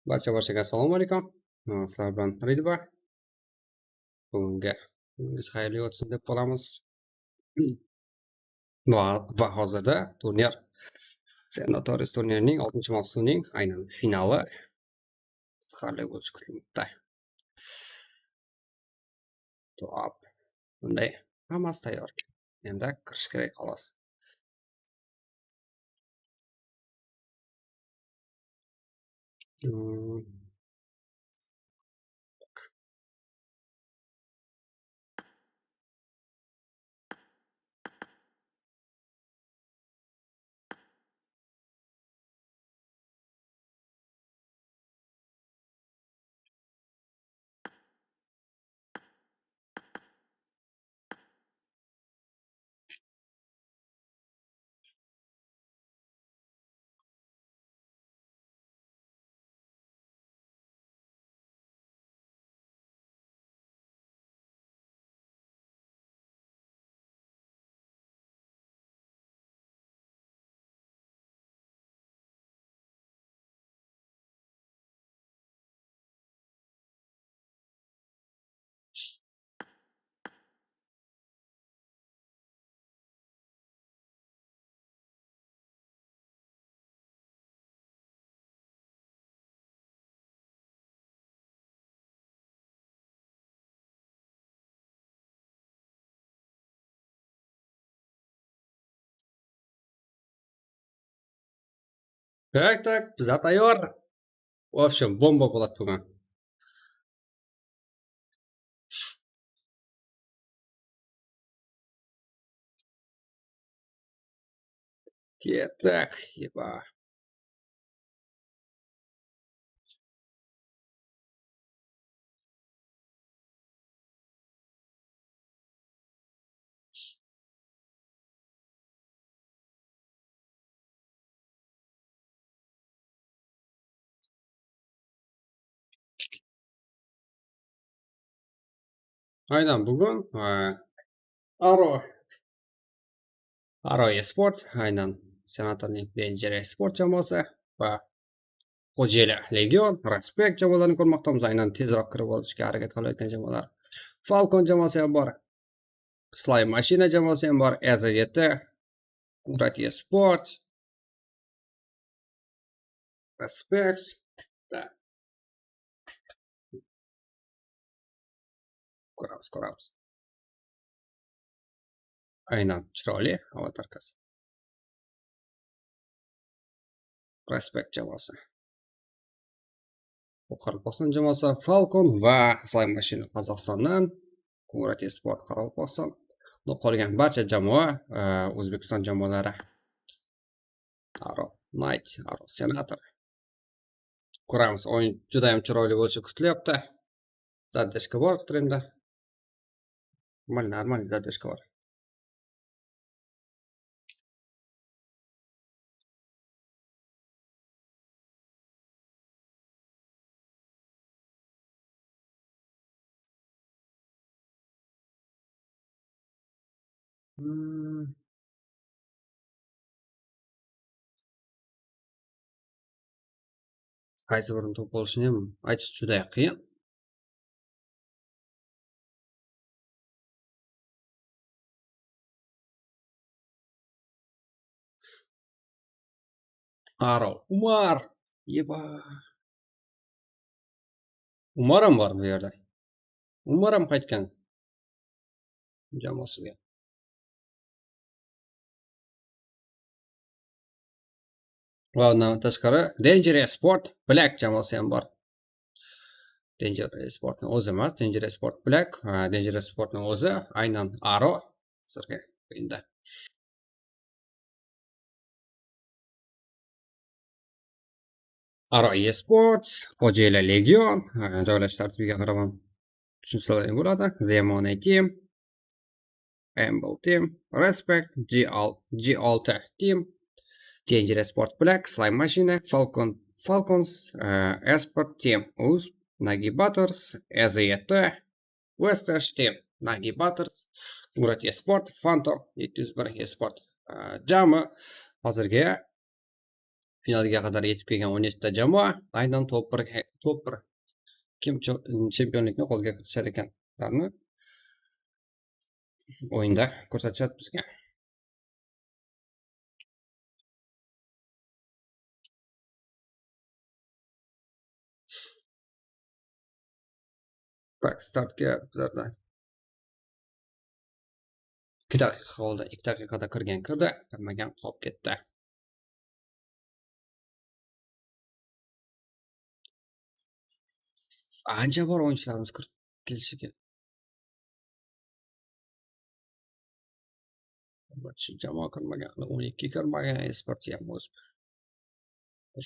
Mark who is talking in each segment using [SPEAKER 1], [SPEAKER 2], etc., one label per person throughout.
[SPEAKER 1] Barcha barchaga assalomu alaykum. Sizlar bilan Ridva. Bugungi kuningiz xayrli o'tsin deb qolamiz. Va hozirda turnir Senatoris turnirining 6-mavsumining aynan finali qiziqarli bo'lishi kutilmoqda. Top. Bunday hammasi tayyor. Endi kirish kerak xolos. Так, так, biza tayyor. В общем, bomba bo'ladi bugun. Ketdik, yeba. Aynan bugun Aro Esport, aynan Senatorning Danger Esport jamoasi va Xo'jeli Legion, Respect jamoalarini ko'rmoqdamiz. Aynan tezroq kirib olishga harakat qilayotgan jamoalar. Falcon jamoasi ham bor. Sly Machina jamoasi ham bor. R7, Qudrat Esport, Respect. Ko'ramiz, ko'ramiz. Aynan chiroyli avatarkasi. Respect jamoasi. Qoraqalpog'iston jamoasi Falcon va Sly Machina Qozog'istondan, Qudrat Esport Qoraqalpog'iston. Qolgan barcha jamoa O'zbekiston jamoalari. Aro Knight, Aro Senator. Ko'ramiz, o'yin juda ham chiroyli bo'lishi kutilyapti. Zadержка bor streamda. Нормально, задержка bor. Qaysi birini to'p olishini ham aytish juda qiyin. Aro Umar. Yeba. Umar ham bor bu yerda. Umar ham qaytgan jamoasiga. Va undan tashqari Danger Esport Black jamoasi ham bor. Danger Esportning o'zi emas, Danger Esport Black, Danger Esportning o'zi aynan Aro hozirgi o'yinda. Aro Esports, Xo'jeli Legion, joylashish tartibiga qarab ham tushunsalar bo'ladi. Zemona Team, Amble Team, Respect, G6 Team, Danger Esport Black, Sly Machina, Falcons, Esport Team, UZ, Nagibators, EZT, Westash Team, Nagibators, Murat Esport, Phantom 701 Esport. Jami hozirgi Finalga qadar yetib kelgan 17 ta jamoa aynan top 1 kim chempionlikni qo'lga kiritishar ekan, ularni o'yinda ko'rsatishadi bizga. Так, startga bizlarda 2 daqiqa qoldi. 2 daqiqada kirgan kirdi, kirmagan qolib ketdi. Ancha bor o'yinchilarimiz kirib kelishiga. Bir jamoa kirmagan, 12 kirmagan, Esport ham o'z.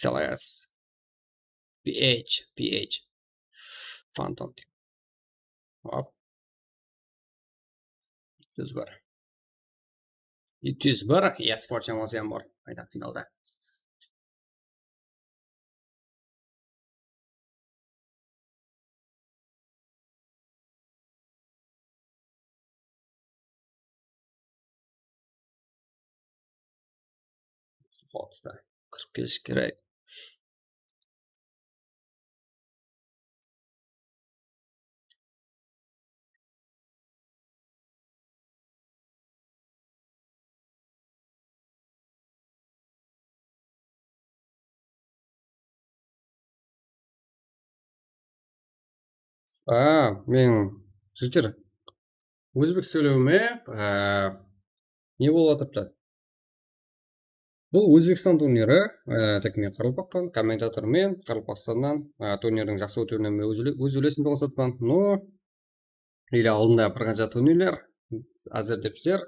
[SPEAKER 1] SLS, PH, PH, Phantom. Hop. 701. 701 Esport jamoasi ham bor aynan finalda. Oltida kirib kelish kerak. Men жігіттер өзбек сөйлеуіме не болып жатырыпты? Бұл Өзбекстан турнирі, тек мен қарақалпақпын, комментатормен Қарақалпақстаннан турнирдің жақсы өтуіне өз үлесімді қосатпын. Но или алдында бір қанша турнирлер әзірлепсіздер.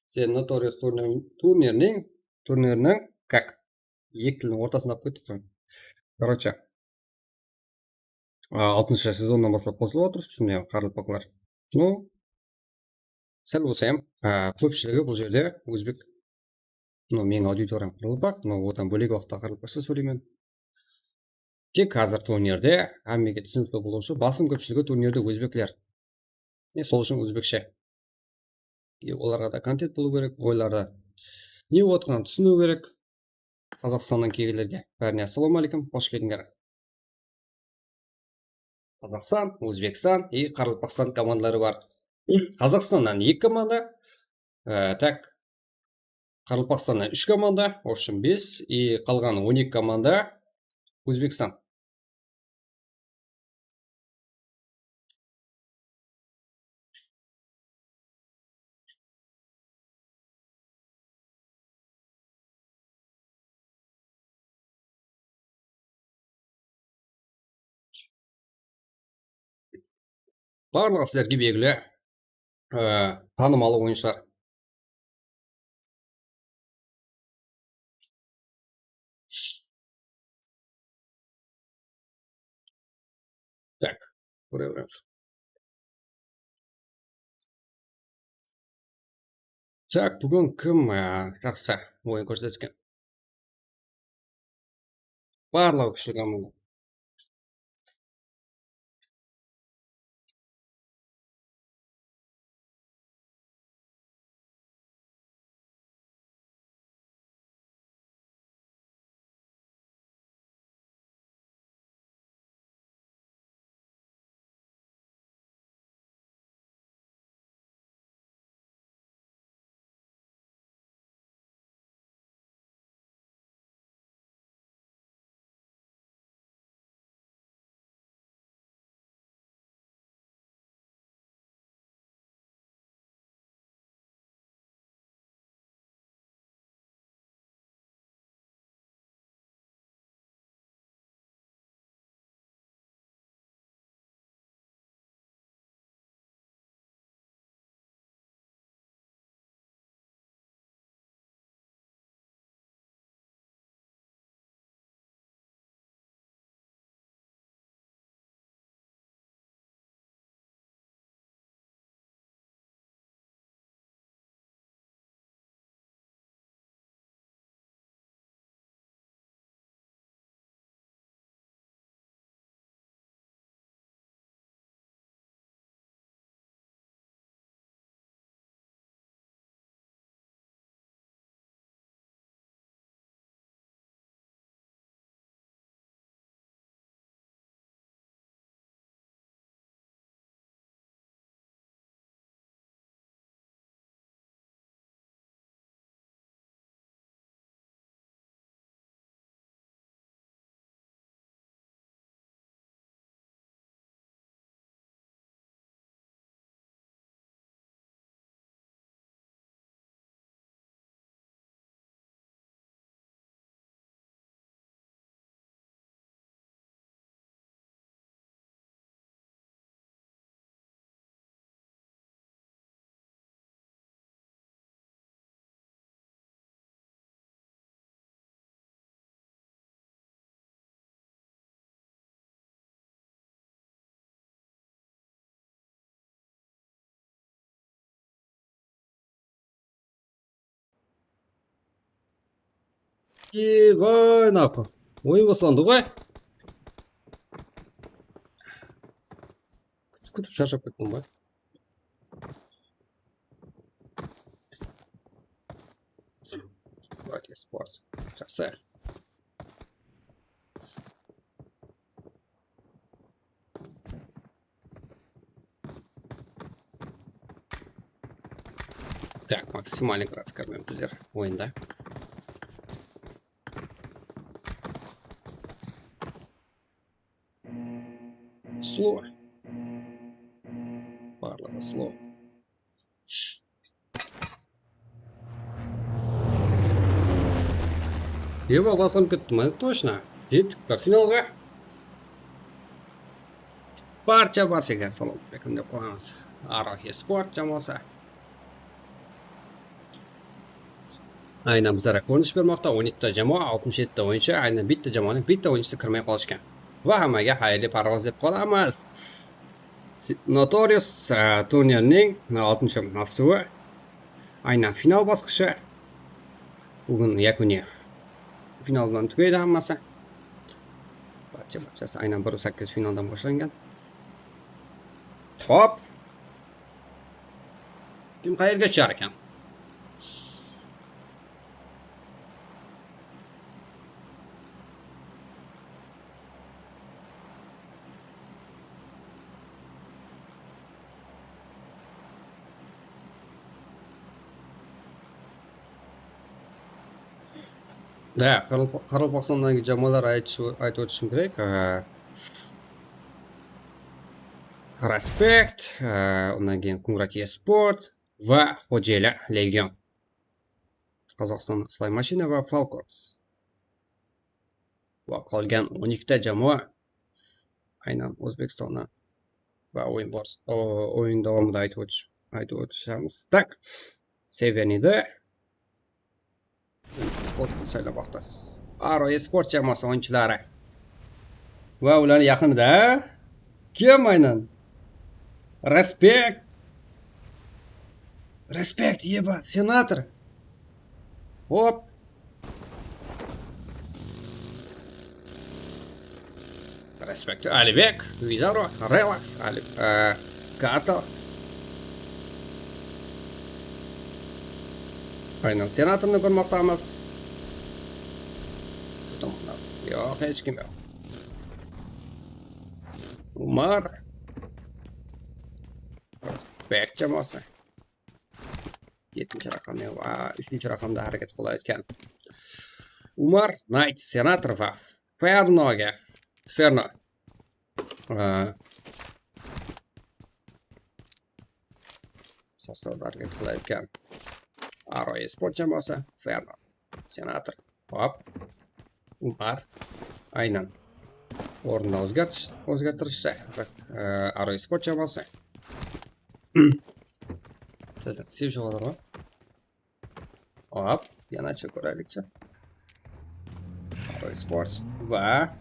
[SPEAKER 1] Сен Notorious турнирінің как екі тілдің ортасында алып кеттік. Короче, 6-шы сезоннан бастап қосылып отыр, міне қарақалпақлар. Ну, сәл болса ham көпшілігі бұл жерде өзбек. Ну, менің аудиториям қарақалпақ, но одан бөлек уақытта қарақалпақша сөйлеймін. Тек қазір турнирде әммеге түсінікті болу үшін басым көпшілігі турнирде өзбеклер. Сол үшін өзбекше. Оларға да контент болу керек, ойларда не болып жатқанын түсіну керек. Қазақстаннан келгендерге бәріне ассалаумағалейкум, қош келдіңдер. Қазақстан, Өзбекстан и Қарақалпақстан командалары бар. Қазақстаннан 2 команда, так Қарақалпақстаннан 3 команда, в общем 5, и қалған 12 команда Өзбекстан. Барлығы сіздерге белгілі танымалы ойыншылар. Так, көре береміз. Так, бүгін кім жақсы ойын көрсеткен? Барлығы күшті команда. Voy, naqo. O'yin boshlandi voy. Kutib charchab ketdim voy. Давайте спорт. Yaxshi. Так, maksimal grafika bilan bizlar o'yinda. Slow. Barlig'i slow. Eva boshlanib ketdimi? Точно. Yetdik finalga. Barcha-barchaga assalomu alaykum deb qo'yamiz. Arohi Sport jamoasi. Aynan bizlarga ko'rinish bermoqda. 12 ta jamoa, 67 ta o'yinchi, aynan bitta jamoaning bitta o'yinchisi kirmay qolishgan. Va hammaga xayrli parvoz deb qolamiz. Notorious turnirning 6-mavsumi aynan final bosqichi. Bugun yakuniy final bilan tugaydi hammasi. Barcha-barchasi aynan 1.8 finaldan boshlangan. Hop. Kim qayerga tushar ekan? Да, Qoraqalpog'istondagi jamoalar aytib o'tishim kerak. Respect, undan keyin Kungrati Sport va Xo'jayli Legion. Qozog'iston Slay Mashina va Falcons. Va qolgan 12 ta jamoa aynan O'zbekistondan va o'yin bor. O'yin davomida aytib o'tishamiz. Tak. Severnida sport saylamoqda. Aroy Sport jamoasi o'yinchilari. Va ular yaqinida kim aynan? Respect. Respect, yeba, senator. Hop. Respect Alibek, Vizaro, Relax, Ali, Kartal. Aynan senatorni ko'rmoqdamiz. Yo'q, hech kim yo'q. Umar. Respect jamoasi. 7-raqamda va 3-raqamda harakat qilayotgan Umar, Knight, senator va Fernoga. Ferno. Sostavda harakat qilayotgan Aroy Sport jamoasi, Ferno, senator. Hop. Umar aynan o'rnini o'zgartirishda Aroy Sport jamoasi. Sevishib. Hop, yanachi ko'raylikchi. Aroy Sport va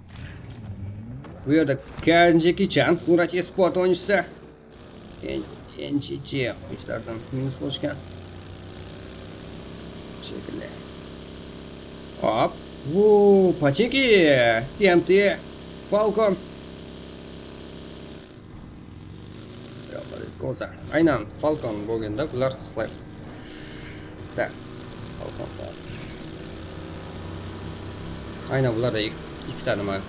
[SPEAKER 1] bu yerda Kanjiki-chan, Kungrati Sport o'yinchisi. NGG o'yinchilardan minus bo'lishgan. Shekilli. Hop. Bu Pachinki, TMT, Falcon. Koza. Aynan Falcon bo'lganda bular slab. Tak. Falcon. Aynan bularda ikkita nima.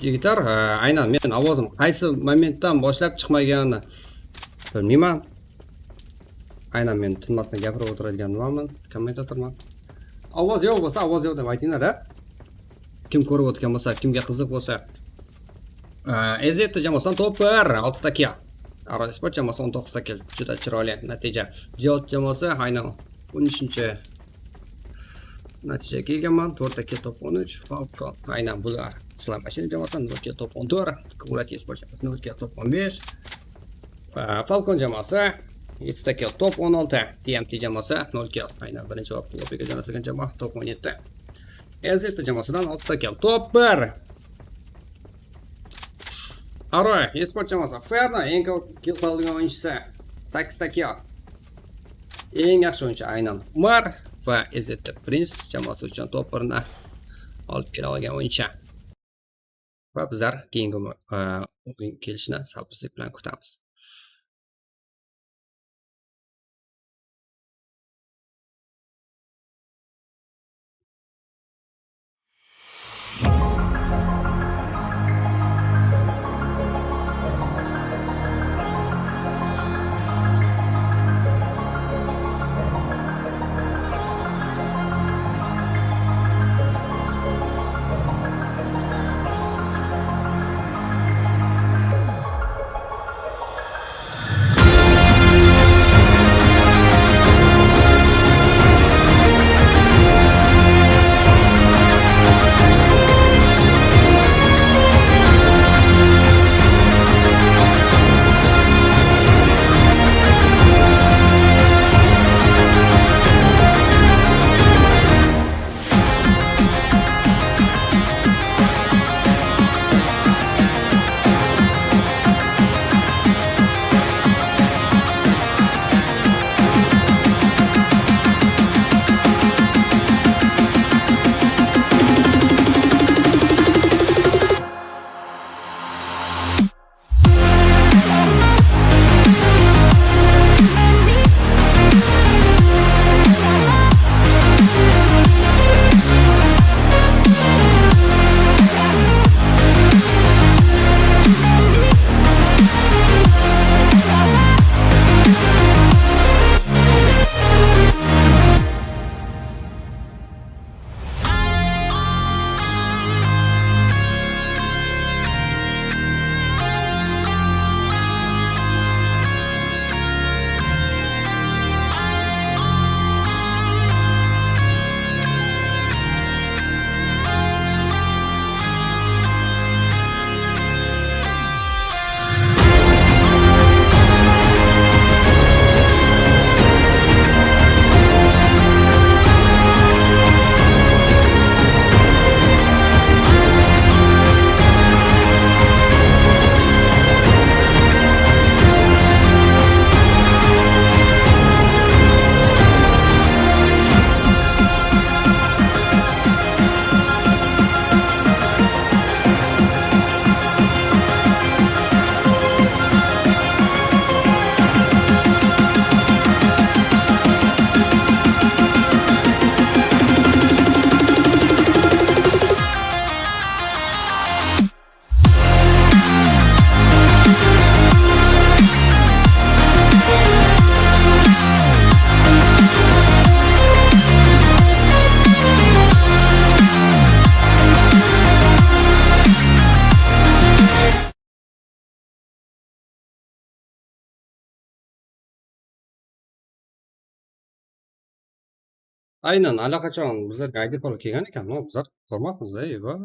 [SPEAKER 1] Yigitlar, aynan men ovozim qaysi momentdan boshlab chiqmaganini bilmayman. Aynan men tinmasdan gapirib o'tiradigan nimaman, kommentatorman. Ovoz yo'q bo'lsa, ovoz yo'q deb aytinglar, a? Kim ko'rib o'tgan bo'lsa, kimga qiziq bo'lsa. EZ jamoasidan top 1, 6 ta kill. Aroy Sport jamoasi 19 ta kill. Juda chiroyli natija. Jihod jamoasi aynan 13 natijaga kelganman. 4 ta kill, top 13. Falcon aynan bular. Islam Mashina jamoasi 0 kill, top 14. Kungrati Sport jamoasi 0 kill, top 15. Falcon jamoasi 7 ta kill, top 16. TMT jamoasi 0 kill. Aynan birinchi vaqt lobbiga jo'natilgan jamoa top 17. EZ jamoasidan 6 ta kill, top 1. Aroy Esport jamoasi Ferno eng ko'p kill qilgan o'yinchisi 8 ta kill. Eng yaxshi o'yinchi aynan Umar va EZ Prince jamoasi uchun top 1ni olib kela olgan o'yinchi. Va bizlar keyingi o'yin kelishini sabrsizlik bilan kutamiz. Aynan allaqachon bizlarga ID parol kelgan ekan, no, bizlar ko'rmabmiz-da, eva.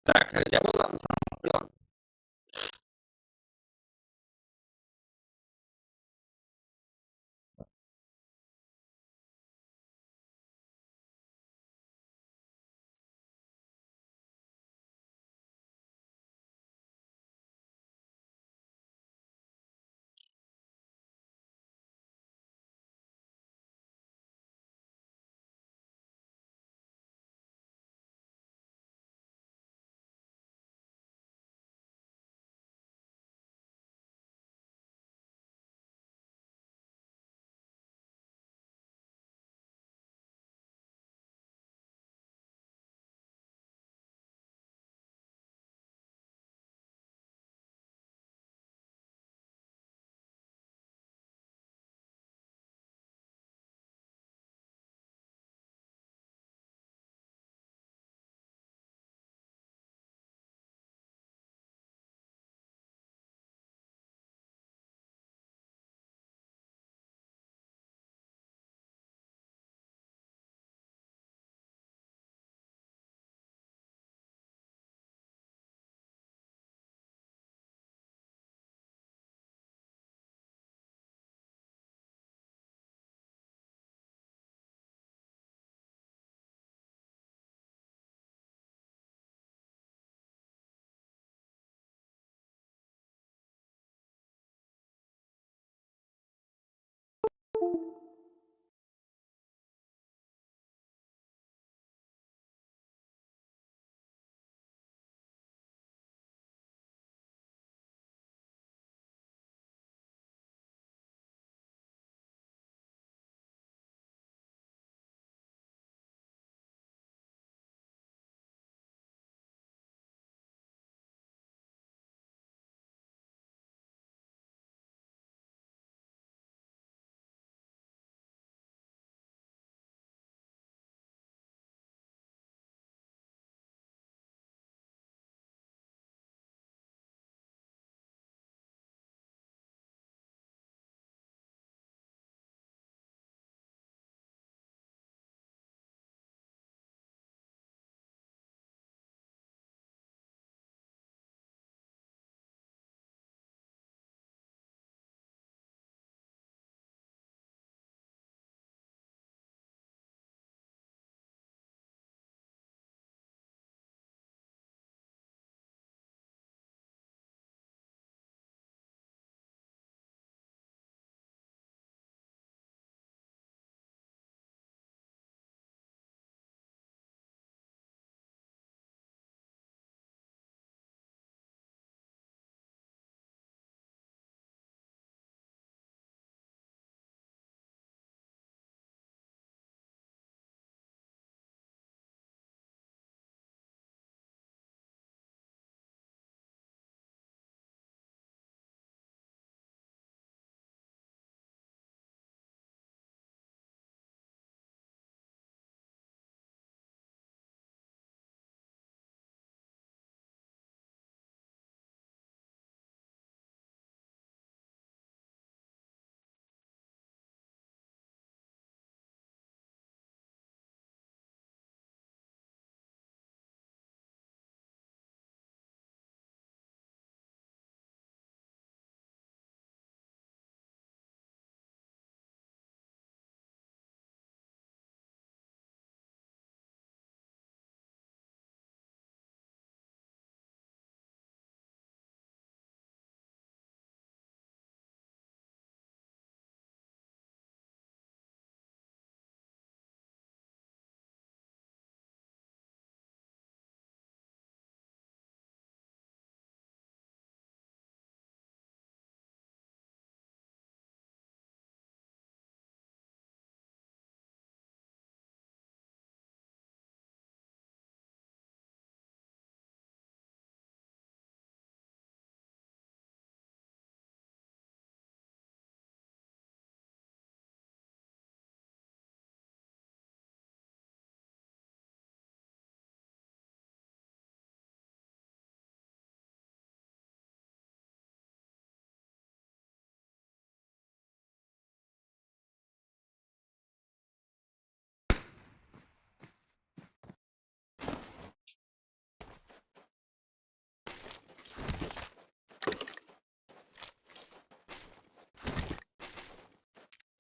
[SPEAKER 1] Так, jamoalarimiz.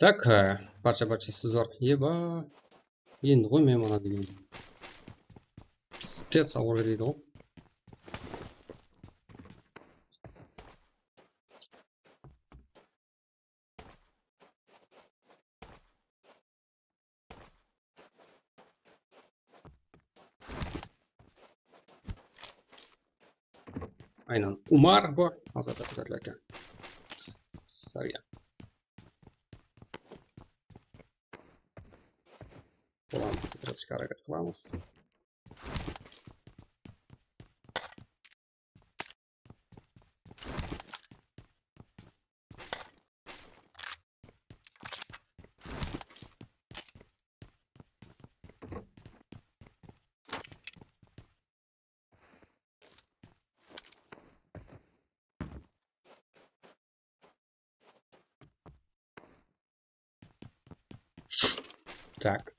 [SPEAKER 1] Так, barcha-barchasi zo'r. Yeba. Endi qo'ymayman mana degan. Tez savolga deydi u. Aynan Umar bor. Hozirda kuzatilarkan. Sizlarga. Bo'lamiz, kuzatishga harakat qilamiz. Так.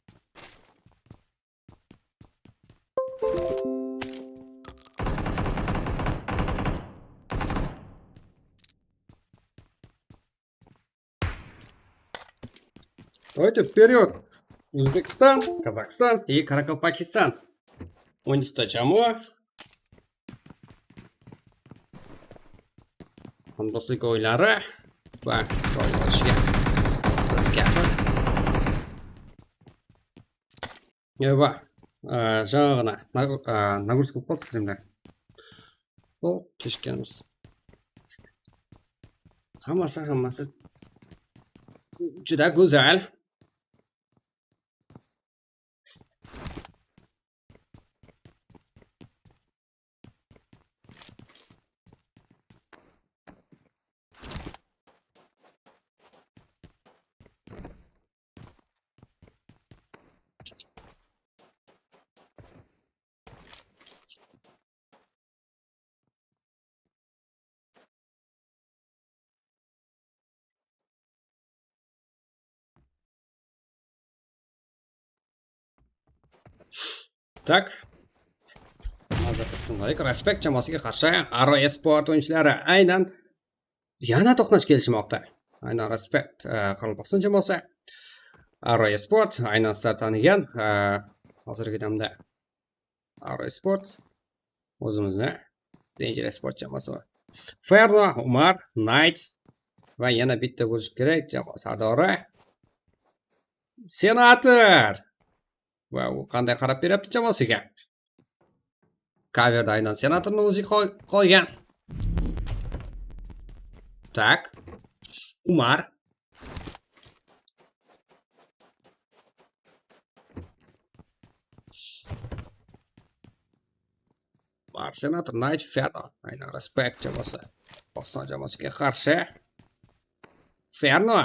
[SPEAKER 1] Давайте вперед! Узбекистан, Казахстан и Каракалпакистан. 12 jamoa. Hamdo'stlik o'yinlari va joy olishga biz. Va жаңа ғана нагрузка болып қалды стримде. Бұл кешіккеніміз. Hammasi juda go'zal. Так. Respect jamoasiga qarshi Aro Esport o'yinchilari aynan yana to'qnash kelishmoqda. Aynan Respect Qoraqalpog'iston jamoasi, Aro Esport aynan sizlar tanigan hozirgi damda Aro Esport o'zimizni Danger Esport jamoasi. Ferno, Umar, Knight va yana bitta bo'lishi kerak jamoa sardori Senator. Va u qanday qarab beryapti jamoasiga? Coverda aynan senatorni o'zi qolgan. Tak. Umar. Umar, senator, Knight, Ferno. Aynan Respect jamoasi. Boston jamoasiga qarshi. Ferno.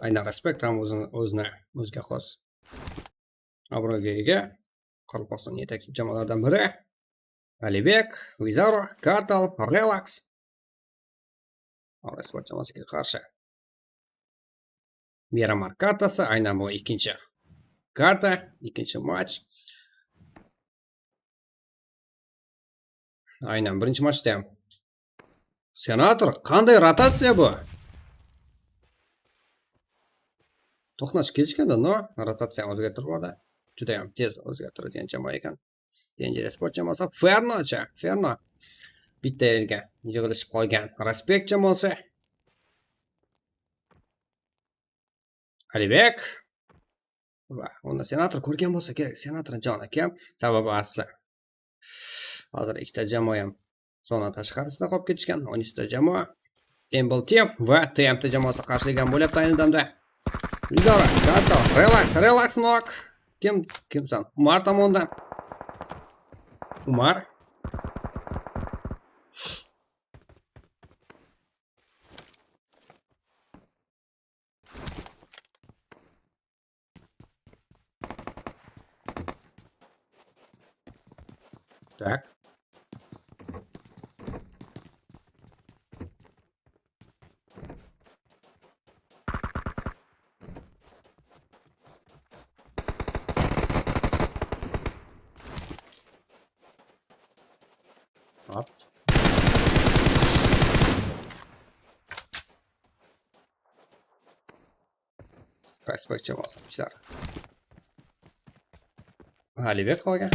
[SPEAKER 1] Aynan Respect ham o'zini o'ziga xos obro'ga ega Qoraqalpog'iston yetakchi jamoalardan biri. Alibek, Vizaro, Kartal, Relax. Aro Esport jamoasiga qarshi. Miramar kartasi, aynan bu ikkinchi karta, ikkinchi match. Aynan birinchi matchda ham Senator, qanday rotatsiya bu? To'qnash kelishganda, no, rotatsiyani o'zgartirib yubordi. Juda ham tez o'zgartiradigan jamoa ekan. Danger Esport jamoasi Fernocha, Ferno bitta yerga yig'ilishib qolgan Respect jamoasi. Alibek va unda senator ko'rgan bo'lsa kerak. Senator jon akam, sababi asli. Hozir ikkita jamoa ham zona tashqarisida qolib ketishgan. 13 ta jamoa Embl Team va TMT jamoasi qarshilik ham bo'lyapti ayni damda. Vizara, Kartal, Relax, Relax knock. Kimsan? Umar tomondan. Umar. Так. Respect jamoasi o'yinchilari. Alibek qolgan.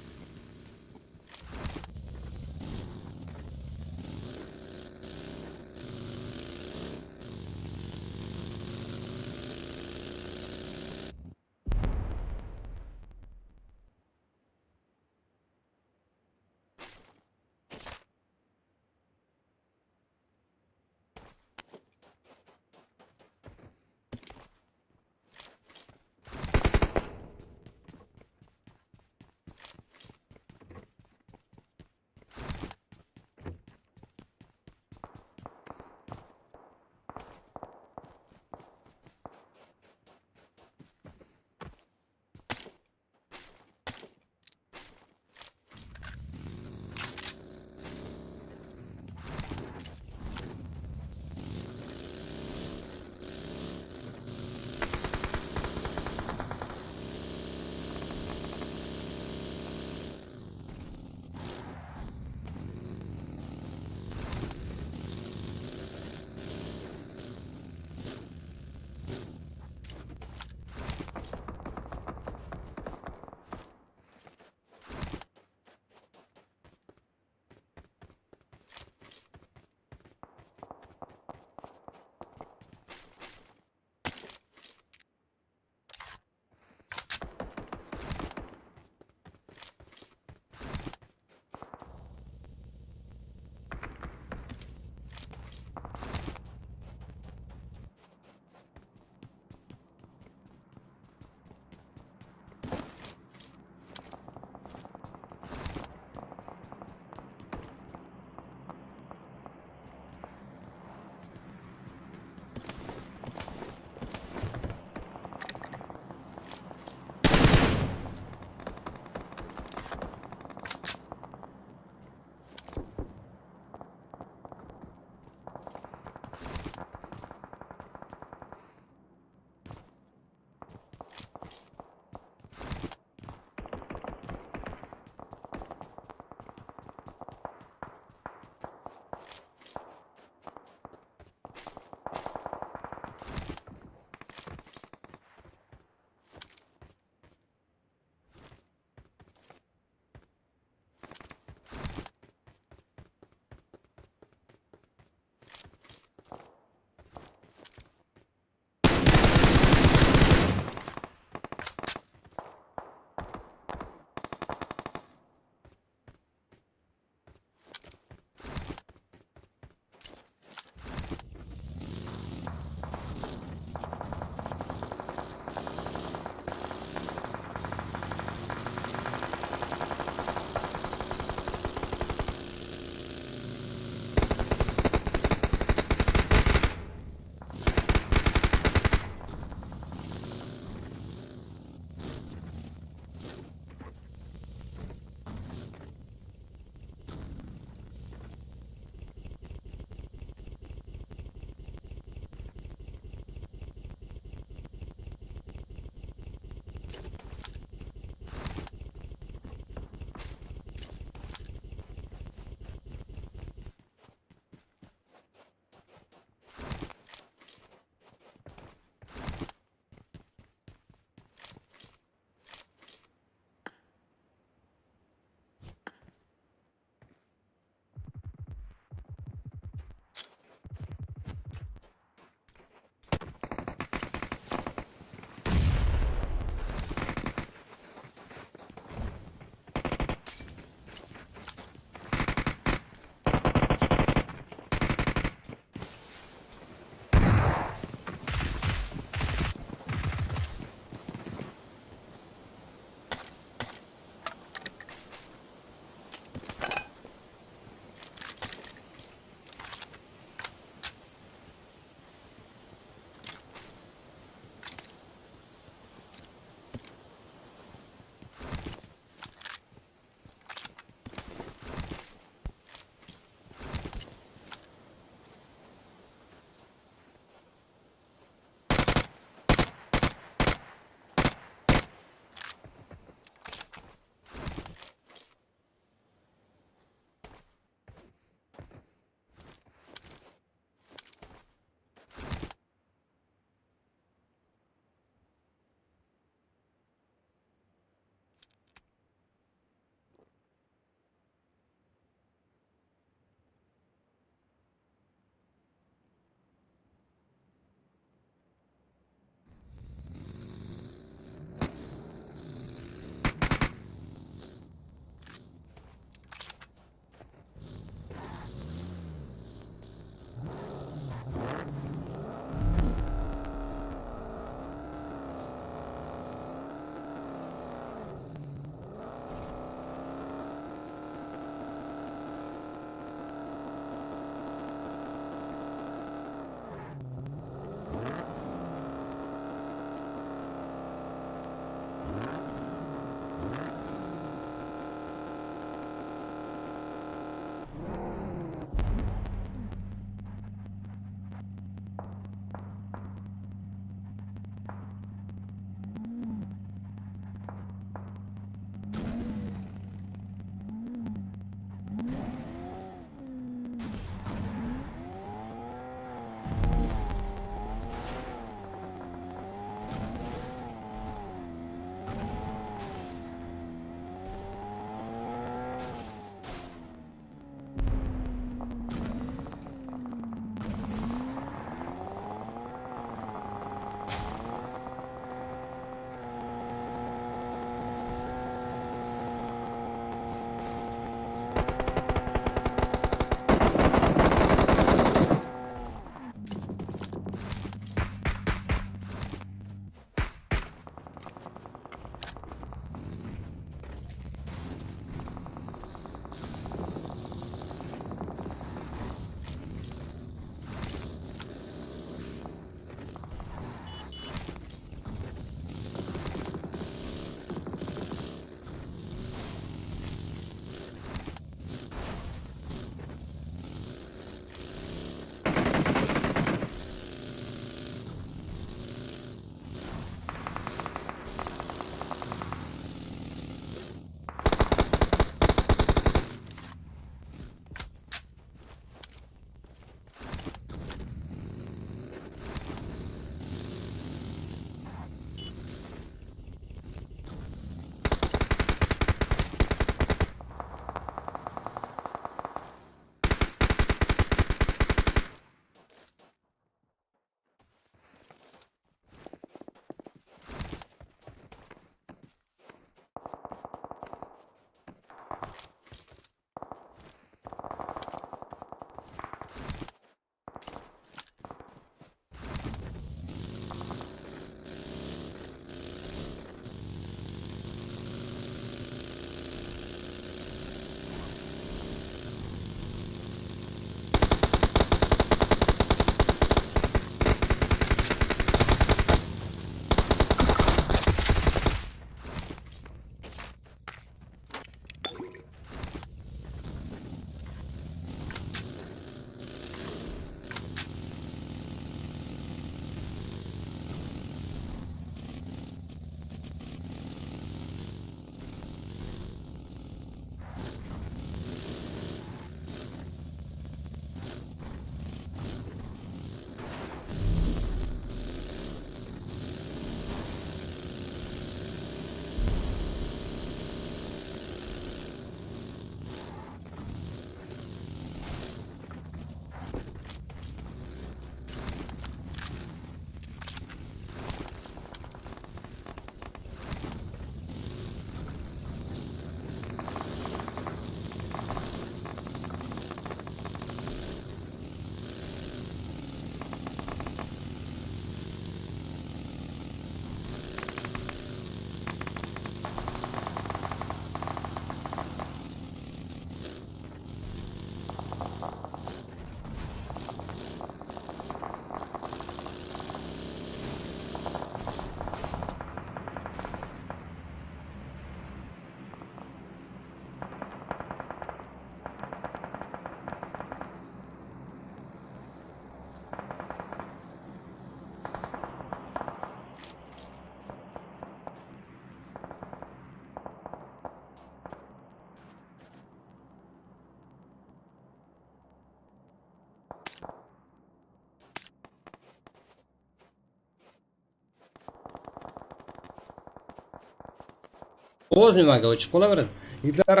[SPEAKER 1] O'z nimaga o'chib qolaveradi. Yigitlar,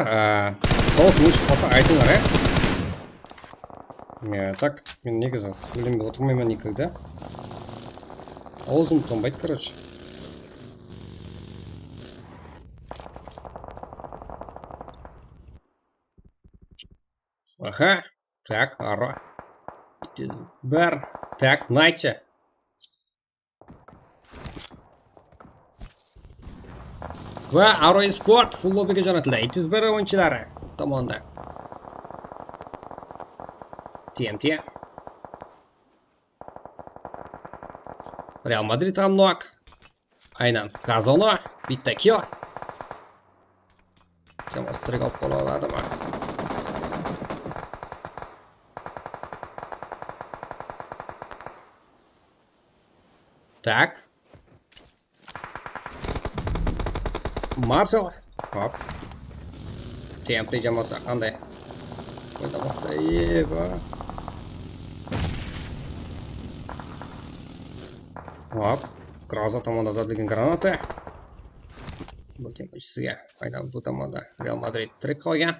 [SPEAKER 1] tovuq o'chib qolsa aytinglar, a? Так, men негізі сөйлемей отырмаймын никогда. Аузым тоңбайды, короче. Аха, так, ара. 1. Так, Найтча. Va Aro Sport full lobbyga jo'natildi. 201 o'yinchilari tomonidan. TMT. Real Madrid ham nok. Aynan Kazona bitta kill. Jamoasi tirik olib qola oladimi? Так. Marcel. Hop. TMT jamoasi qanday? O'ynamoqda. Eva. Hop. Groza tomonda uzatilgan granata. Bu o'yinchisiga aynan bu tomonda Real Madrid tirik qolgan.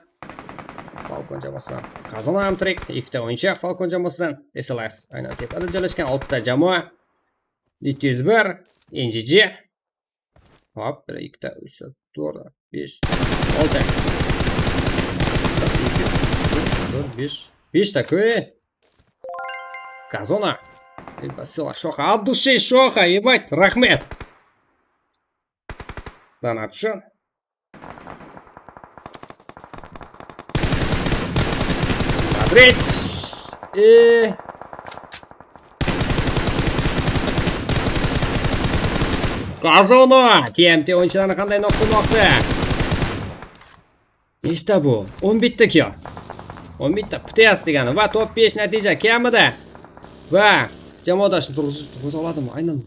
[SPEAKER 1] Falcon jamoasidan Kazona ham tirik. Ikkita o'yinchi Falcon jamoasidan SLS aynan tepada joylashgan 6 ta jamoa. 201 NGG. Hop, 1 2 3 4 5 6. 2 3 4 5 5 такой. Казона. Басила Шоха. От души Шоха, ебать, рахмет. Донат uchun. Madrid. И Kazona TMT o'yinchilarini qanday knock qilmoqda? Nechta bu? 11 ta kill. 11 ta PTS degani va top 5 natija kamida. Va jamoadoshini turg'iza oladimi? Aynan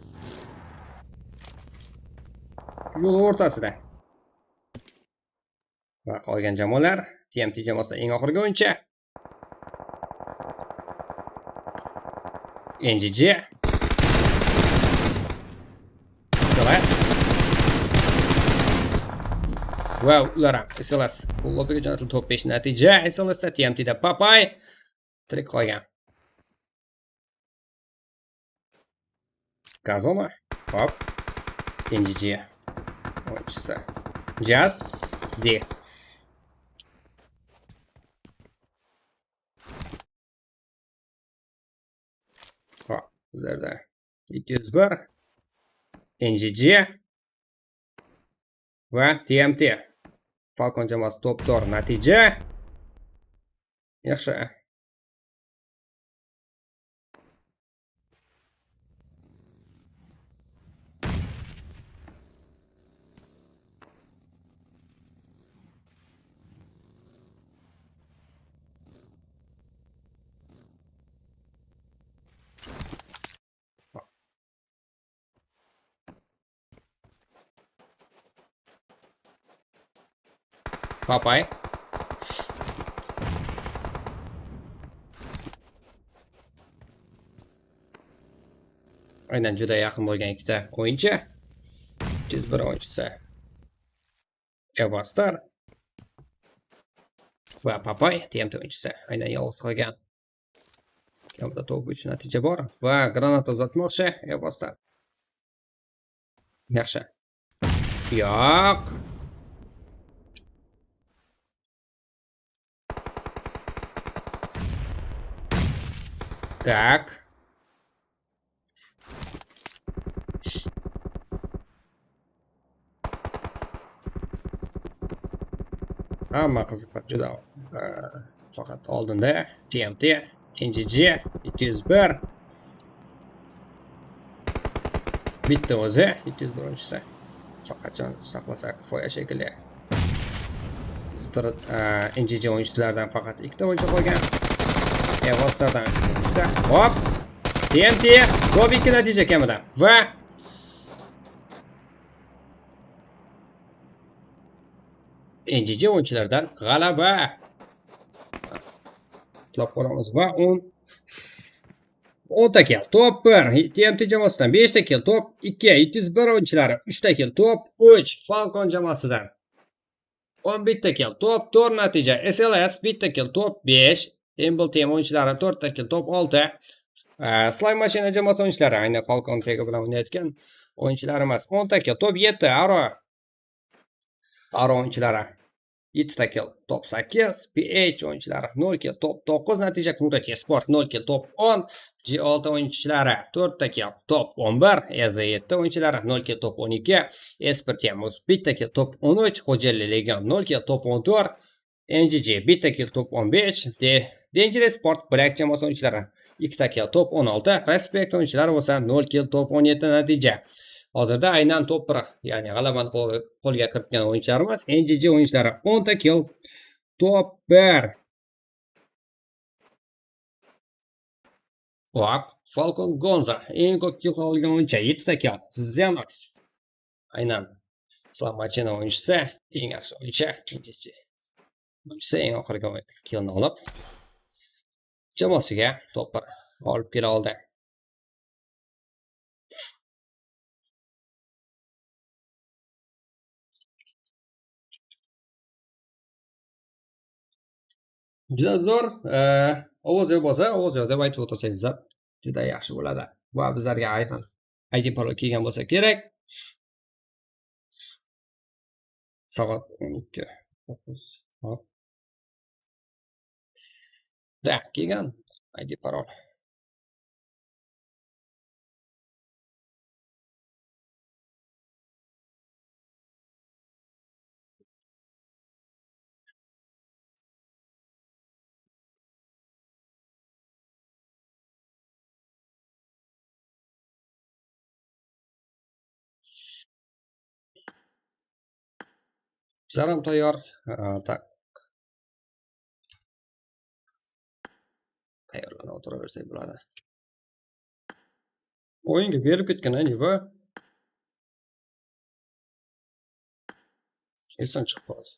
[SPEAKER 1] yo'l o'rtasida. Va qolgan jamoalar TMT jamoasi eng oxirgi o'yinchi. NGG. SLS. Va ular ham SLS full lobbyga jo'natildi. Top 5 natija SLSda TMTda Papay tirik qolgan. Kazona. Hop. NGG o'yinchisi. Just D. Hop, bizlarda 201 NGG va TMT. Falcon jamoasi top 4 natija. Yaxshi. Papay. Aynan juda yaqin bo'lgan ikkita o'yinchi. 201 o'yinchisi Evastar va Papay TMT o'yinchisi aynan yolg'iz qolgan. Kamida top 3 natija bor va granata uzatmoqchi Evastar. Yaxshi. Yo'q. Так. Hamma qiziqlar juda faqat oldinda TMT, NGG 201. Bitta o'zi 201-chisi. Qachon saqlasa kifoya shekilli. NGG o'yinchilaridan faqat ikkita o'yinchi qolgan. Evoslardan 3ta. Hop. TMT top 2 natija kamida. Va NGG o'yinchilaridan g'alaba. Tilab qolamiz va 10 ta kill, top 1 TMT jamoasidan 5 ta kill, top 2 201 o'yinchilari 3 ta kill, top 3 Falcon jamoasidan. 11 ta kill, top 4 natija. SLS bitta kill, top 5. Embl Team o'yinchilari 4 ta kill, top 6. Slime Machine jamoasi o'yinchilari, aynan Falcon tegi bilan o'ynayotgan o'yinchilarimiz 10 ta kill, top 7. Aro o'yinchilari 7 ta kill, top 8. PH o'yinchilari 0 kill, top 9 natija. Kungrati Sport 0 kill, top 10. G6 o'yinchilari 4 ta kill, top 11. RZ7 o'yinchilari 0 kill, top 12. S1 Team bitta kill, top 13. Xo'jali Legion 0 kill, top 14. NGG bitta kill, top 15. Dangerous Sport Black jamoasi o'yinchilari 2 ta kill, top 16. Respect o'yinchilari bo'lsa 0 kill, top 17 natija. Hozirda aynan top 1, ya'ni g'alabani qo'lga kiritgan o'yinchilarimiz NGG o'yinchilari 10 ta kill, top 1. Hop, Falcon Gonza eng ko'p kill olgan o'yinchi 7 ta kill. Zenox aynan Slime Machine o'yinchisi, eng yaxshi o'yinchi NGG o'yinchisi eng oxirgi killni olib jamoasiga top 1 olib kela oldi. Juda zo'r, ovoz yo'q bo'lsa, ovoz yo'q deb aytib o'tirsangizlar juda yaxshi bo'ladi. Va bizlarga aynan ID parol kelgan bo'lsa kerak. Soat 12:09. Hop. Da, kelgan ID parol. Bizlar ham tayyor. Tak. Tayyorlanib o'tiraversak bo'ladi. O'yinga berib ketgan bu. Esdan chiqib qoladi.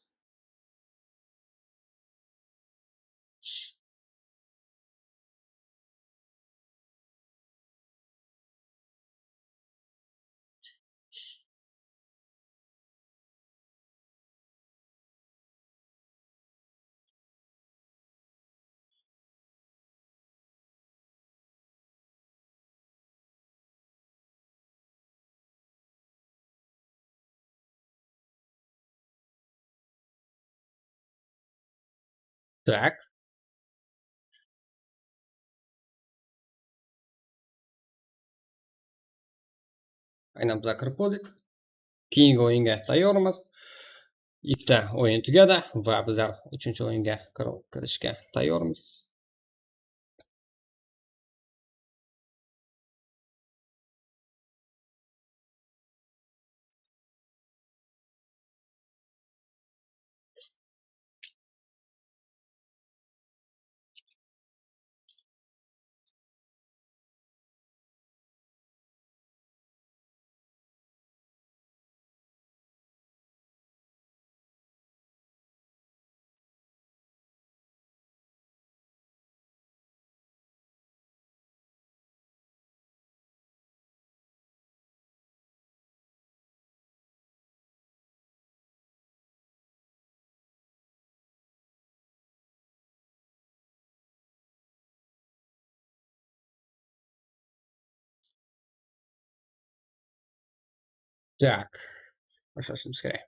[SPEAKER 1] Tak. Aynan bizlar kirib bo'ldik. Keyingi o'yinga tayyormiz. Ikkita o'yin tugadi va bizlar 3-o'yinga kirishga tayyormiz. Tak, boshlashimiz kerak.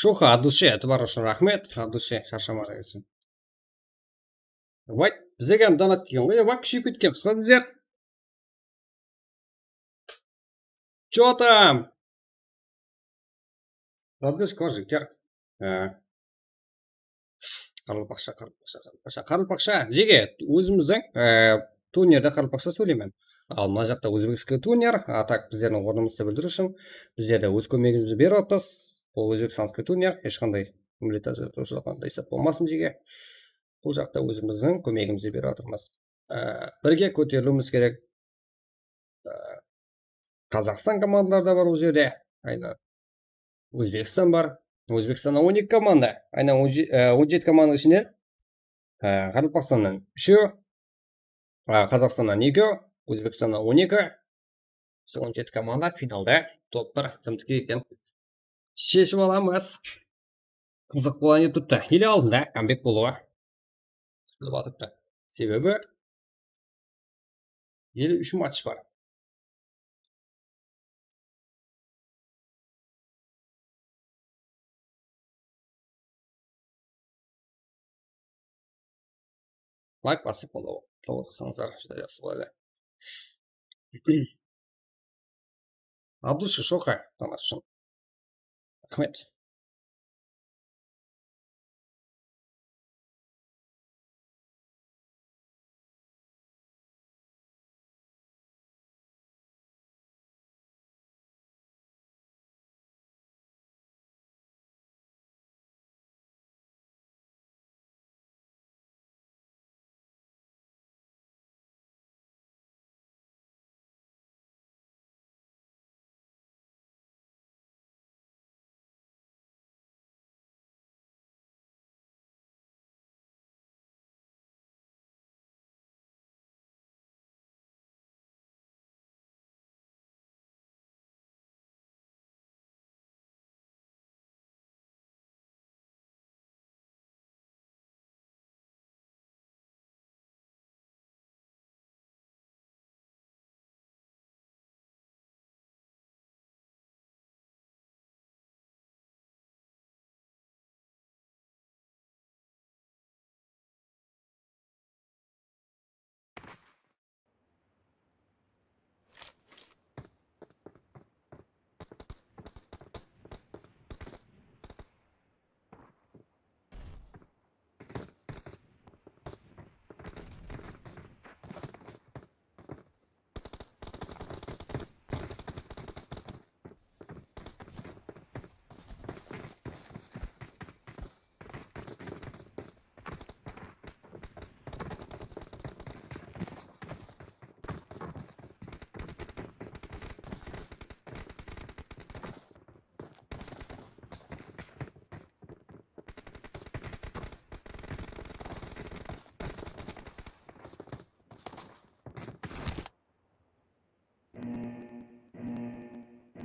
[SPEAKER 1] Шоха, от души, әтібар үшін рахмет, от души, шаршамай кетсін. Вай, бізге донат деген ғой, вай, күшейіп кеткенбіз ғой біздер. Чё там? Радышка, жігіттер. Қарақалпақша, қарақалпақша, қарақалпақша, қарақалпақша. Жеге, өзіміздің турнирде қарақалпақша сөйлеймін. Ал мына жақта өзбекский турнир, а так біздердің орнымызды білдіру үшін біздер де өз көмегімізді беріп жатырмыз. Бұл өзбекстанский турнир, ешқандай қандай сәт болмасын жеге. Бұл жақта өзіміздің көмегімізді беріп жатырмыз. Бірге көтерілуіміз керек. Қазақстан командалары да бар ол жерде. Айна Өзбекстан бар. Өзбекстаннан 12 команда. Айна 17 команданың ішінен Қарақалпақстаннан 3, Қазақстаннан 2, Өзбекстаннан 12. Сол 17 команда финалда топ 1 кімдікі екен шешіп аламыз. Қызық болайын деп тұрыпты. Еле алдында камбэк болуға күтіліп жатыпты. Себебі елі 3 матч бар. Лайк басып қолдау отырсаңыздар жүдә жақсы болады. Абдушы Шоха, донат үшін. Рахмет.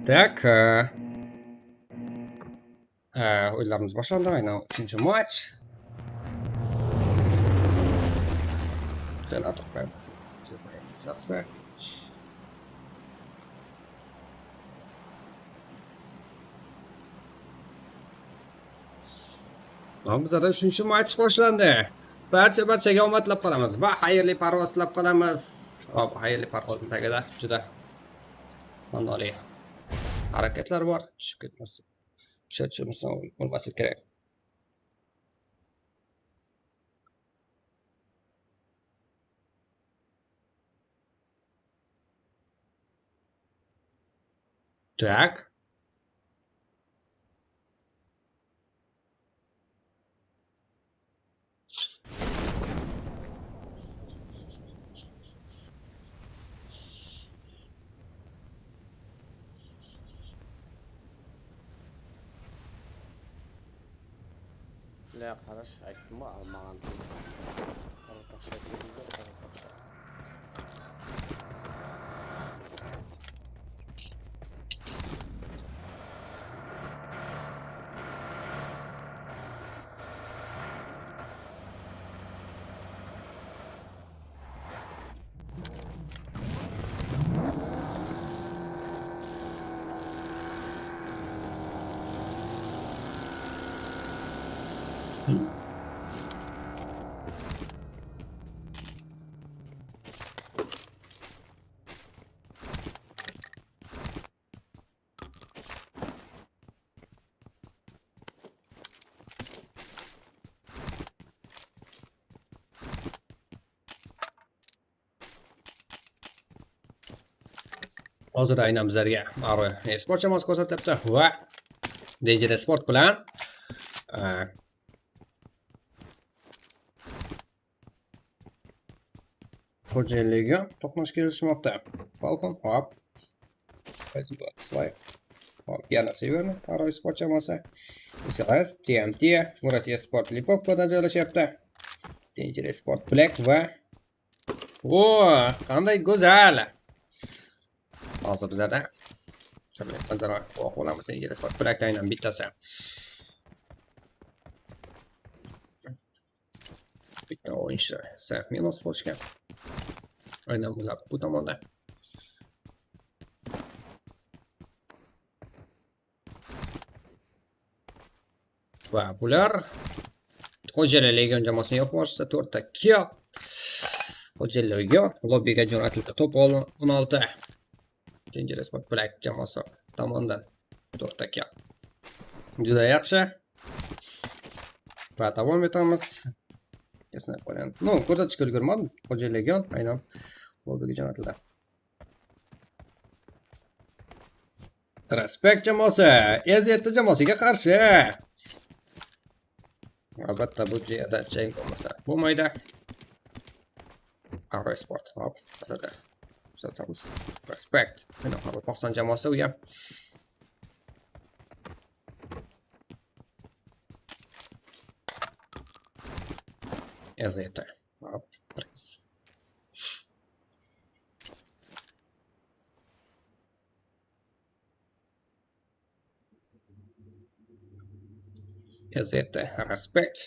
[SPEAKER 1] Так, o'yinlarimiz boshlandi. Aynan 3-match. Yaxshi. Bizada 3-match boshlandi. Barcha-barchaga omad tilab qolamiz va xayrli parvoz tilab qolamiz. Hop, xayrli parvozning tagida juda ma'noli harakatlar bor, tushib ketmaslik, tushirmasdan bo'lmaslik kerak. Так.
[SPEAKER 2] Бля, қарашы, айттым ғой, алмаған. Қарақалпақша дедіңдер, қарақалпақша.
[SPEAKER 1] Hozir aynan bizlarga Aro Esport jamoasi ko'rsatyapti va Danger Sport bilan Xo'jayliga to'qnash kelishmoqda. Falcon hop. Hop, yana Severni Aro Esport jamoasi. SLS, TMT, Murat Esport Lipovkadan joylashyapti. Danger Sport Black va o, qanday go'zal. Hozir bizlarda manzara bo'lamiz. Danger Sport Black aynan bittasi. Bitta o'yinchi esa minus bo'lishgan. Aynan bular bu tomonda. Va bular Xo'jali Legion jamoasini yopib yuborishdi. 4 ta kill. Xo'jali Legion lobbiga jo'natildi. Top 16. Danger Sport Black jamoasi tomonidan 4 ta kill. Juda yaxshi. Va davom etamiz. No, ko'rsatishga ulgurmadim. Xo'jali Legion aynan lobbiga jo'natildi. Respect jamoasi EZ7 jamoasiga qarshi. Albatta bu yerda jang bo'lmasa bo'lmaydi. Aro Sport hop, hozirda ko'rsatamiz. Respect. Mana Qoraqalpog'iston jamoasi u ham. EZ7. Hop, press. EZ7 Respect.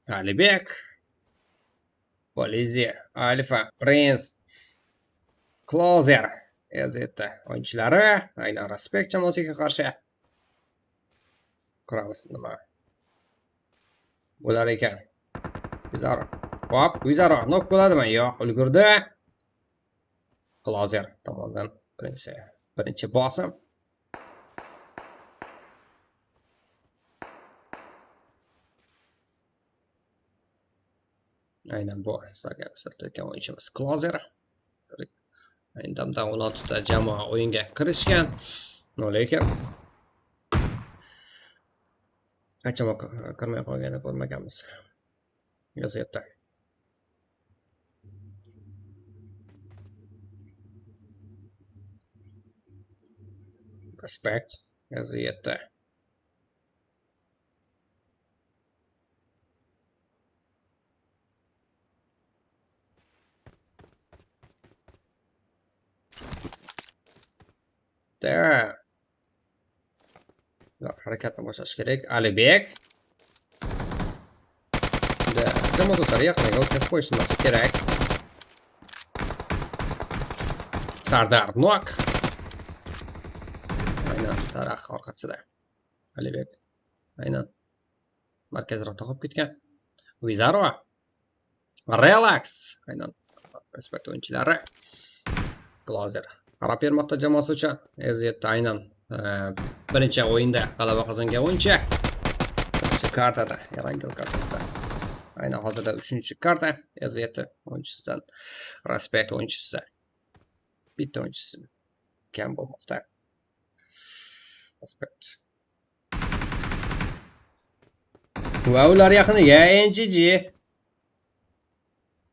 [SPEAKER 1] Alibek, Poliziya, Alfa, Prince, Closer EZ7 o'yinchilari aynan Respect jamoasiga qarshi. Ko'ramiz nima bo'lar ekan. Vizaro. Hop, Vizaro nok bo'ladimi? Yo'q, ulgurdi. Closer tomonidan birinchi bosim. Aynan bu sizlarga ko'rsatilayotgan o'yinchimiz Closer. Ayni damda 16 ta jamoa o'yinga kirishgan. No, lekin qancha kirmay qolganini ko'rmaganmiz. Yozyapti. Respect yozyapti. Harakatni boshlash kerak. Alibek. Jamoa do'stlari yaqiniga o'tkazib qo'yishimiz kerak. Sardar nok. Aynan daraxt orqasida. Alibek. Aynan markazroqda qolib ketgan. Vizaro. Relax. Aynan Respect o'yinchilari. Closer. Qarab bermoqda jamoasi uchun. EZ7 aynan birinchi o'yinda g'alaba qozongan o'yinchi. Birinchi kartada, Erangel kartasida. Aynan hozirda 3-karta EZ7 o'yinchisidan Respect o'yinchisi. Bitta o'yinchisi kam bo'lmoqda. Respect. Va ular yaqiniga NGG.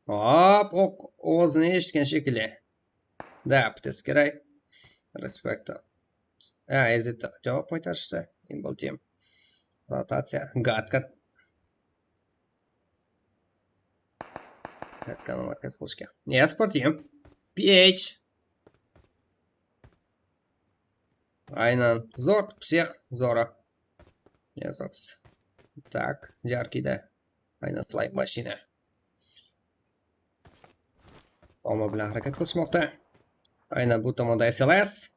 [SPEAKER 1] Hop, o'q ovozini eshitgan shekilli. Da, bitasi kerak. Respect. EZ7 javob qaytarishdi. Imble team. Rotatsiya. Gatka. Gatkani markaz qilishgan. Esport team. PH. Aynan. Zo'r, psix, zo'ra. Yasox. Tak, Jarkida. Aynan slide mashina. Omma bilan harakat qilishmoqda. Aynan bu tomonda SLS,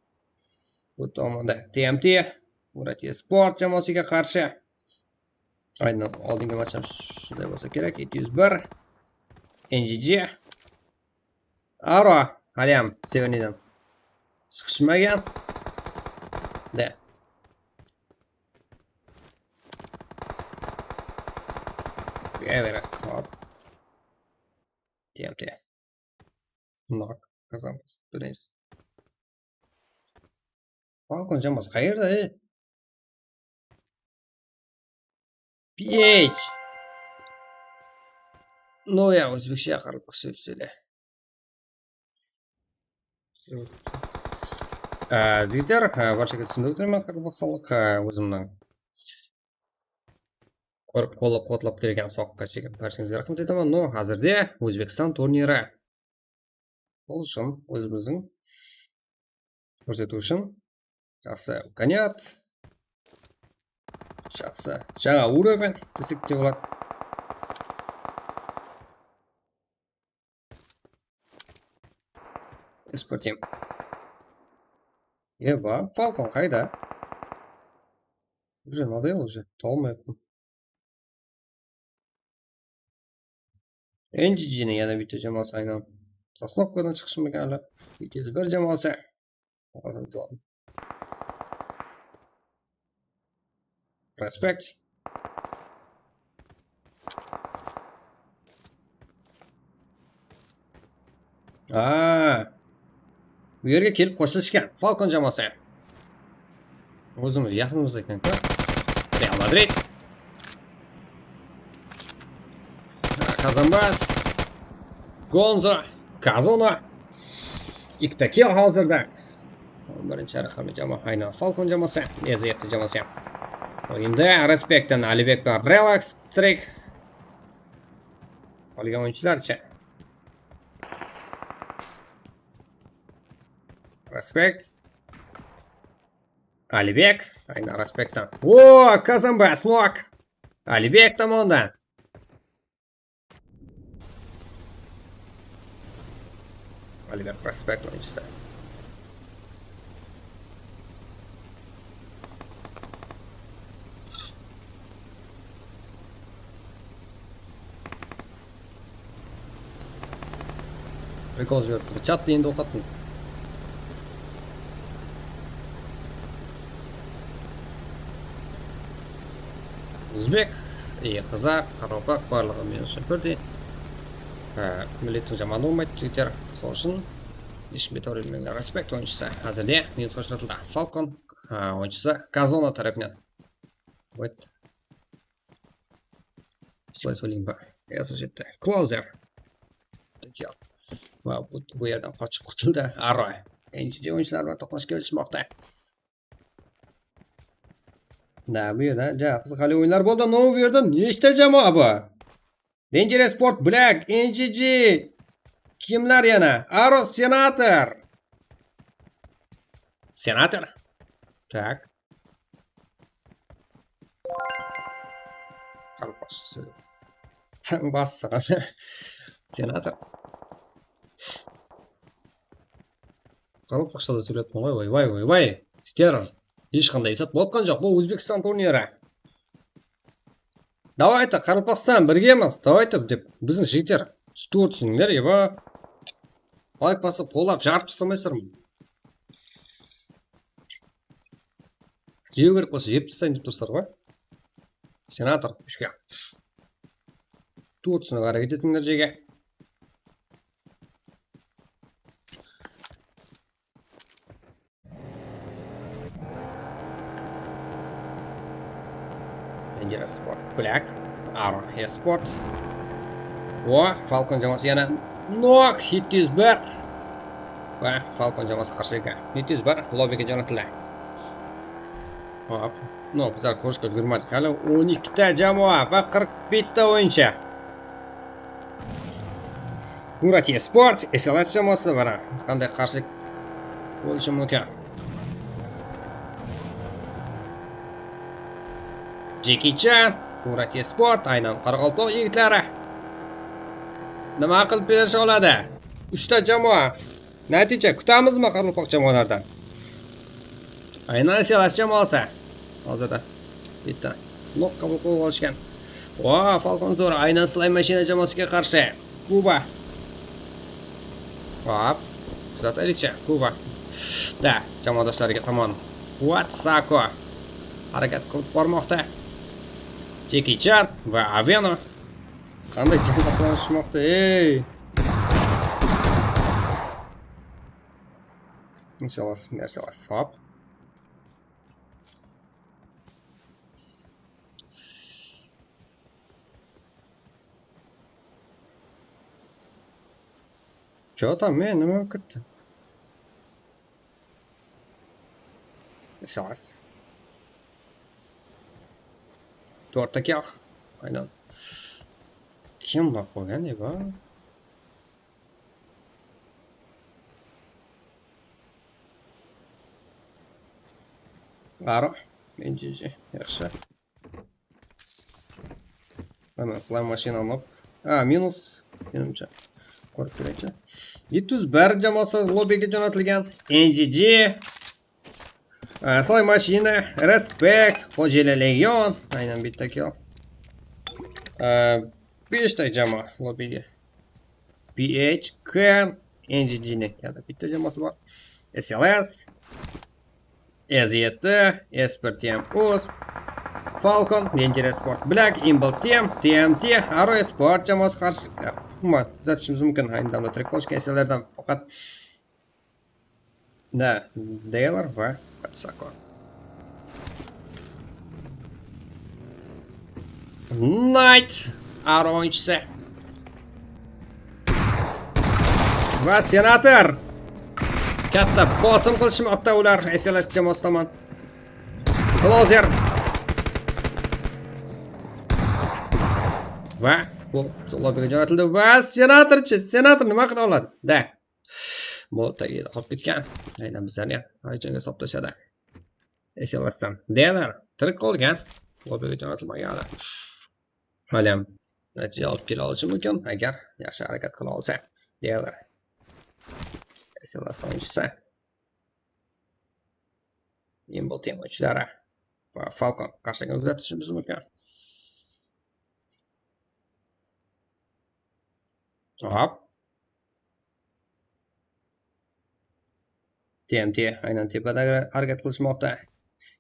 [SPEAKER 1] bu tomonda TMT, Murat Sport jamoasiga qarshi. Aynan oldingi match ham shunday bo'lsa kerak. 701 NGG. Aro hali ham Severnidan chiqishmagan. Da. Everest top. TMT. Knock qozonamiz. Birinchisi. Falcon jamoasi qayerda? PH. No ya o'zbekcha qaraqalpoqcha so'yla. Жігіттер, баршаға түсіндіріп отырмын, қарақалпақстандық өзімнің көріп qo'llab-quvvatlab kelgan soqqa chekib barchangizga rahmat aytaman. No, hozirda O'zbekiston turniri. Ол үшін өзіміздің көрсету үшін жақсы imkoniyat, жақсы жаңа уровень десек те болады. Спортим. Ева, Falcon қайда? Уже надоел уже, толмайпын. NGG'ning yana bitta jamoasi aynan Sosnovkadan chiqishmagan hali. 201 jamoasi. Respect. Bu yerga kelib qo'shilishgan Falcon jamoasi. O'zimiz yaqinimizda ekan-ku. Real Madrid. Kazanbas. Gonzo, Kazona. Ikkita kill hozirda. 11 raqamli jamoa aynan Falcon jamoasi, EZ7 jamoasi. O'yinda Respektdan Alibek va Relax Trick. Qolgan o'yinchilarcha. Respect. Alibek, aynan Respektdan. O, Kazanbas knock. Alibek tomonidan. Alibek Respect o'yinchisi. Прикол жіберіп, чатты енді оқатын. Өзбек, қазақ, қарақалпақ барлығы мен үшін бірдей. Миллеттің жаманы болмайды, жігіттер. Сол үшін ешкімге тәуір етмеңдер. Респект ойыншысы әзірде минусқа ұшыратылды. Falcon ойыншысы Казона тарапынан. Вот. Осылай сөйлейін ба? Жетті. Клаузер. Va bu yerdan qochib qutuldi. Aroy. NGG o'yinchilar bilan to'qnash kelishmoqda. Da, bu yerda ja qiziqarli o'yinlar bo'ldi. No, bu yerda nechta jamoa bu? Danger Sport Black, NGG. Kimlar yana? Aro Senator. Senator. Tak. Qaraqalpoqcha so'ylab. Bassig'an. Senator. Qaraqalpoqchada сөйлеппін ғой, ойбай, ойбай. Жігіттер, ешқандай сәт болған жоқ. Бұл Өзбекстан турнирі. Давайте, Қарақалпақстан біргеміз. Давайте деп біздің жігіттер төрт түсініңдер, еба. Лайк басып, қолдап, жарып тастамайсыздар ма? Жеу керек болса, жеп тастайын деп тұрсыздар ғой. Сенатор, үшке. Төрт түсінік әрекет етіңдер жеге. Sport Black, Aro Esport. O, Falcon jamoasi yana knock 701 va Falcon jamoasi qarshiga 701 lobbiga jo'natildi. Hop, no, bizlar ko'rishga ulgurmadik. Hali 12 ta jamoa va 41 ta o'yinchi. Murat Esport, SLS jamoasi va qanday qarshilik bo'lishi mumkin? Jackie Chan, Murat Sport, aynan Qoraqalpoq yigitlari. Nima qilib berisha oladi? 3 ta jamoa. Natija kutamizmi qoraqalpoq jamoalardan? Aynan SLS jamoasi hozirda bitta nok qabul qilib olishgan. Va Falcon zo'r aynan Slime mashina jamoasiga qarshi. Kuba. Hop, kuzataylikchi, Kuba. Da, jamoadoshlariga tomon Watsako harakat qilib bormoqda. Jackie Chan va Aveno qanday jang qilishmoqda, ey! Inshaalloh, inshaalloh. Hop. Чё там, nima bo'lib ketdi? Inshaalloh. 4 ta kill. Aynan. Kim lak qo'ygan eba? Aro, NGG, yaxshi. Mana slime mashina nok. Minus, menimcha. Ko'rib turaychi. 701 jamoasi lobbiga jo'natilgan. NGG, Slime mashina, Red Pack, Xo'jali Legion, aynan bitta kill. 5 ta jamoa lobbiga. PH, Ken, NGG ni yana bitta jamoasi bor. SLS, S7, S1 TM Uz, Falcon, Dangerous Sport Black, Imble Team, TMT, Aro Sport jamoasi qarshiliklar. Umuman kuzatishimiz mumkin. Ayni damda tirik qolishgan SLlardan faqat da Dealer va Sako. Knight Aro o'yinchisi va Senator katta bosim qilishmoqda ular SLS jamoasi tomon. Closer va bu lobbiga jo'natildi va senatorchi, senator nima qila oladi? Da. Bu tagida qolib ketgan. Aynan bizlarni ham hayajonga solib tashladi. SLSdan Dealer tirik qolgan. Lobbiga jo'natilmagan. Hali ham natija olib kela olishi mumkin agar yaxshi harakat qila olsa. Dealer SLS o'yinchisi. Imble Team o'yinchilari va Falcon qarshiligini kuzatishimiz mumkin. Hop. TMT aynan tepada harakat qilishmoqda.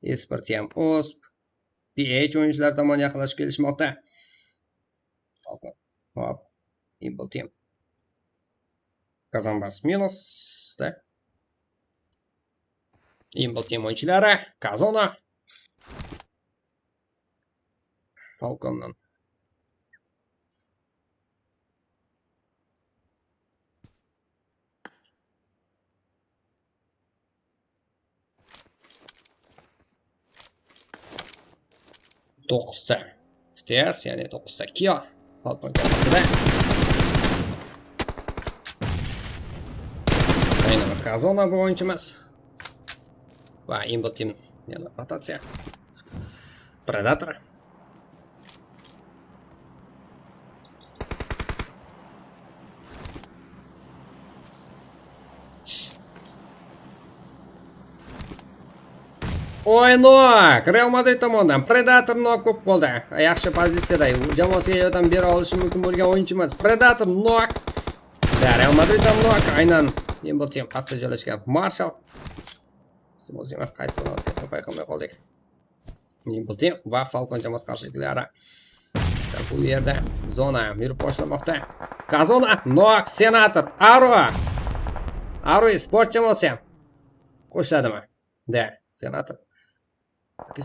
[SPEAKER 1] S1 TM OSP, PH o'yinchilar tomon yaqinlashib kelishmoqda. Falcon. Hop. Imble Team. Kazanbas minus, da. Imble Team o'yinchilari Kazona. Falcondan to'qqizta FTS, ya'ni 9ta Kia Falcon jamoasida. Aynan Kazona bu o'yinchimiz. Va Imble Team yana rotatsiya. Predator. O'ynok Real Madrid tomonidan Predator nok bo'lib qoldi. Yaxshi pozitsiyada jamoasiga yordam bera olishi mumkin bo'lgan o'yinchimiz Predator nok. Real Madriddan nok aynan Imble Team pastda joylashgan Marshall. Smozima qaysi bilan payqamay qoldik. Imble Team va Falcon jamoasi qarshiliklari. Bu yerda zona yurib boshlamoqda. Kazona nok, Senator, Aro. Aro sport jamoasi ham qo'shiladimi? Da, Senator.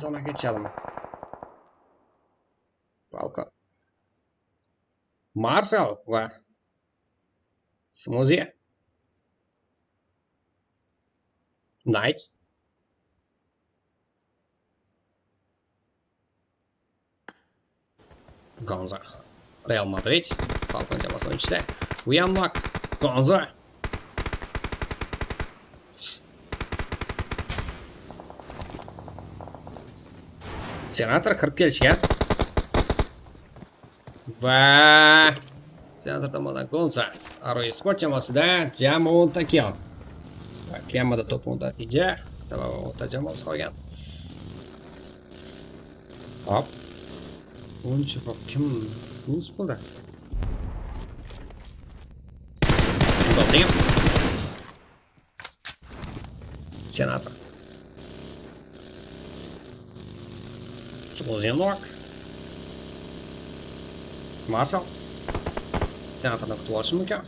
[SPEAKER 1] Zonaga tushadimi? Falcon. Marshall va Smoothie. Knight. Gonza. Real Madrid. Falcon jamoasi o'yinchisi. Uyamlak. Gonza. Senator kirib kelishgan. Va senator tomonidan Gonza. Aro Esport jamoasida jami 10 ta kill. Va kamida top 10 natija, sababi 10 ta jamoasi qolgan. Hop. O'yinchi hop kim? Minus bo'ldi. Senator. Zinok. Marshall. Senatorni kutib olishi mumkin.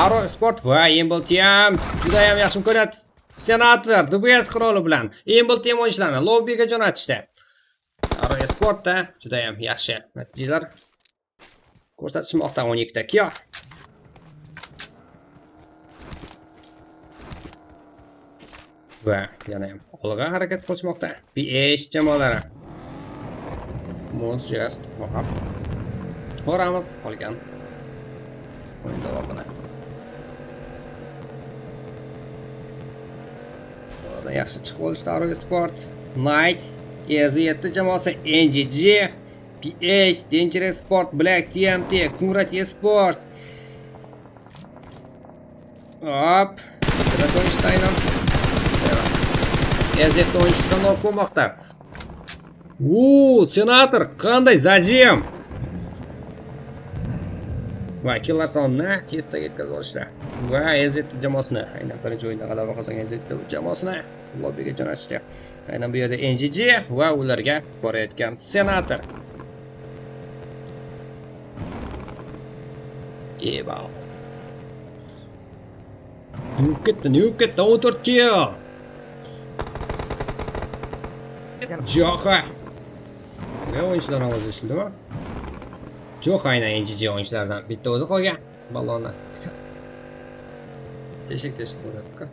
[SPEAKER 1] Aro Sport va Embl Team juda ham yaxshi imkoniyat. Senator DBS quroli bilan Embl Team o'yinchilarini lobbiga jo'natishdi. Aro Sportda juda ham yaxshi natijalar ko'rsatishmoqda. 12 ta kill. Va yana ham olg'a harakat qilishmoqda PH jamoalari. Mons just hop. Ko'ramiz qolgan o'yin davomini. Ulardan yaxshi chiqib olishdi Aro Sport. Knight, EZ7 jamoasi, NGG, PH, Dangerous Sport, Black TMT, Kunrat Esport. Hop, bitta o'yinchisi aynan. EZ7 o'yinchisi nok bo'lmoqda. Senator qanday zajim? Va killar sonini tezda yetkazib olishdi. Va EZ7 jamoasini aynan birinchi o'yinda g'alaba qozongan EZ7 jamoasini lobbiga jo'natishdi. Aynan bu yerda NGG va ularga borayotgan Senator. Eba. Nima ketdi, nima ketdi? 14 kill. Joha. Ne o'yinchilar ovozi eshitildimi? Joha aynan NGG o'yinchilaridan bitta o'zi qolgan. Ballonni. Teshik-teshik bo'lyapti.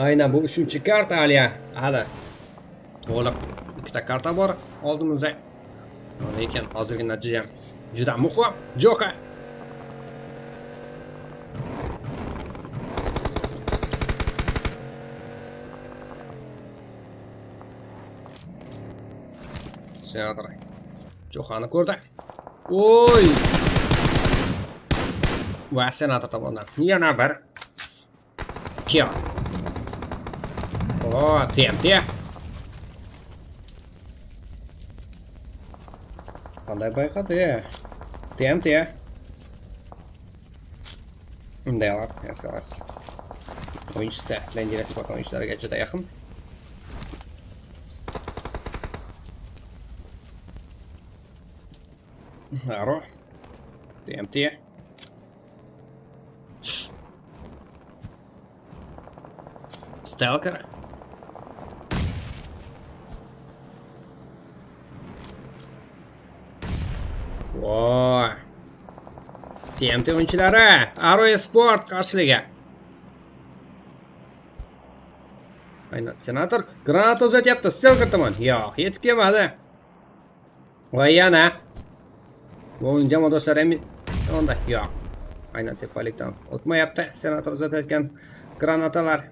[SPEAKER 1] Aynan bu 3-karta hali. Hali to'liq ikkita karta bor oldimizda. Lekin hozirgi natija juda muhim. Joha. Senator Johani ko'rdi. Oy! Va senator tomonidan yana bir kill. O, TMT. Qanday bayqadi? TMT. Unday olib, SOS. O'yinchisi Dangerous Sport o'yinchilariga juda yaqin. Aro. TMT. Stalker. Voy. TMT o'yinchilari Aro Sport qarshiliga. Aynan senator granata uzatyapti Stalker tomon. Yo'q, yetib kelmadi. Va yana bu o'yin jamoadoshlari ham onda yo'q. Aynan tepalikdan o'tmayapti senator uzatayotgan granatalar.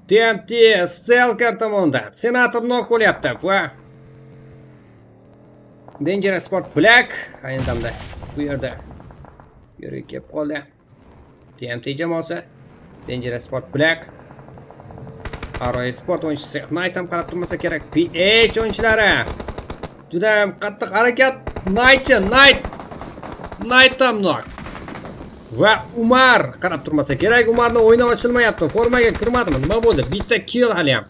[SPEAKER 1] TMT Stalker tomonda senator nok bo'lyapti va Dangerous Sport Black ayni damda bu yerda yerga kelib qoldi. TMT jamoasi Dangerous Sport Black Aro Sport o'yinchisi Knight ham qarab turmasa kerak. PH o'yinchilari juda ham qattiq harakat. Knightchi, Knight. Knight ham nok. Va Umar qarab turmasa kerak. Umarni o'yini ochilmayapti. Formaga kirmadimi? Nima bo'ldi? Bitta kill hali ham.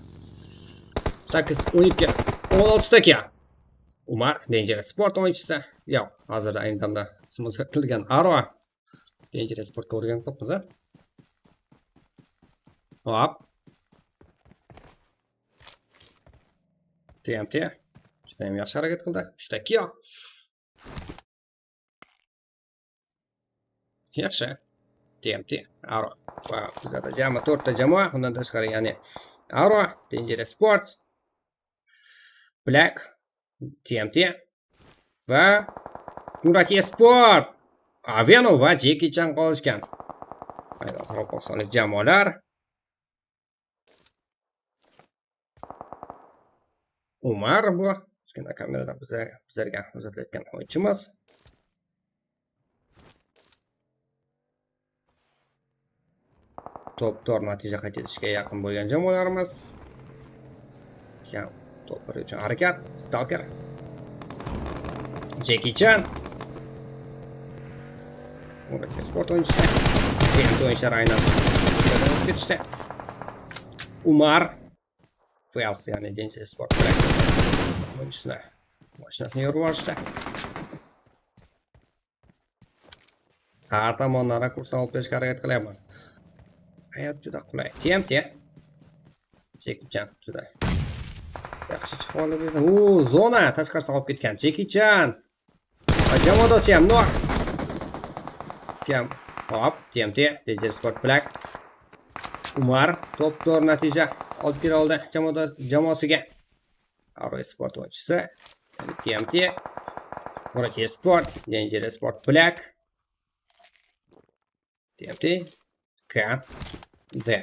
[SPEAKER 1] 8 12 16 ta kill. Umar Dangerous Sport o'yinchisi. Yo'q, hozirda ayni damda ismi o'zgartirilgan Aro Dangerous Sportga o'rganib qolibmiz, a? Hop. TMT juda ham yaxshi harakat qildi. 3 ta kill. Yaxshi. TMT Aro va bizada jami 4 ta jamoa, undan tashqari ya'ni Aro, Dangerous Sport, Black, TMT va Murati Sport, Aveno va Jackie Chan qolishgan. Aynan Qoraqalpog'istonlik jamoalar. Umar bu kichkina kameradan bizlarga uzatilayotgan o'yinchimiz. Top 4 natija qayd etishga yaqin bo'lgan jamoalarimiz. Kam top 1 uchun harakat. Stalker. Jackie Chan. Murati Sport o'yinchisi. TMT o'yinchilari aynan o'tib ketishdi. Umar Wells, ya'ni Danger Sport bilan o'yinchisini mashinasini yorib yuborishdi. Har tomondan rakursdan olib berishga harakat qilyapmiz. Hayot juda qulay. TMT. Jackie Chan juda yaxshi chiqib oldi bu yerdan. U zona tashqarisida qolib ketgan Jackie Chan. Va jamoadoshi ham Noah. Kam. Hop, TMT, Danger Sport Black. Umar top 4 natija olib kela oldi jamoasiga. Aroy Sport o'yinchisi, ya'ni TMT, Murati Sport, Danger Sport Black, TMT, K, D.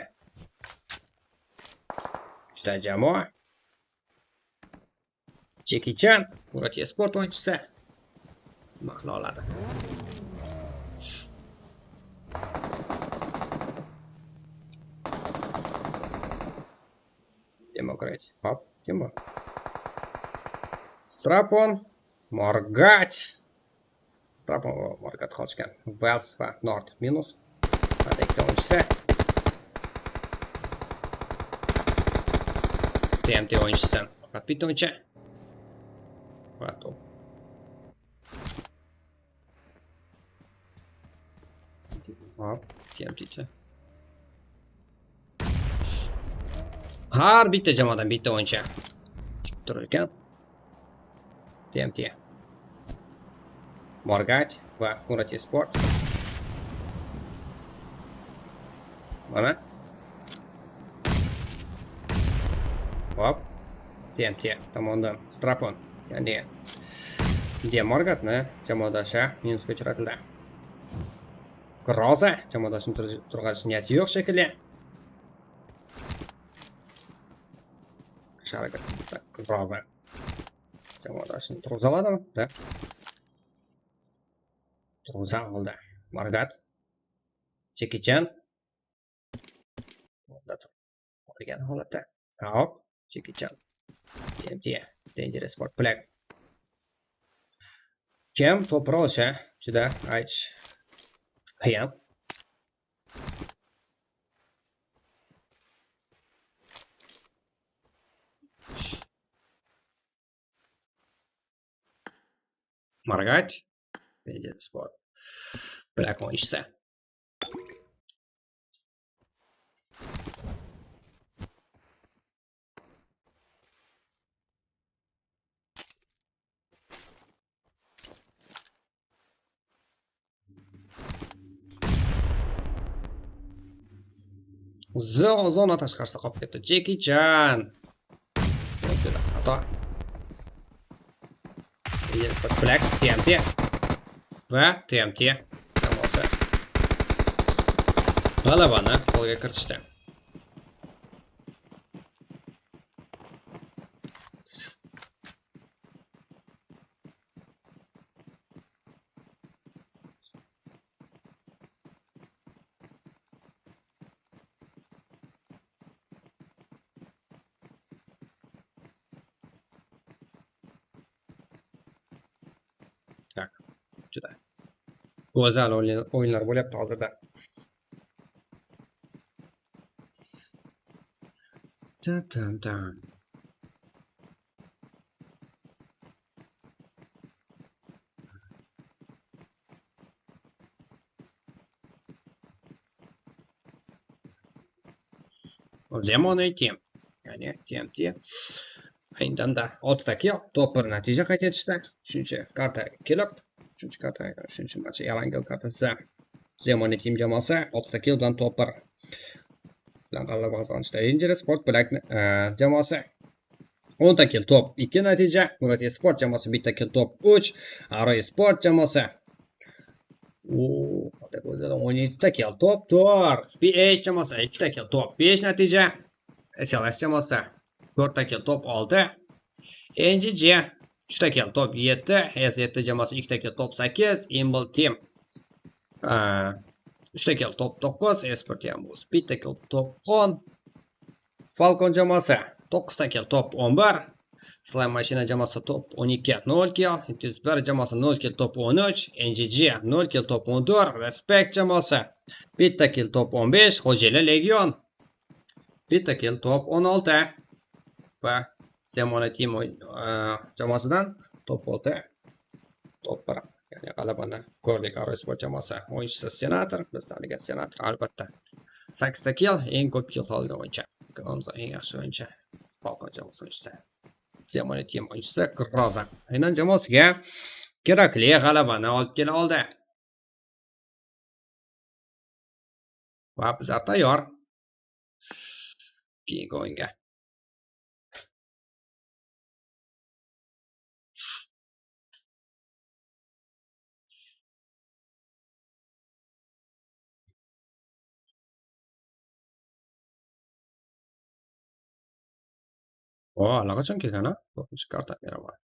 [SPEAKER 1] Uchta jamoa. Jackie Chan, Murati Sport o'yinchisi nima qila oladi? Demokrat. Hop, kim bu? Strapon, Morgach. Strapon va Morgat qochgan. Wells va Nord minus. Mana ikkita o'yinchisi. TMT o'yinchisi. Faqat bitta o'yinchi. Va to'p. Hop, TMTchi. Har bitta jamoadan bitta o'yinchi chiqib turar ekan. TMT. Morgach va Murati Sport. Mana. Hop. TMT tomonidan Strapon, ya'ni De Morgatni jamoadoshi minusga uchratildi. Groza jamoadoshini turg'azish niyati yo'q shekilli. Harakat Groza jamoadoshini turg'aza oladimi? Da. Turg'aza oldi. Morgat. Jackie Chan. Unda turib qolgan holatda. Hop, Jackie Chan. TMT, Danger Sport Black. Kim to'pni olsa juda aytish qiyin. Morgat, Danger Sport Black o'yinchisi. Zona tashqarisida qolib ketdi. Jackie Chan. Xato. Black, TMT va TMT jamoasi g'alabani qo'lga kiritishdi. Juda go'zal o'yinlar bo'lyapti hozirda. Tam tam. Zamonaviy team, ya'ni TMT aynan da 6 ta kill, top 1 natija qayd etishdi. Uchinchi karta kelib, uchinchi karta, uchinchi match Erangel kartasida Zamonaviy team jamoasi 6 ta kill bilan top 1 bilan g'alaba qozonishdi. Danger Sport Black jamoasi 10 ta kill top 2 natija, Murati Sport jamoasi 1 ta kill top 3, Aroy Sport jamoasi qanday bo'ldi? 17 ta kill top 4, PH jamoasi 2 ta kill top 5 natija, SLS jamoasi 4 ta kill top 6, NGG 3 ta kill top 7, S7 jamoasi 2 ta kill top 8, Imble Team 3 ta kill top 9, S1 Team 1 ta kill top 10, Falcon jamoasi 9 ta kill top 11, Slime Machina jamoasi top 12 0 kill, 201 jamoasi 0 kill top 13, NGG 0 kill top 14, Respect jamoasi 1 ta kill top 15, Xo'jeli Legion 1 ta kill top 16 va Zemona Team jamoasidan top 6 top 1. Ya'ni g'alabani ko'rdik. Arosport jamoasi o'yinchisi Senator, biz tanigan Senator albatta 8 ta kill, eng ko'p kill olgan o'yinchi. Gronza eng yaxshi o'yinchi. Falcon jamoasi o'yinchisi. Zemona Team o'yinchisi Groza. Aynan jamoasiga kerakli g'alabani olib kela oldi. Va bizlar tayyor keyingi o'yinga. O, allaqachon kelgan, a? 4-chi karta beraman.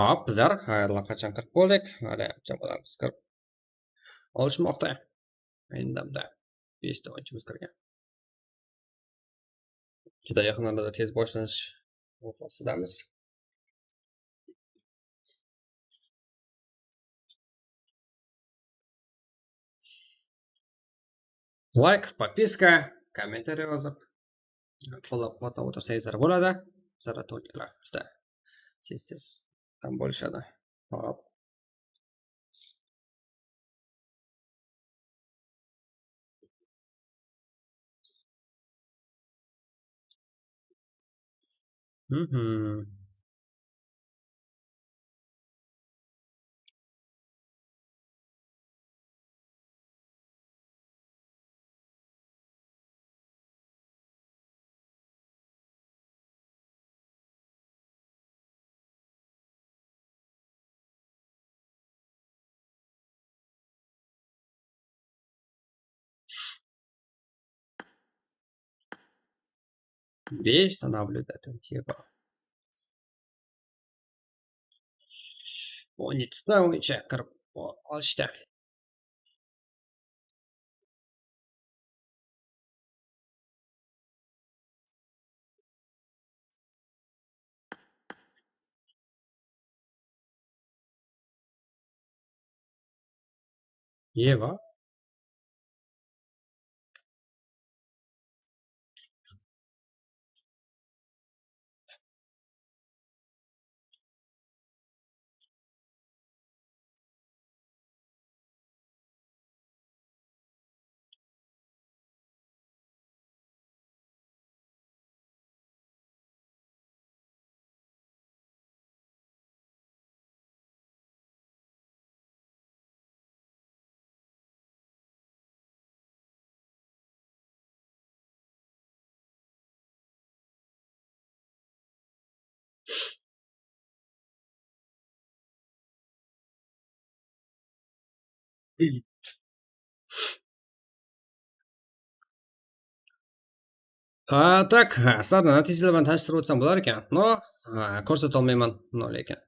[SPEAKER 1] Hop, bizlar allaqachon kirib bo'ldik. Hali jamoalarimiz kirib olishmoqda. Endi 5 ta o'yinchimiz kirgan. Juda yaqin orada tez boshlanish ofasidamiz. Like, подписка, kommentariy yozib, qo'llab-quvvatlab o'tirsangizlar bo'ladi. Bizlar turnirlar juda tez-tez ham bo'lishadi. Hop. Beshta наблюдатель bor. 17 ta o'yinchi kirib olishdi. Yeva. Так, sizlarni natijalar bilan tanishtirib o'tsam bo'lar ekan. No, ko'rsata olmayman, no lekin.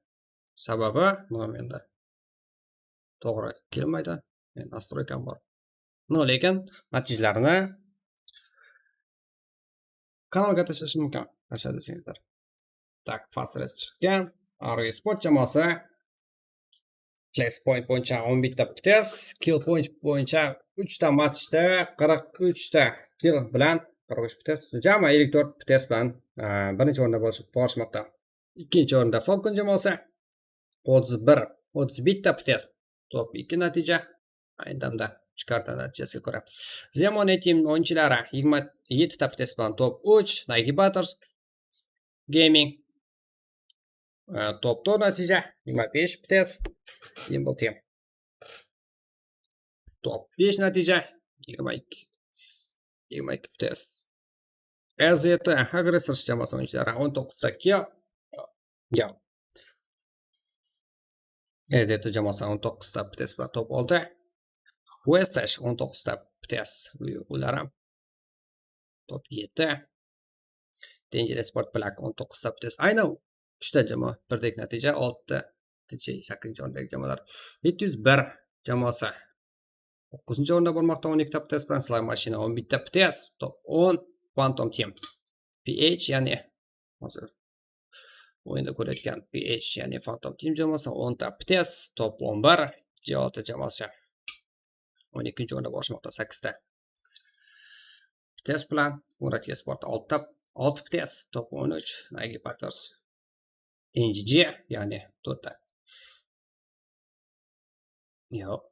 [SPEAKER 1] Sababi, no menda to'g'ri kelmaydi. Men nastroykam bor. No lekin natijalarni kanalga tashlashim mumkin. Tashlab desangizlar. Так, fast race chiqqan. Arrow Sport jamoasi chess point bo'yicha 11 ta PTS, kill point bo'yicha 3 ta matchda 43 ta kill bilan 43 PTS, jami 54 PTS bilan birinchi o'rinda borishmoqda. Ikkinchi o'rinda Falcon jamoasi 31 ta PTS, top 2 natija. Ayndamda 3 karta natijasiga ko'ra. Zemon Team o'yinchilari 27 ta PTS bilan top 3, Nike Butters Gaming Top 4 natija 25 PTS Dimple Team. Top 5 natija 22 PTS. S7 Aggressor jamoasi o'yinchilari 19 ta kill. S7 jamoasi 19 ta PTS bilan top 6. Westash 19 ta PTS, ular ham top 7. Danger Sport Black 19 ta PTS. Aynan 3 ta jamoa birdek natija, 6 8 o'rindagi jamoalar. 701 jamoasi 9-o'rinda bormoqda 12 ta PTS bilan. Slime Machine 11 ta PTS, top 10 Phantom Team. PH, ya'ni hozir o'yinda ko'rayotgan PH, ya'ni Phantom Team jamoasi 10 ta PTS, top 11 G6 jamoasi 12-o'rinda borishmoqda 8 ta PTS bilan. Murat Sport 6 PTS, top 13 Nagi Partners NGG, ya'ni 4 ta. Yo'q,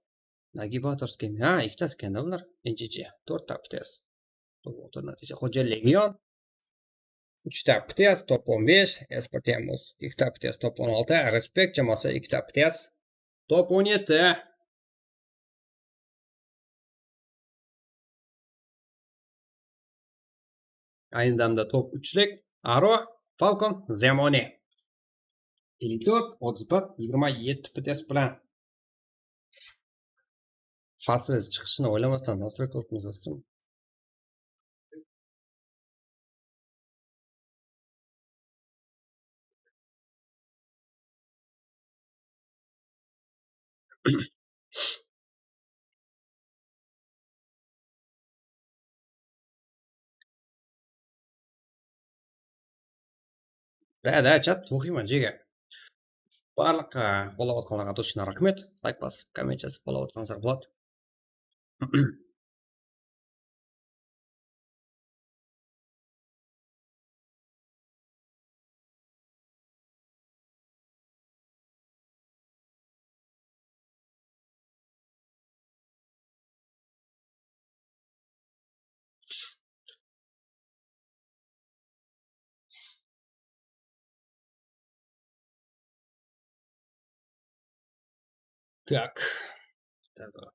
[SPEAKER 1] Nagi Partners kim? Ha, ikkitasi ekanda ular. NGG 4 ta PTS. Top 6 natija. Xo'ja Legion 3 ta PTS, top 15. Esport Amos 2 ta PTS, top 16. Respect jamoasi 2 ta PTS, top 17. Ayni damda top 3lik Aro, Falcon, Zemoni. 54, 31, 27 PTS bilan. Fast chiqishini o'ylamasdan nastroyka qilibmiz aslida. Да, chat o'qiyman jiga. Barliq qo'llab o'tganlarga uchun rahmat. Like bosib, komment yozib qo'llab o'tsangiz bo'ladi. Так. Да.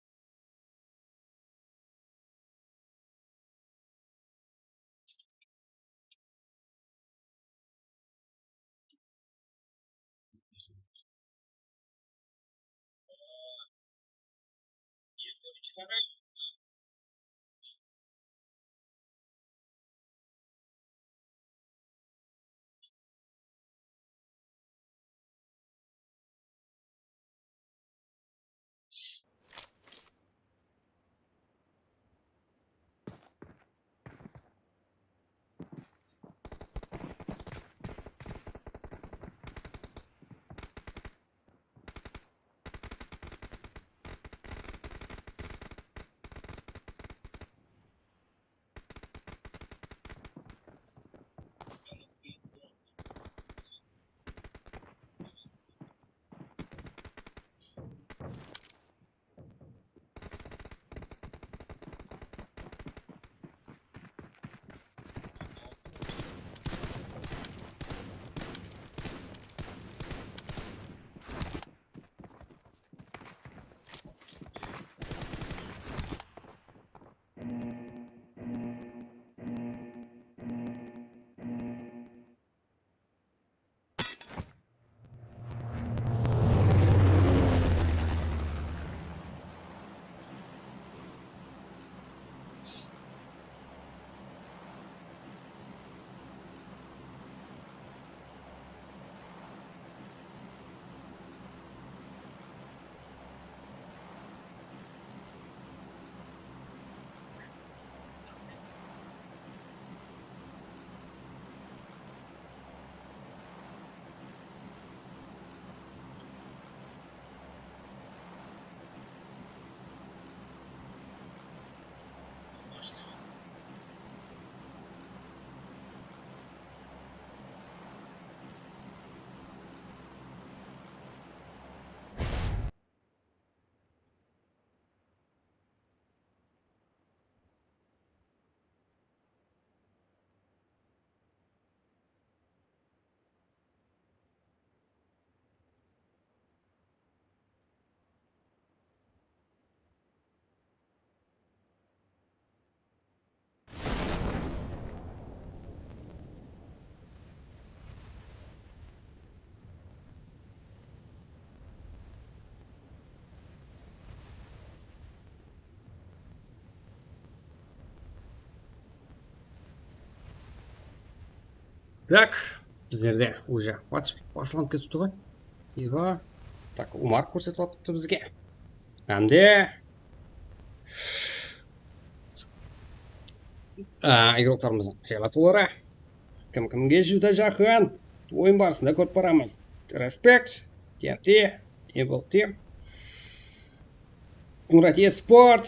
[SPEAKER 1] Так, bizlarda уже матч boshlanib ketibdi ғой. Ива. Так, Umar ko'rsatyapti bizga. Hamda игрок larimizni klaviaturalari kim kimga juda yaqin o'yin barısında ko'rib boramiz. Respect, TMT, Evil Team, Murat Esport,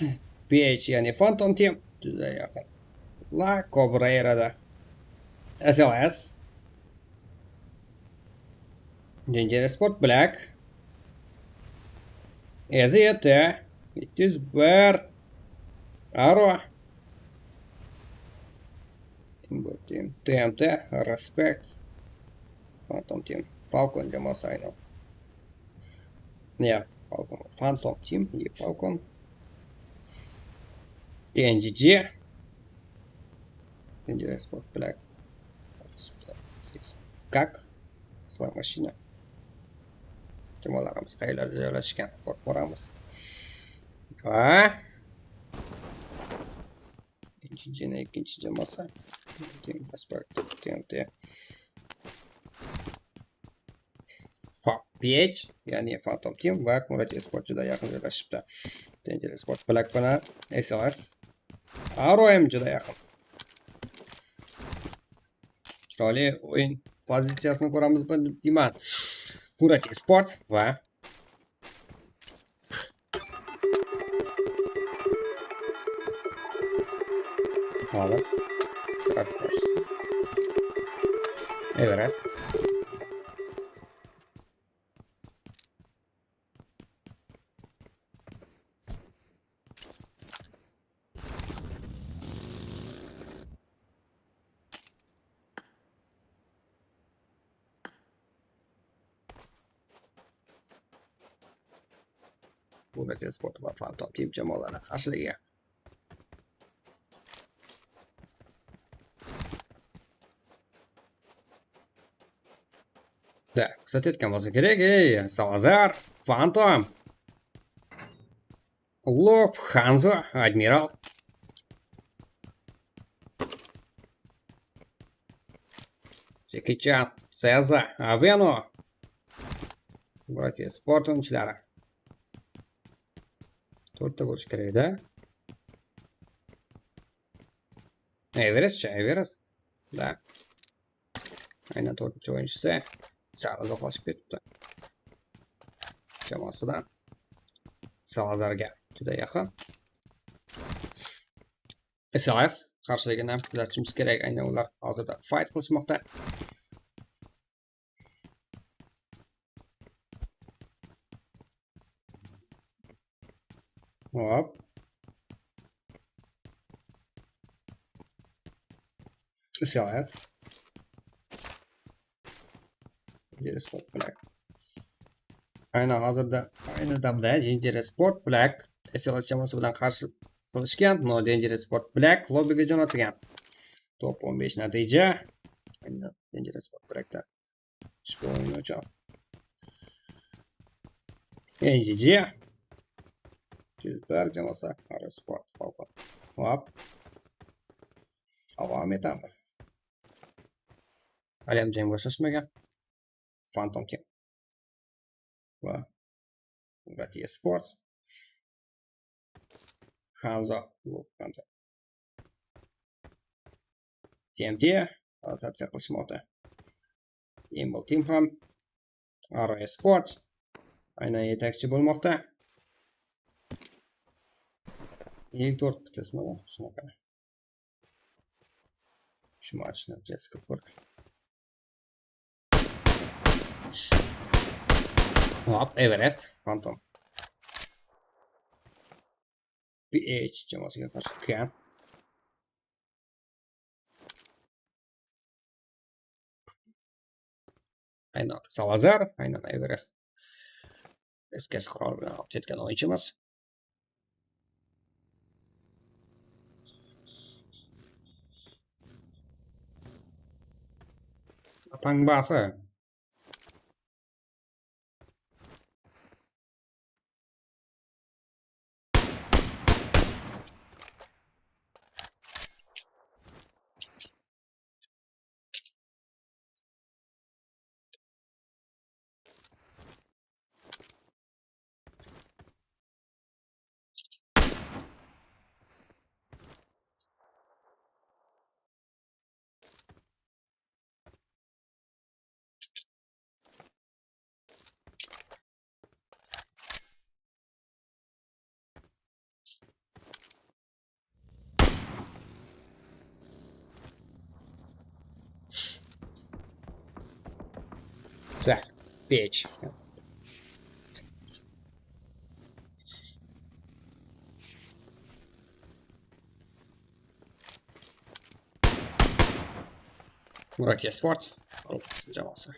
[SPEAKER 1] PH ya'ni Phantom Team juda yaqin. La Cobra erada SLS, Danger Sport Black, EZT, 701, Aro, Team, TMT, Respect, Phantom Team, Falcon jamoasi aynan. Ne, Falcon, Phantom Team, не Falcon. NGG, Danger Sport Black. Как? Злая mashina. Jamoalarimiz qayerlarda joylashgan ko'rib boramiz. Va NGG'ning ikkinchi jamoasi TMT. Hop, PH, ya'ni Phantom Team va Murat Esport juda yaqin joylashibdi. Danger Sport Black bilan SLS, ROM juda yaqin. Chiroyli o'yin pozitsiyasini ko'ramiz deyman. Murat Esport va hozir Everest. Murat Esport va Phantom Team jamoalari qarshiligi. Да, kuzatayotgan bo'lsa kerak. Ey, Salazar, Phantom, Лоб, Hanzo, Admiral. Jackie Chan, Cezar, Aveno. Murat Esport o'yinchilari. To'rtta bo'lishi kerak-da. Everest, Everest. Da. Aynan to'rtinchi o'yinchisi sal uzoqlashib ketibdi. Jamoasidan Salazarga juda yaqin. SLS qarshiligini ham kuzatishimiz kerak. Aynan ular hozirda fight qilishmoqda. Hop. SLS. Danger Sport Black. Aynan hozirda ayni damda Danger Sport Black SLS jamoasi bilan qarshi qilishgan. No, Danger Sport Black lobbiga jo'natilgan. Top 15 natija. Aynan Danger Sport Blackda ushbu o'yin uchun. NGG 101 jamoasi Sport Falcon. Hop. Davom etamiz. Hali ham jang boshlashmagan. Phantom Team va Murat Esport, Hanzo, Hanzo. TMT rotatsiya qilishmoqda. Evil Team ham RO Sport aynan yetakchi bo'lmoqda. 54 bitasmidi? Shunaqa. Shu match natijasiga ko'ra. Hop, Everest, Phantom. PH jamoasiga qarshi kan. Aynan Salazar, aynan Everest. SKS qurol bilan olib ketgan o'yinchimiz. Tangbasi. PH. Murat Esport jamoasi.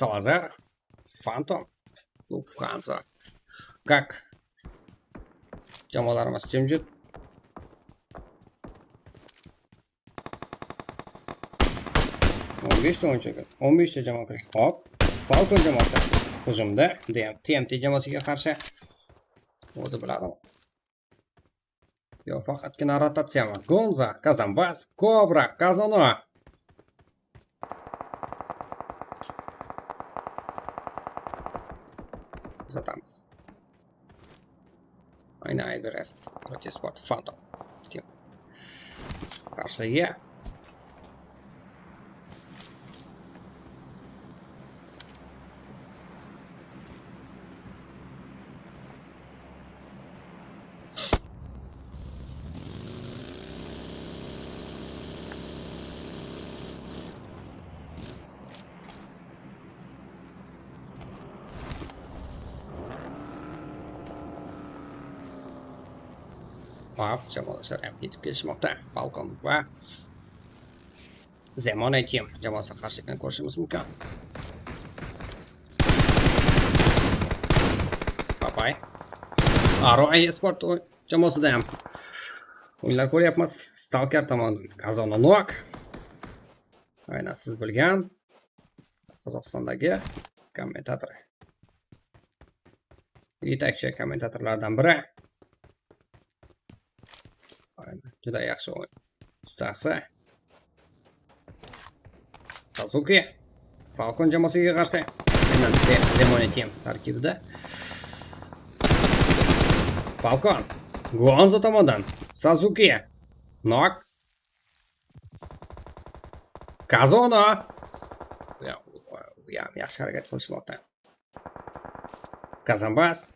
[SPEAKER 1] Салазар, Phantom, Lufthansa, GAK jamoalarimiz jimjit. 15 ta o'yinchi, 15 ta jamoa kirgan. Hop, Falcon jamoasi hujumda TMT jamoasiga qarshi. O'zi biladimi? Yo, faqatgina rotatsiyami? Gonza, Kazambas, Cobra, Kazano. Kuzatamiz. Aynan Everest, Sport, Phantom Team qarshiligi. Hop, jamoalar ham yetib kelishmoqda. Falcon va Zemona Team jamoasi qarshilikni ko'rishimiz mumkin. Papay. Aro Esport jamoasida ham o'yinlar ko'ryapmiz. Stalker tomonidan Kazona Nok. Aynan siz bilgan Qozog'istondagi kommentator. Yetakchi kommentatorlardan biri. Juda yaxshi o'yin ustasi. Sasuke Falcon jamoasiga qarshi. Aynan Demon Team tarkibida. Falcon Gonzo tomonidan Sasuke Nok Kazona. Ya, yaxshi harakat qilishmoqda. Kazambas.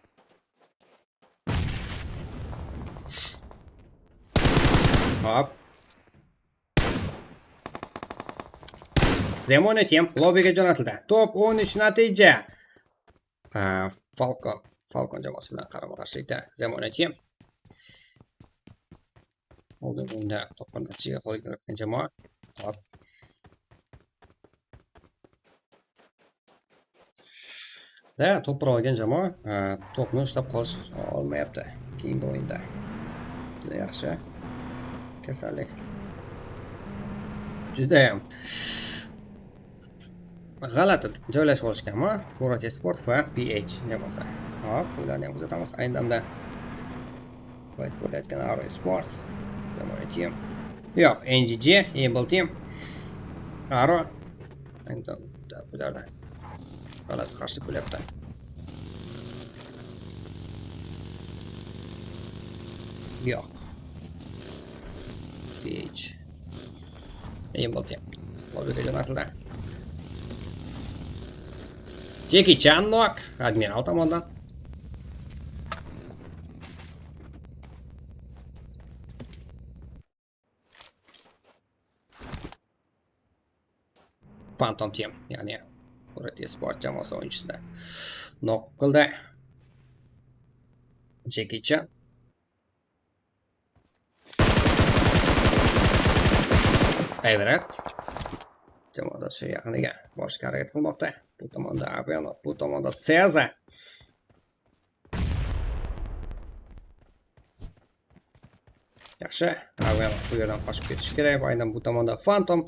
[SPEAKER 1] Hop. Zemona Team lobbiga jo'natildi. Top 13 natija. Falcon jamoasi bilan qarama-qarshilikda Zemona Team. Oldin unda top natijaga qo'l kiritgan jamoa. Hop. Da, to'p olgan jamoa to'pni ushlab qolish olmayapti keyingi o'yinda. Juda yaxshi. Kasallik. Judayam g'alati joylashib olishganmi? Murat Esport va PH jamoasi. Hop, ularni ham kuzatamiz. Ayni damda fight bo'layotgan Aro Esport, Zamona Team. Yo'q, NGG, Able Team. Aro ayni damda bularda g'alati qarshi bo'lyapti. Yo'q. PH. Able Team. Lobbiga jo'natildi. Jackie Chan nok Admiral tomonidan. Phantom Team, ya'ni Murat Esport jamoasi o'yinchisida nok qildi. Jackie Chan. Everest jamoadoshi yaqiniga borishga harakat qilmoqda. Bu tomonda Aviano, bu tomonda Ceza. Yaxshi, Aviano bu yerdan qochib ketishi kerak. Aynan bu tomonda Phantom.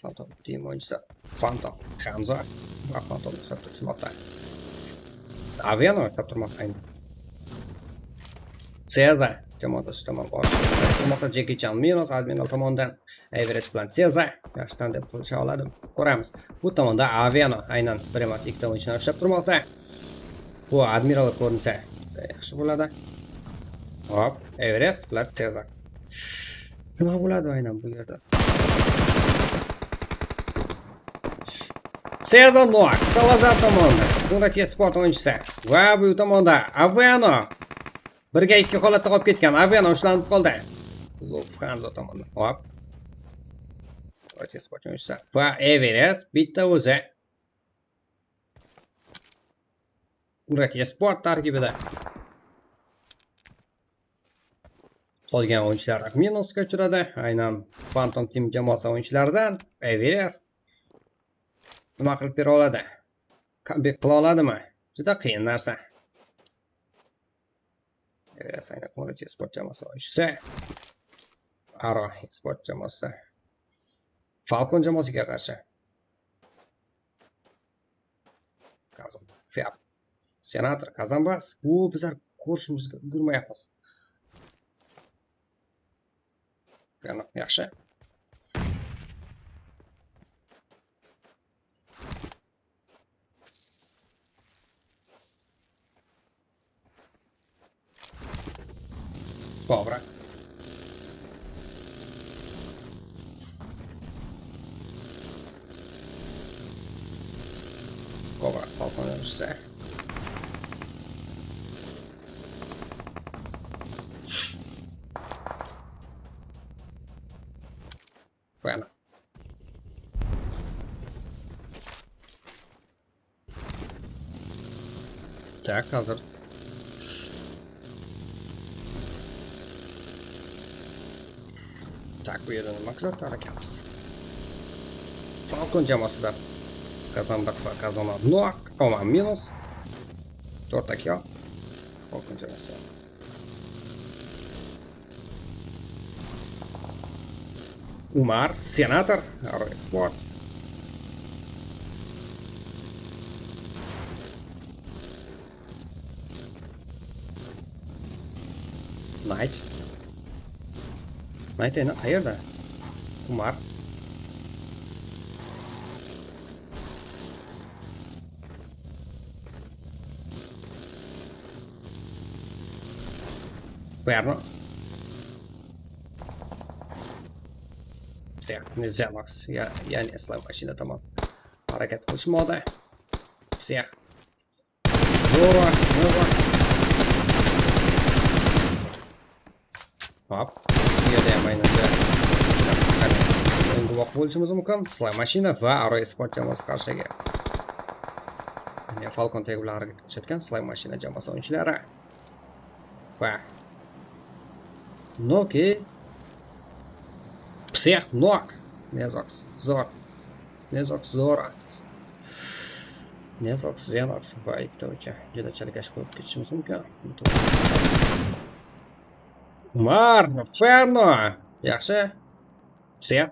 [SPEAKER 1] Phantom team o'yinchisi Phantom Hamza va Phantom ushlab turishmoqda. Aviano ushlab turmoqda aynan. Ceza Jamoadosh tomon borish. Jeki Chan minus Admiral tomonidan Everest bilan Cezar yaxshi tandem qilisha oladi. Ko'ramiz. Bu tomonda Aveno aynan bir emas ikkita o'yinchini ushlab turmoqda. Bu Admiral ko'rinsa yaxshi bo'ladi. Hop, Everest bilan Cezar. Nima bo'ladi aynan bu yerda? Cezar Noak, Salazar tomonidan. Kungrati Sport o'yinchisi va bu tomonda Aveno 1-2 holatda qolib ketgan. Aveno ushlanib qoldi. Lufthansa tomonidan. Hop. Sport o'yinchisi va Everest bitta o'zi. Kungrati Sport tarkibida. Qolgan o'yinchilar minusga uchradi. Aynan Phantom Team jamoasi o'yinchilaridan Everest nima qilib bera oladi? Comeback qila oladimi? Juda qiyin narsa. Everest aynan Kungrati Sport jamoasi o'yinchisi. Aro Sport jamoasi Falcon jamoasiga qarshi. Kazan, Fiat, Senator, Kazanbas. Bu bizlar ko'rishimizga ulgurmayapmiz. Yaxshi. Cobra. Cobra, Falcon o'yinchisi. Bueno. Так, hozir. Так, bu yerda nima kuzatar ekanmiz? Falcon jamoasida Kazanbas va Kazona Noak, Oman minus. 4 kill. Falcon jamoasi. Umar, Senator, Roy Sports. Knight. Knight endi qayerda? Umar. Berno. Zenox, ya'ni Islom mashina tomon harakat qilishmoqda. Psex. Zora, Novax. Hop, bu yerda ham aynan guvoh bo'lishimiz mumkin. Islom mashina va Aroy Sport jamoasi qarshiga. Ya'ni Falcon tag bilan harakat qilishayotgan Islom mashina jamoasi o'yinchilari. Va Noki Psex Nok. Nezox Zor. Nezox Zora. Nezox Zenox va ikkita o'yinchi juda chalkash bo'lib ketishimiz mumkin. Umar, Ferno. Yaxshi. Psex.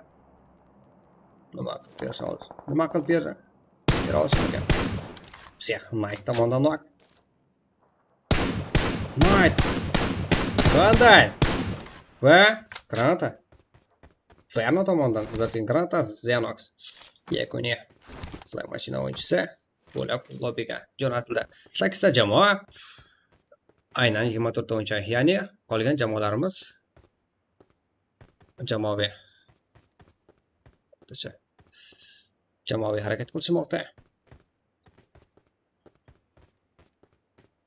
[SPEAKER 1] Nima qilib berisha olish? Nima qilib bera olish mumkin? Psex Knight tomonidan Nok. Knight. Qanday? Va granata. Ferno tomonidan uzatilgan granata Zenox yakuniy Slay mashina o'yinchisi bo'lib lobbiga jo'natildi. 8 ta jamoa aynan 24 ta o'yinchi, ya'ni qolgan jamoalarimiz jamoaviy harakat qilishmoqda.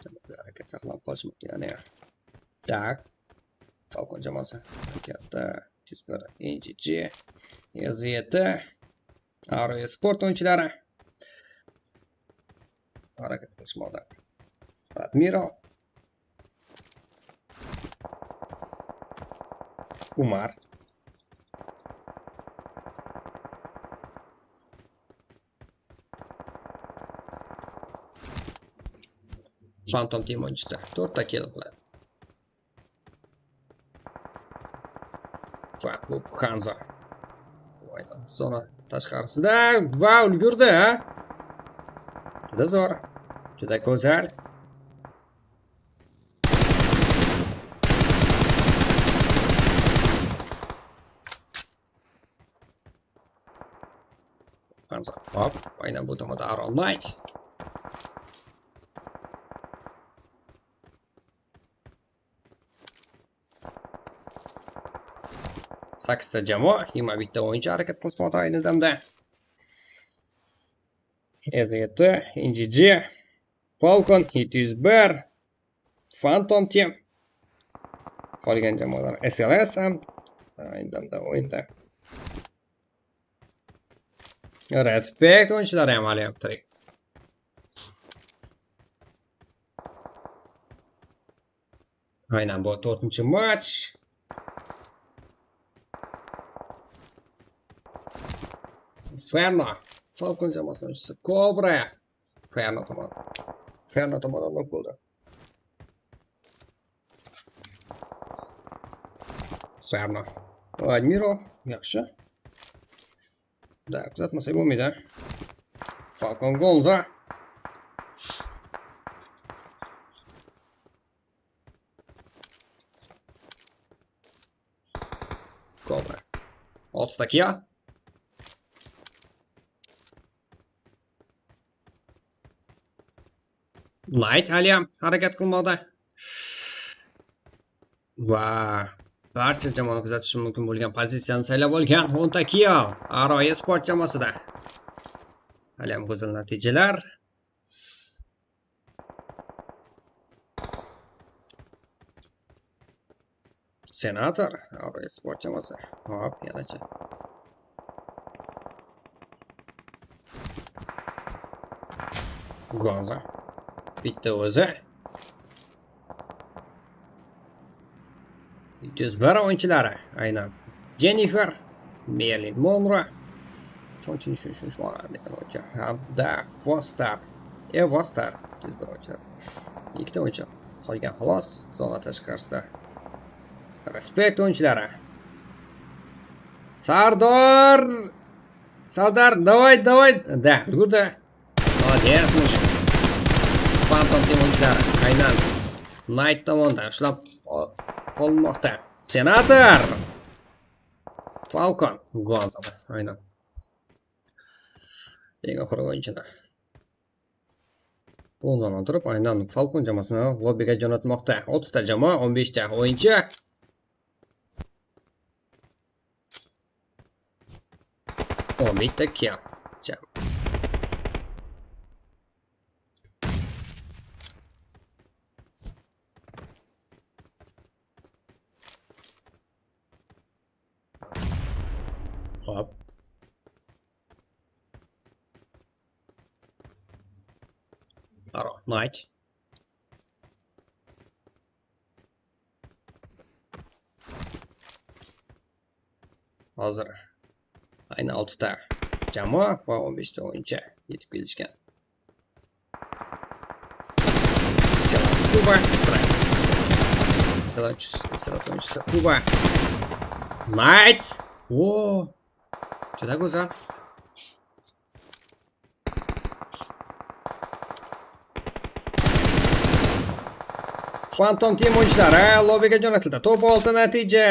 [SPEAKER 1] Jamoaviy harakat saqlanib qolishmoqda, ya'ni. Tak. Falcon jamoasi harakatda. 101 NGG, Z7, Aroy Sport o'yinchilari harakat qilishmoqda. Admiral, Umar, Phantom Team o'yinchisi 4 ta kill bilan. Bu Hanzo. Zona tashqarisida va ulgurdi. Juda zo'r. Juda go'zal. Hop, aynan bu tomonda Aaron Knight. Sakkizta jamoa, 21 ta o'yinchi harakat qilishmoqda ayni damda. S7, NGG, Falcon, 701, Phantom Team. Qolgan jamoalar SLS ham ayni damda o'yinda. Respekt o'yinchilari ham hali ham tirik. Aynan bu 4-match. Inferno, Falcon jamoasi o'yinchisi Cobra. Ferno tomon. Ferno tomonidan knock bo'ldi. Ferno. Admiral yaxshi. Da, kuzatmasak bo'lmaydi. Falcon Gonza. Cobra. 6 ta kill. Knight hali ham harakat qilmoqda. Va barcha jamoani kuzatishi mumkin bo'lgan pozitsiyani saylab olgan 10 ta kill Aro Esport jamoasida. Hali ham go'zal natijalar. Senator Aro Esport jamoasi. Hop, yanacha. Gonza. Bitta o'zi. 101 o'yinchilari aynan Jennifer, Merlin Monroe, Hamda Foster, Evostar 101 o'yinchilar. Ikkita o'yinchi qolgan xolos zona tashqarisida. Respekt o'yinchilari. Sardor! Sardor, давай, давай. Da, ulgurdi. Молодец, мужик. Phantom Team o'yinchilari aynan Knight tomonidan ushlab olinmoqda. Senator! Falcon Gonza aynan. Eng oxirgi o'yinchini. Londondan turib aynan Falcon jamoasini lobbiga jo'natmoqda. 30 ta jamoa, 15 ta o'yinchi. 11 ta kill. Hop. Aro, Knight. Hozir aynan 6 ta jamoa va 15 ta o'yinchi yetib kelishgan. Kuba, o'yinchisi Kuba. Knight. Wo! Juda go'zal. Phantom Team o'yinchilari lobbiga jo'natildi. Top 6 natija.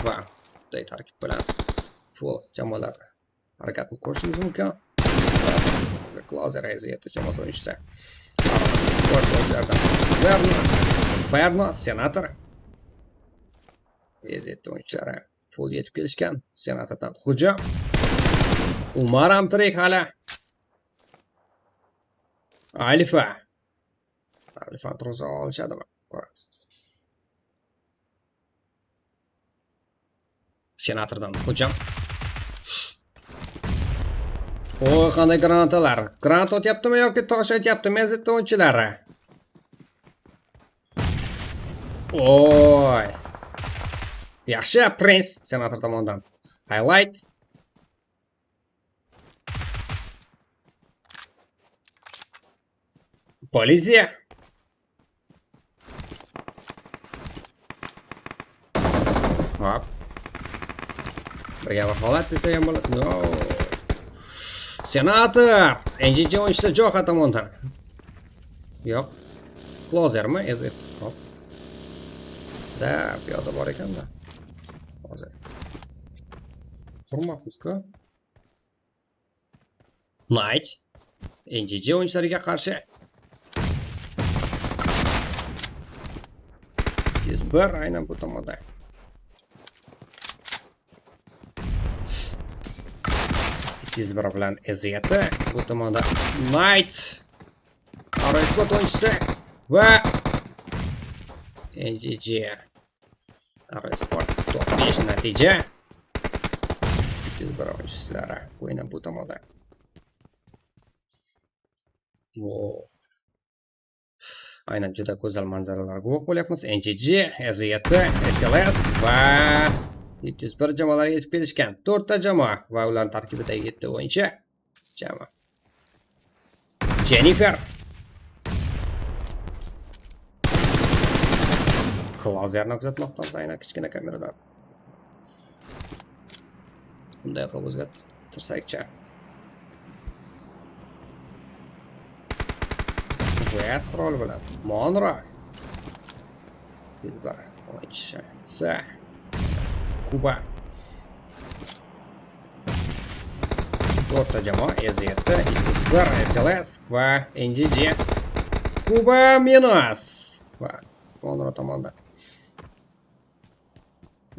[SPEAKER 1] Va bunday tarkib bilan full jamoalar harakatini ko'rishimiz mumkin. Closer S7 jamoasi o'yinchisi. Ferno, Senator. S7 o'yinchilari full yetib kelishgan. Senatordan Xo'ja. Umar ham tirik hali. Alfa. Alfa tursa olishadimi? Ko'ramiz. Senatordan Xo'ja. O, qanday granatalar. Granat otyaptimi yoki tosh otyaptimi S7 o'yinchilari? Oy. Yaxshi, Prince senator tomonidan. Highlight. Politsiya. Hop. Birga bir holat desa ham bo'ladi. No. Senator! NGG o'yinchisi Joka tomonidan. Yo'q. Closermi? Hop. Da, piyoda bor ekanda. Hozir. Ko'rmoqmiz-ku. Knight NGG o'yinchilariga qarshi. 101 aynan bu tomonda. 101 bilan S7 bu tomonda Knight Arosport o'yinchisi va NGG Arosport top 5 natija. 101 o'yinchilari o'yina bu tomonda. Aynan juda go'zal manzaralarga guvoh bo'lyapmiz. NGG, S7, SLS va 701 jamoalari yetib kelishgan. 4 ta jamoa va ularning tarkibidagi 7 o'yinchi jamoa. Jennifer Klozerni kuzatmoqdamiz aynan kichkina kameradan. Bunday qilib o'zgartirsakcha. VS rol bilan Monro. Bir o'yinchisi Kuba. 4 ta jamoa S7, 201, SLS va NGG. Kuba minus va Monro tomonda.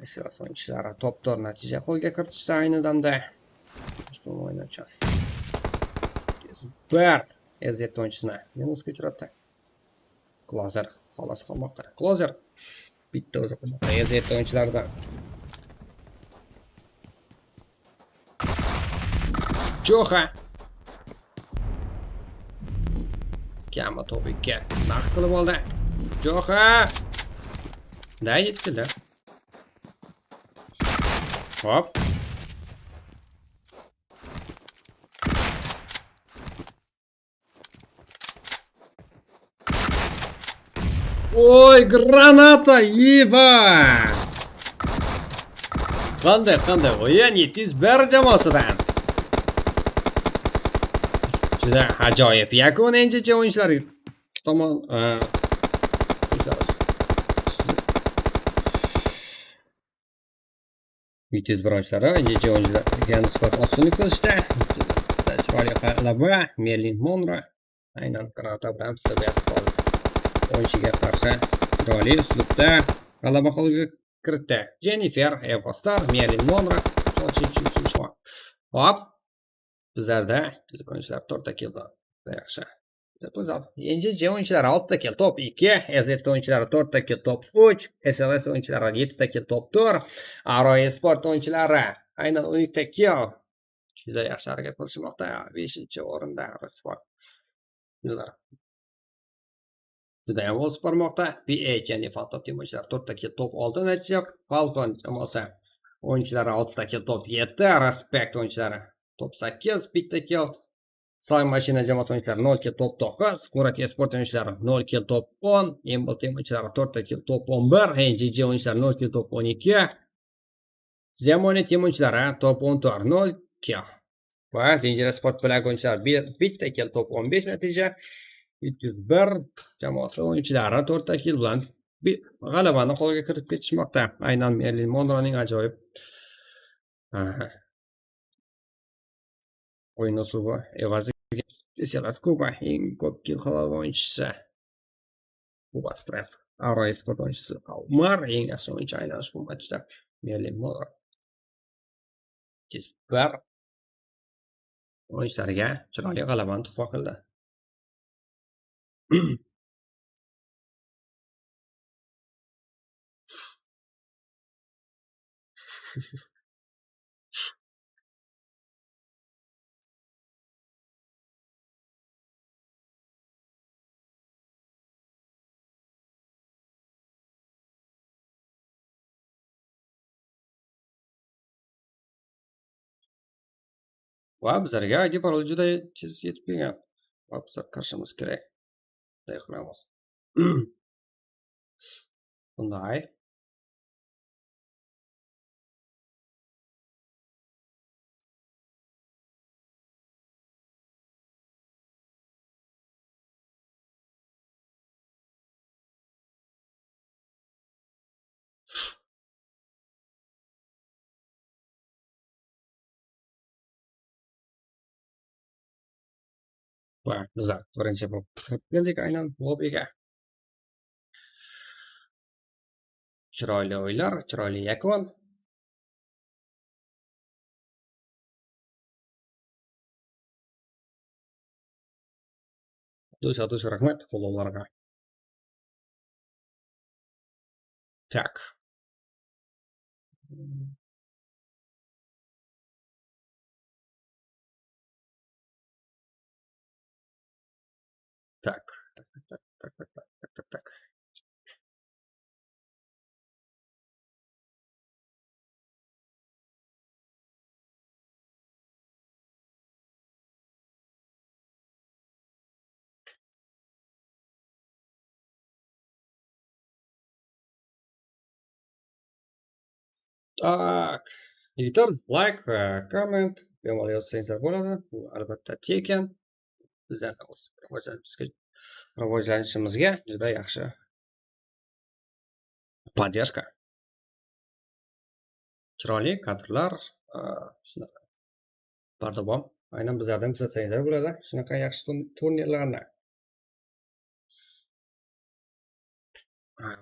[SPEAKER 1] SLS o'yinchilari top 4 natija qo'lga kiritishdi ayni damda. Ushbu o'yinchi 1 S7 o'yinchisini minusga uchratdi. Klozer xolos qolmoqda. Klozer bitta o'zi qolmoqda S7 o'yinchilaridan. Jo'xa. Kama top 2 naqd qilib oldi. Jo'xa. Da yetdilar. Hop. Oy, granata, yeba! Qanday o'yin 701 jamoasidan. Juda ajoyib yakun NGG o'yinchilari tomon 701 o'yinchilari NGG o'yinchilariga nisbatan ustunlik qilishdi. Chiroyli g'alaba Merlin Monro aynan granata bilan TBS o'yinchiga qarshi chiroyli uslubda g'alaba qo'lga kiritdi. Jennifer, Evostar, Merlin Monro. Hop. Bizlarda o'yinchilar 4 ta kill. Yaxshi. Go'zal. NGG o'yinchilari 6 ta kill, top 2, S7 o'yinchilari 4 ta kill, top 3, SLS o'yinchilari 7 ta kill, top 4, Aro Esport o'yinchilari aynan 12 ta kill. Juda yaxshi harakat qilishmoqda. 5-o'rinda Esport. Juda ham o'sib bormoqda. PH ya'ni Falcon Team o'yinchilari 4 ta kill, top 6 natija. Falcon jamoasi o'yinchilari 6 ta kill, top 7, Respect o'yinchilari top 8, bitta kill. Slime mashina jamoasi o'yinchilari 0 kill, top 9, Qurat Esport o'yinchilari 0 kill, top 10, Embl Team o'yinchilari 4 ta kill, top 11, NGG o'yinchilari 0 kill, top 12, Zemoni Team o'yinchilari top 14, 0 kill. Va Dangerous Sport Black o'yinchilari bitta kill, top 15 natija. 701 jamoasi o'yinchilari 4 ta kill bilan g'alabani qo'lga kiritib ketishmoqda. Aynan Merlin Monroning ajoyib o'yin uslubi evaziga SLS Kuba eng ko'p kill qilgan o'yinchisi. Kuba Stress Aro Esport o'yinchisi Umar eng yaxshi o'yinchi aynan ushbu matchda Merlin Monro. 101 o'yinchilariga chiroyli g'alabani tuhfa qildi. Va bizlarga ID parol juda tez yetib kelgan. Va bizlar kirishimiz kerak. Bunday qilamiz. Bunday. Va bizlar birinchi bo'lib kirib keldik aynan lobbiga. Chiroyli o'yinlar, chiroyli yakun. Do'st rahmat qo'llovlarga. Так. Так. Так. Так, yigitlar, like va comment bemalol yozsangizlar bo'ladi. Bu albatta tekin. Bizlarni o'sib rivojlanishimizga juda yaxshi поддержка. Chiroyli kadrlar, shunaqa bardavom. Aynan bizlardan kuzatsangizlar bo'ladi shunaqa yaxshi turnirlarni.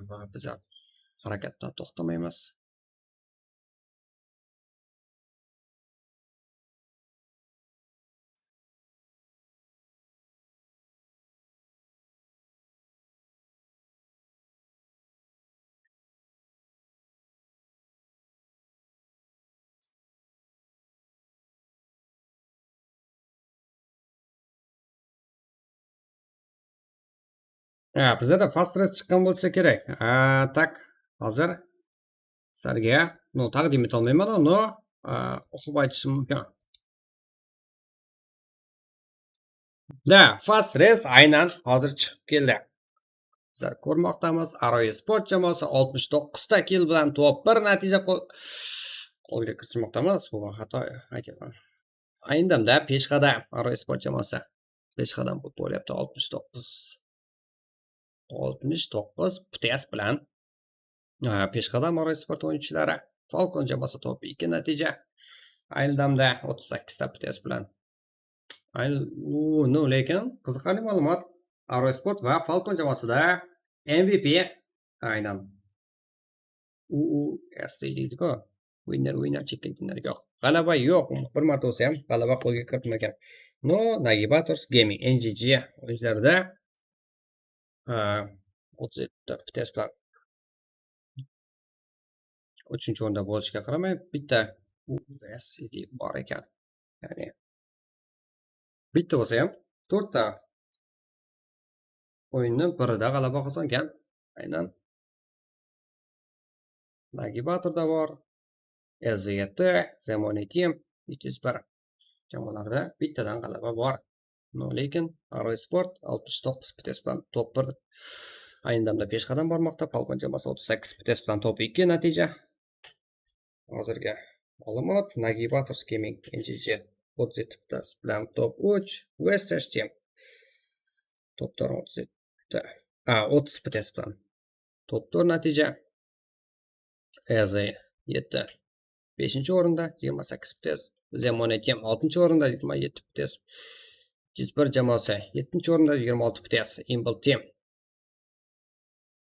[SPEAKER 1] Va bizlar harakatdan to'xtamaymiz. Bizada fast rate chiqqan bo'lsa kerak. Так, hozir sizlarga no taqdim eta olmayman, no o'qib aytishim mumkin. Da, fast race aynan hozir chiqib keldi. Bizlar ko'rmoqdamiz, Aroy Sport jamoasi 69 ta kill bilan top 1 natija qo'lga kiritmoqdamiz. Bu xato aytyapman. Ayndamda peshqadam Aroy Sport jamoasi peshqadam bo'lib bo'lyapti 69 PTS bilan peshqadam Aroy Sport o'yinchilari. Falcon jamoasi top 2 natija. Ayni damda 38 ta PTS bilan. No, lekin qiziqarli ma'lumot, Aroy Sport va Falcon jamoasida MVP aynan UUSD deydi-ku. Winner chicken dinner yo'q. G'alaba yo'q. Bir marta bo'lsa ham g'alaba qo'lga kiritmagan. No, Nagibators Gaming NGG o'yinchilarida 37 ta PTS bilan 3-o'rinda bo'lishiga qaramay bitta USD bor ekan. Ya'ni bitta bo'lsa ham 4 ta o'yinni birida g'alaba qozongan. Aynan Nagibatorda bor, SZT, Zemoni Team 201 jamoalarda bittadan g'alaba bor. No, lekin Aroy Sport 69 PTS bilan top 1 ayni damda peshqadam bormoqda. Falcon jamoasi 38 PTS bilan top 2 natija. Hozirgi ma'lumot Nagibators Gaming NGG 37 PTS bilan top 3, Western Team top 4 37 30 PTS bilan top 4 natija. SZ7 5-o'rinda 28 PTS, Zemoni Team 6-o'rinda 27 PTS, 101 jamoasi 7-o'rinda 26 PTS, Imble Team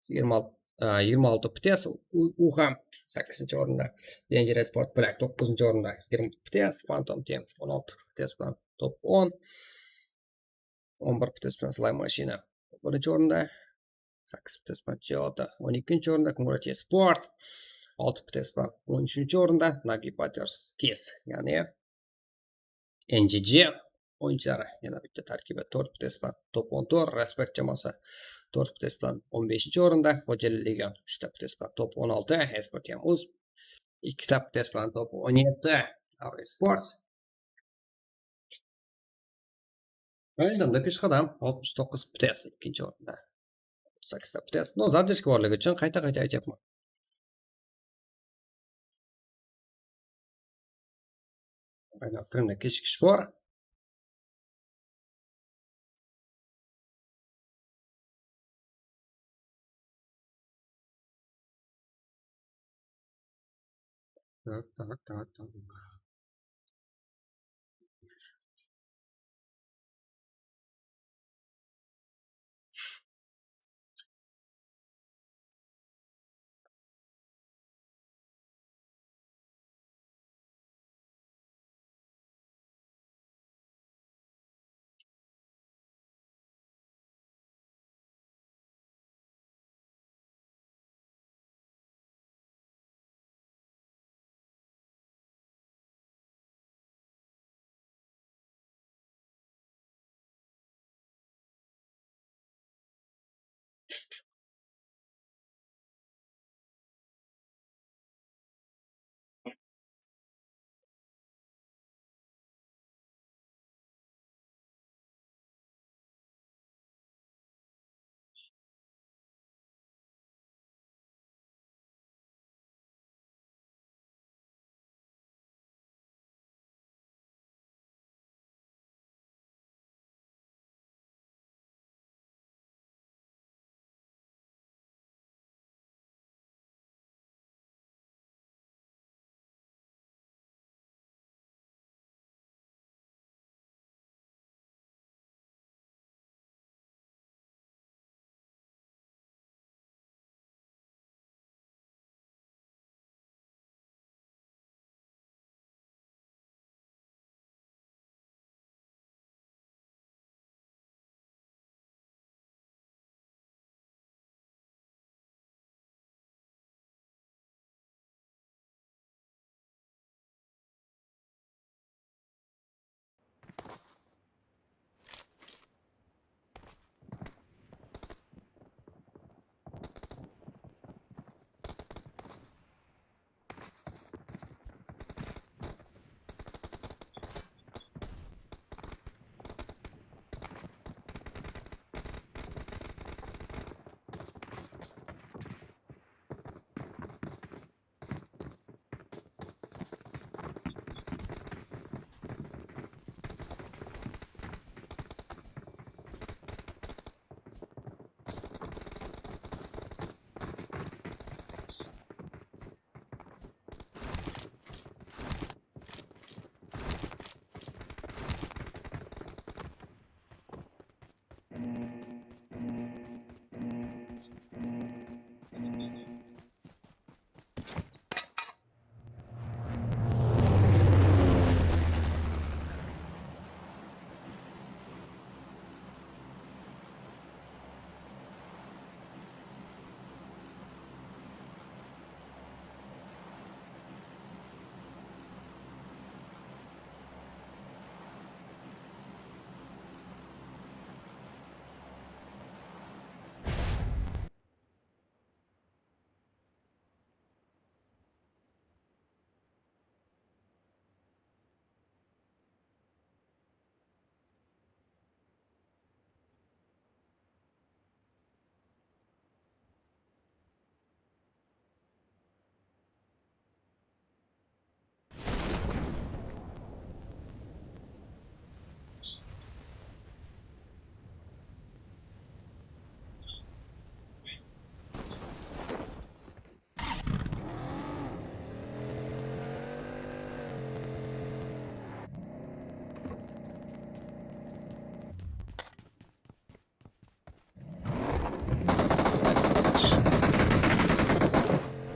[SPEAKER 1] 26 PTS, u ham 8-o'rinda, Danger Sport Black 9-o'rinda 20 PTS, Phantom Team 16 PTS bilan top 10, 11 PTS bilan Slime Machine 1-o'rinda, 8 PTS bilan Jota 12-o'rinda, Kumurachi Sport 6 PTS bilan 13-o'rinda, Nagibators Kiss, ya'ni NGG o'yinchilari yana bitta tarkibi 4 PTS bilan top 14, Respect jamoasi 4 PTS bilan 15-o'rinda, Xo'jali Legion 3 ta PTS bilan top 16, Esport ham o'z 2 ta PTS bilan top 17, Aroy Sport. Ayni peshqadam 69 PTS 2-o'rinda. 38 ta PTS. No, zadержка borligi uchun qayta-qayta aytyapman. Aynan streamda kechikish bor. Так.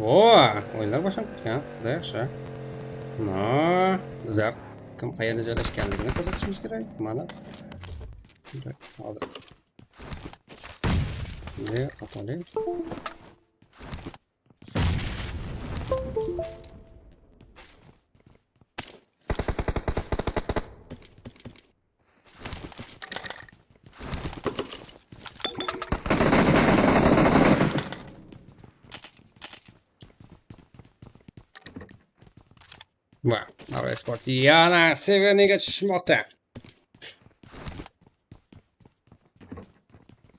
[SPEAKER 1] O, o'yinlar boshlanib ketgan. Juda yaxshi. No, bizlar kim qayerda joylashganligini ko'rsatishimiz kerak. Mana. Hozir. Ne otalik. Va, Sport yana Severniga tushmoqda.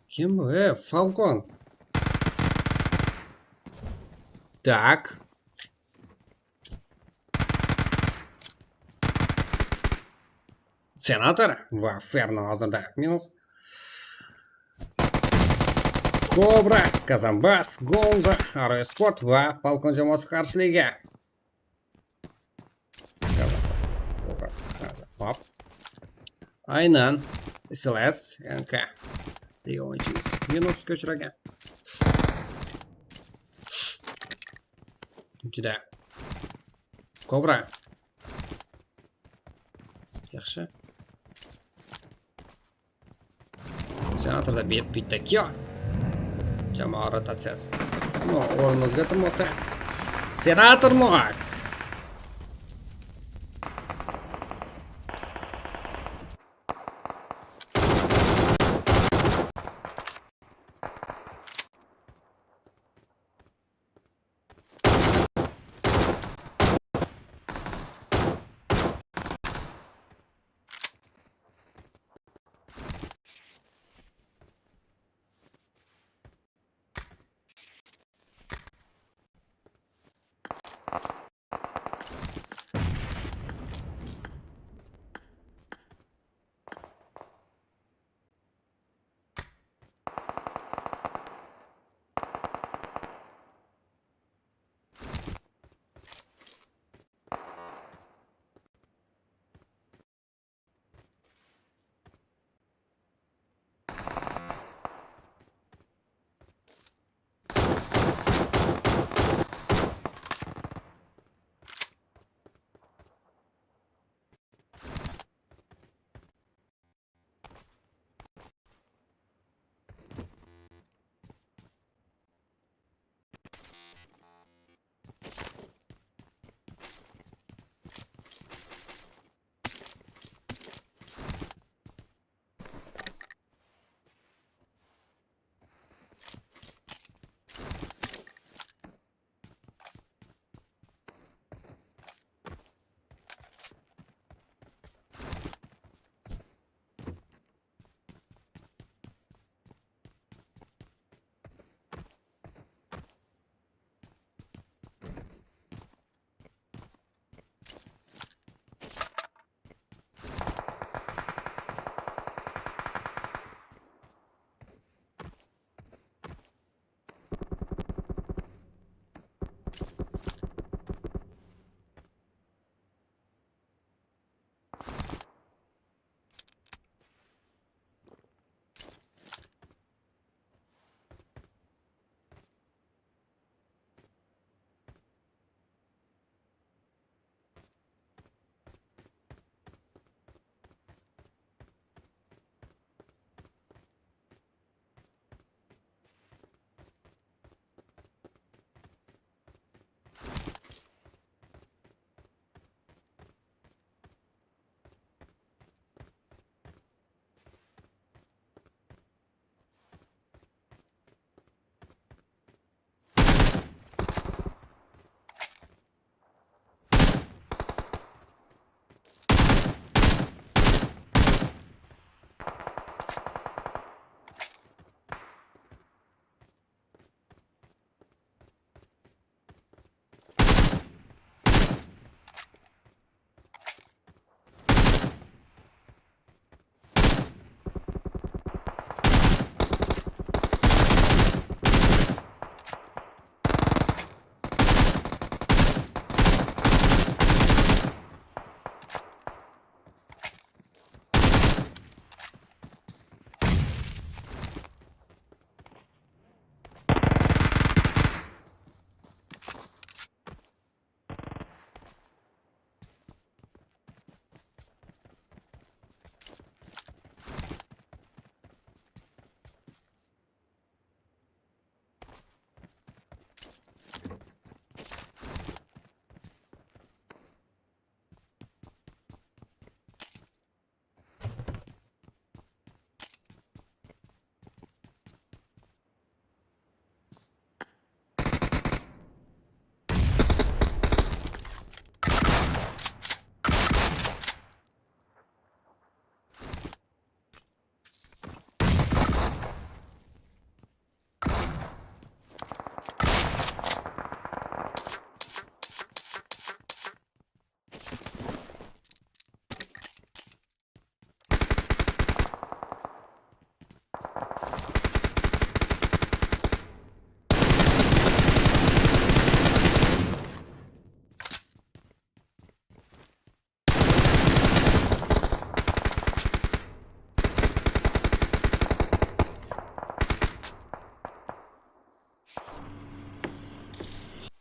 [SPEAKER 1] Kim bu? Falcon. Так. Senator va Ferno hozirda minus. Kobra, Kazambas, Gonza, Sport va Falcon jamoasi qarshiligiga. Hop. Aynan SLS NK degan o'yinchimiz minusga uchragan. Juda Kobra. Yaxshi. Senatorda bitta kill. Jamoa rotatsiyasi. No, o'rin o'zgartirmoqda. Senator Noak.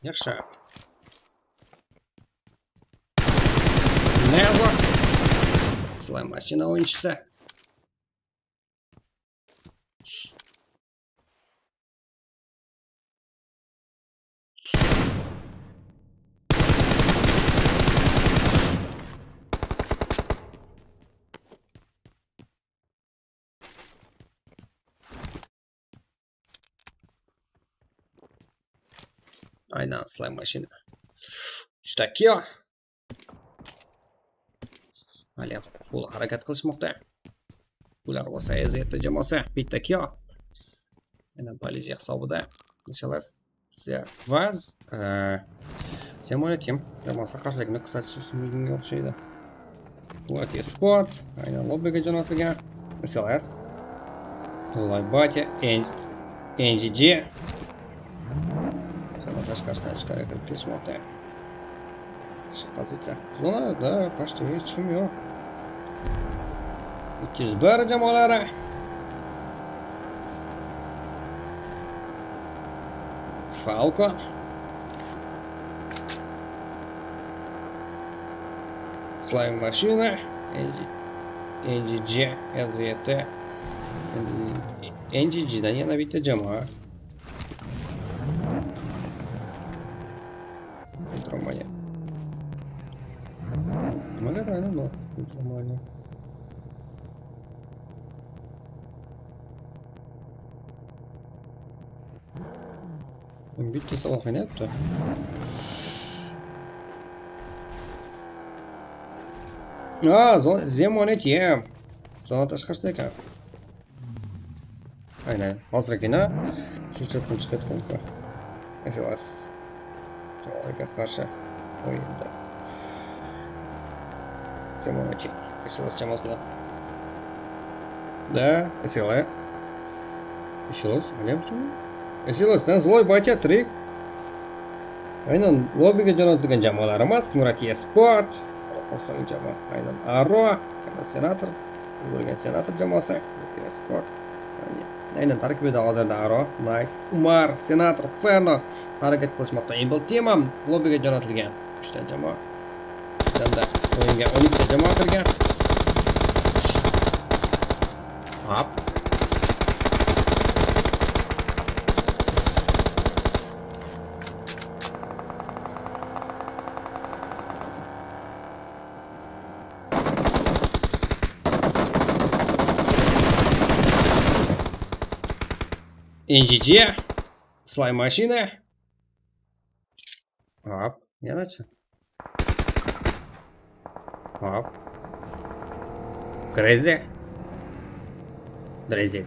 [SPEAKER 1] Yaxshi. Nezox. Slime mashina o'yinchisi. Aynan slime mashina. Uchta kill. Hali full harakat qilishmoqda. Ular bo'lsa EZ jamoasi bitta kill. Aynan politsiya hisobida. SLS va Zemona Team jamoasi qarshilikni kuzatish mumkinga o'xshaydi. Quvvat Sport aynan lobbiga jo'natilgan. SLS Zloy NGG zona tashqarisidan ichkariga kirib kelishmoqda. Pozitsiya. Zonada почти hech kim yo'q. 301 jamoalari. Falcon. Slime mashina. NGG, LZT. NGG'dan yana bitta jamoa. Romaniya. Nimaga aynan Romaniya? Bitta savol qiynayapti. Zemona Team. Zona tashqarisi ekan. Aynan hozirgina chapdan chiqayotgan SLS jamoalarga qarshi o'yinda. Zemona Team SLS jamoasi bilan. Da, SLS. SLS, SLSdan Zloy Batya tirik. Aynan lobbiga jo'natilgan jamoalarimiz Murat Sport, Qoraqalpog'iston jamoa, aynan Aro, aynan Senator, bo'lgan Senator jamoasi, Murat Sport. Aynan tarkibida hozirda Aro, Nike, Umar, Senator, Ferno harakat qilishmoqda. Able Team ham lobbiga jo'natilgan 3 ta jamoa. Hamda o'yinga 12 ta jamoa kirgan. Hop. NGG, slime mashina. Hop, yanachi. Hop. Crazy. Drezi,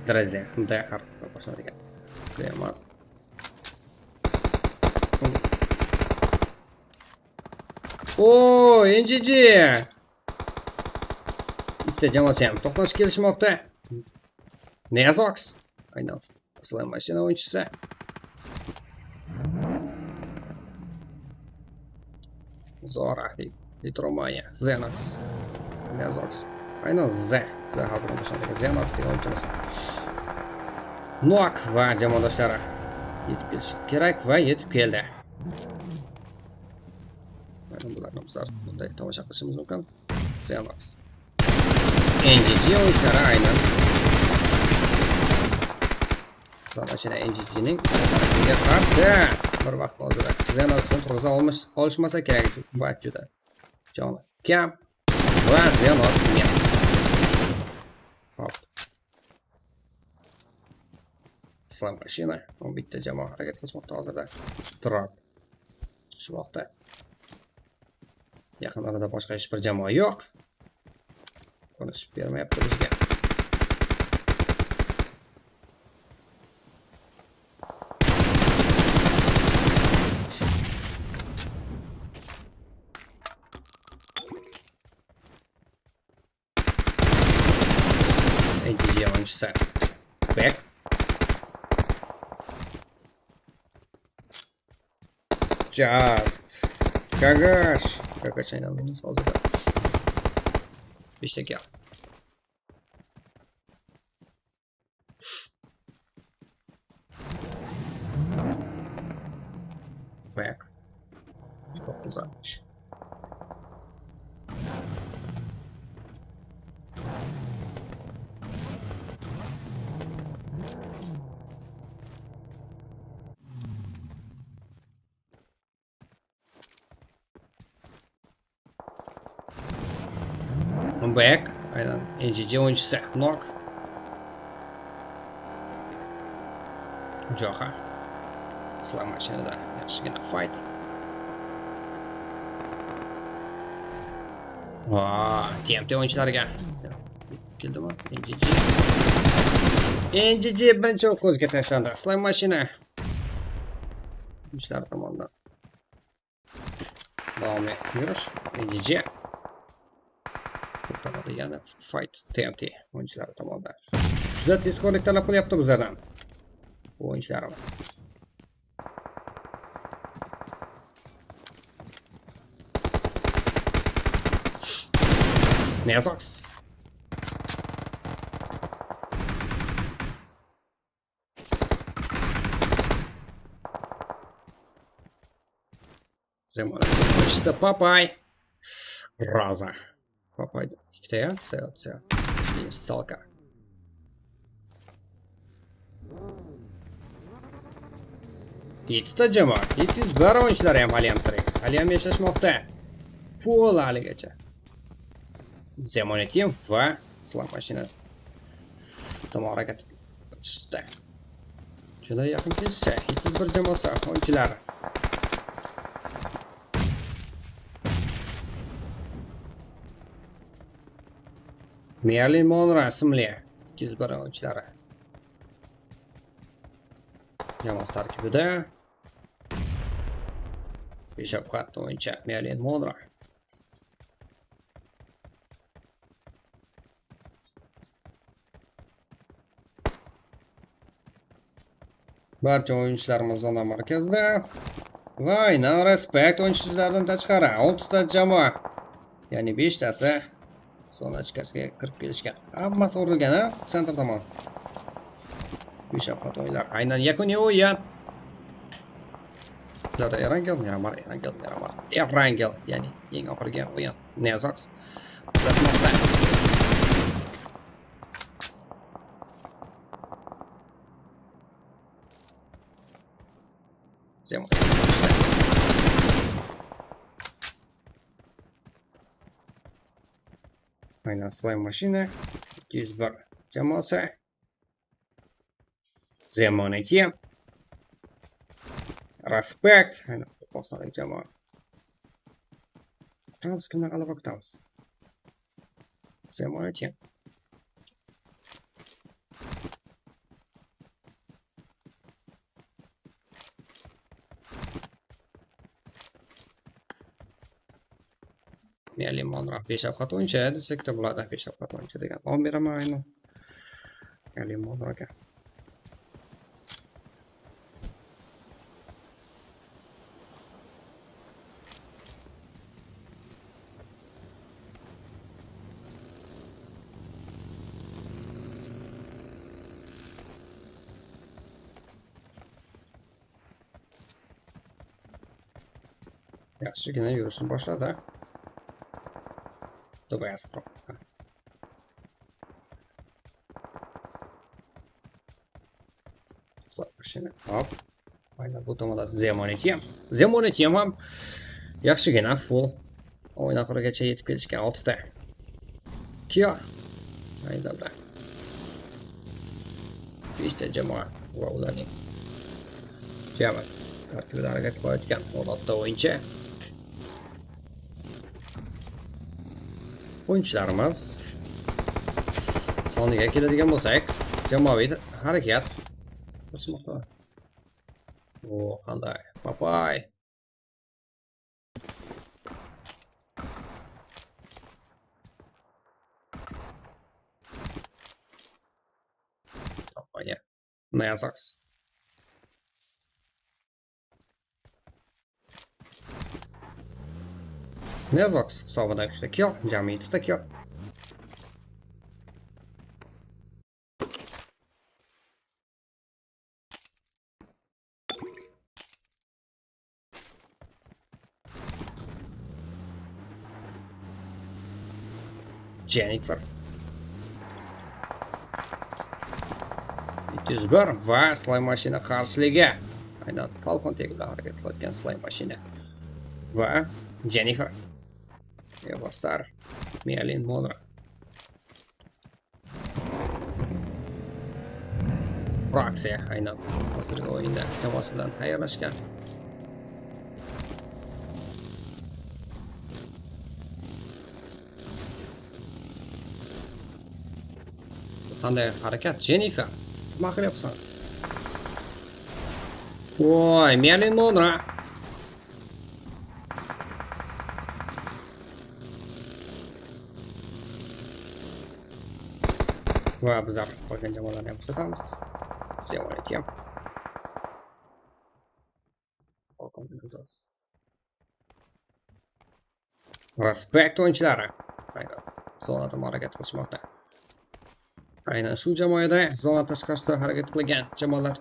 [SPEAKER 1] D harfi boshlanadigan. D emas. O, NGG. Ikkita jamoasi ham to'qnash kelishmoqda. Nezox. Aynan slime mashina o'yinchisi. Zora, Litromania, Zenox, Nezox. Aynan Z harfidan boshlanadigan Zenox degan o'yinchimiz. Nok va jamoadoshlari yetib kelishi kerak va yetib keldi. Mana bularni bizlar bunday tomosha qilishimiz mumkin. Zenox. NGG o'yinchilari aynan mashina NGG'ning tarafiga qarshi bir vaqt hozir Zenoxni turg'iza olishmasa kerak. Va juda joni kam va Zenox yo'q. Hop. Slime mashina 11 ta jamoa harakat qilishmoqda hozirda. Drop tushmoqda. Yaqin orada boshqa hech bir jamoa yo'q. Ko'rinish bermayapti bizga. NGG o'yinchisi. Back. Just. Kagash. Kagash aynan minus hozirda. 5 ta kill. Back. Kuzatish. Back, aynan NGG o'yinchisi knock. Joha. Slime mashinada yaxshigina fight. Va, TMT o'yinchilariga keldimi? NGG. NGG birinchi o'q ko'zga tashlandi. Slime mashina o'yinchilar tomonidan. Davomli yurish. NGG. Yana fight TMT o'yinchilari tomonidan. Juda tezkorlik talab qilyapti bizlardan bu o'yinchilarimiz. Nezox. Zemon o'yinchisi Papay. Raza. Papay ikkita ham, C, Stalker. Yettita jamoa, 701 o'yinchilari ham hali ham tirik. Hali ham yashashmoqda. Full haligacha. Zemon Team va Slime mashina tomon harakat qilishdi. Juda yaqin kelishsa, 701 jamoasi o'yinchilari. Merlin Monroe ismli 201 o'yinchilari. Jamoa tarkibida Beshafqat o'yinchi Merlin Monroe. Barcha o'yinchilarimiz zona markazida va aynan Respect o'yinchilaridan tashqari 6 ta jamoa, ya'ni 5 tasi zona ichkarisiga kirib kelishgan. Hammasi urilgan, ha, sentr tomon. Beshafqat o'yinlar. Aynan yakuniy o'yin. Bizlarda Erangel, Miramar, Erangel, Miramar. Erangel, ya'ni eng oxirgi o'yin. Nezox kuzatmoqda. Zemon. Aynan Slime mashina 201 jamoasi. Zemon Team. Respect. Aynan Qoraqalpog'istonlik jamoa. Ko'ramiz kimdan g'alaba kutamiz. Zemon Team. Merlin Monroe Beshafqat o'yinchi desak-da bo'ladi. Beshafqat o'yinchi degan nom beraman aynan Merlin Monroega. Yaxshigina yurishni boshladi. Dubay mashina. Hop. Aynan bu tomonda Zemon Team. Zemon Team ham yaxshigina full o'yin oxirigacha yetib kelishgan 6 ta. Kiyo. Aynan 5 ta jamoa va ularning jami tarkibida harakat qilayotgan 16 ta o'yinchi. O'yinchilarimiz soniga keladigan bo'lsak, jamoaviy harakat qilishmoqda. O, qanday? Papay. Kompaniya. Nezox. Nezox hisobida 3 ta kill, jami 7 ta kill. Jennifer. 201 va Slime mashina qarshiligi. Aynan Falcon tegi bilan harakat qilayotgan Slime mashina va Jennifer. Evostar, Merlin Monroe. Fraksiya aynan hozirgi o'yinda jamoasi bilan tayyorlashgan. Qanday harakat Jennifer? Nima qilyapsan? Voy, Merlin Monroe. Va bizlar qolgan jamoalarni ham kuzatamiz. Assalomu alaykum. Respekt o'yinchilari. Aynan zonada harakat qilishmoqda. Aynan shu jamoada zona tashqarisida harakat qilgan jamoalar,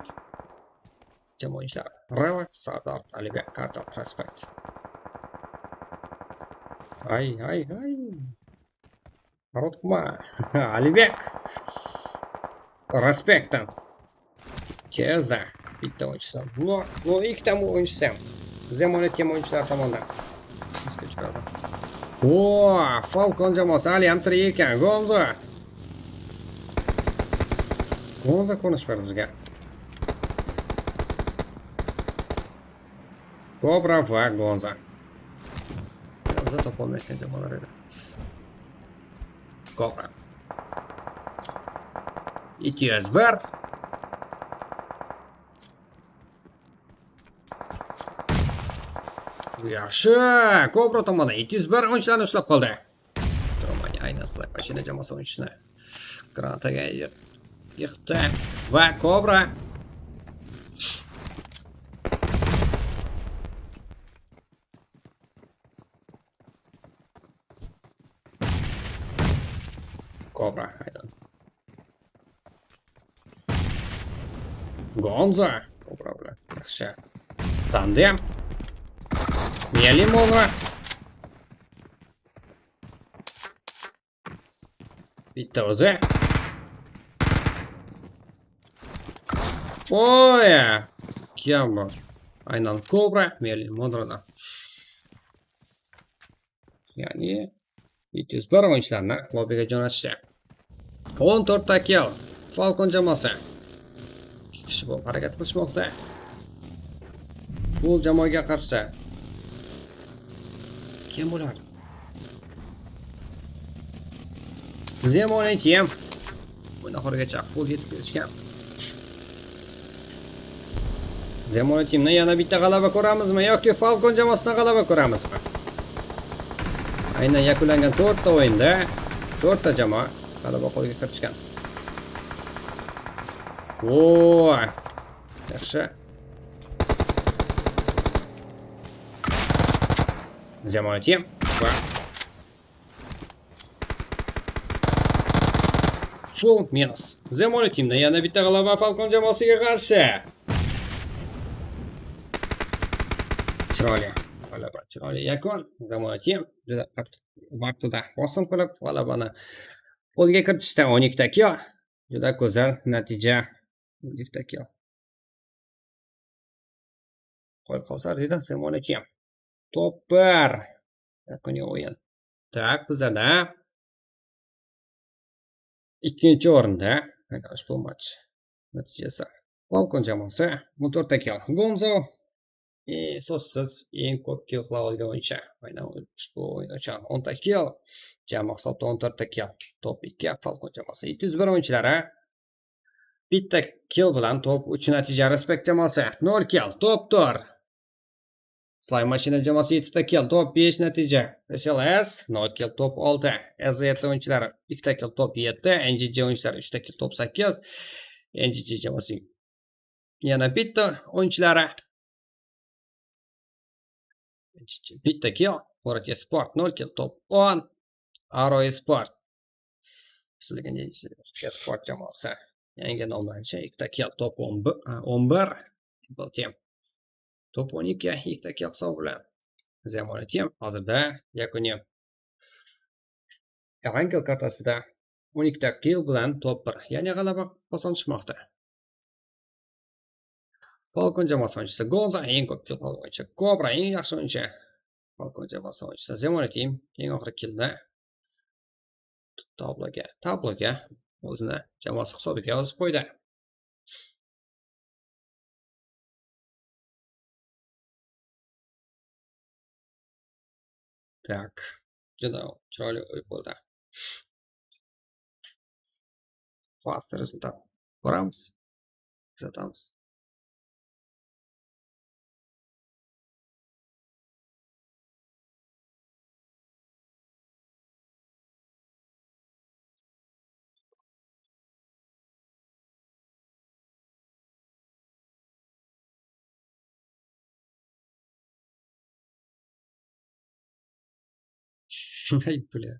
[SPEAKER 1] jamoa o'yinchilari. Relax, Sardor, Alibek, Kartal, Respekt. Ay, ay, ay. Rotma. Alibek. Respektdan. Tezda bitta o'yinchisi. Bu ikkita o'yinchisi ham. Zamonat ham o'yinchilar tomonidan. Bizga chiqadi. O, Falcon jamoasi hali ham tirik ekan. Gonzo. Gonzo ko'rish berdi bizga. Cobra va Gonzo. Gonzo topolmayotgan jamoalar edi. Cobra. 201. Yaxshi, Cobra tomonidan 201 o'yinchilarni ushlab qoldi. Romaniya aynan Slime mashina jamoasi o'yinchisini granataga yiqdi va Cobra Cobra aynan. Gonzo Cobra bilan yaxshi. Tandem. Merlin Monroe. Bitta o'zi. Oy! Kim bu? Aynan Cobra, Merlin Monroedan. Ya'ni 701 o'yinchilarni lobbiga jo'natishdi. 14 ta kill. Falcon jamoasi. 2 kishi bo'lib harakat qilishmoqda. Full jamoaga qarshi. Kim bular? Zemonich ham o'yin oxirigacha full yetib kelishgan. Zemonich teamdan yana bitta g'alaba ko'ramizmi yoki Falcon jamoasidan g'alaba ko'ramizmi? Aynan yakunlangan 4 ta o'yinda 4 ta jamoa g'alaba qo'lga kiritishgan. Voy! Yaxshi. Zemonich team va full minus. Zemonich teamdan yana bitta g'alaba Falcon jamoasiga qarshi. Chiroyli g'alaba, chiroyli yakun. Zemonich team juda qattiq vaqtida bosim qilib g'alabani qo'lga kiritishdi. 12 ta kill. Juda go'zal natija. 12 ta kill. Qo'l qolsar deydi Zemonich team. Top 1. Yakuniy o'yin. Tak, bizada ikkinchi o'rinda ushbu match natijasi. Falcon jamoasi 14 ta kill. Gonzo so'zsiz eng ko'p kill qila olgan o'yinchi. Aynan ushbu o'yin uchun 10 ta kill. Jamoa hisobida 14 ta kill. Top 2 Falcon jamoasi 201 o'yinchilari bitta kill bilan top 3 natija. Respekt jamoasi 0 kill, top 4. Slime mashina jamoasi 7 ta kill, top 5 natija. SLS 0 kill, top 6. SZ o'yinchilari 2 ta kill, top 7. NGG o'yinchilari 3 ta kill, top 8. NGG jamoasi yana bitta o'yinchilari bitta kill. Qo'rati Sport 0 kill, top 10. Aro Sport. Sport jamoasi yangi nomlanishi 2 ta kill, top 11. Simple Team top 12 2 ta kill hisobi bilan. Zemonich team hozirda yakuniy Erangel kartasida 12 ta kill bilan top 1, ya'ni g'alaba qozonishmoqda. Falcon jamoasi o'yinchisi Gonza eng ko'p kill qilgan o'yinchi, Cobra eng yaxshi o'yinchi. Falcon jamoasi o'yinchisi Zemon Team eng oxirgi killni tabloga o'zini jamoasi hisobiga yozib qo'ydi. Tak, juda chiroyli o'yin bo'ldi. Fast rezultat boramiz, kuzatamiz. Ay, бля.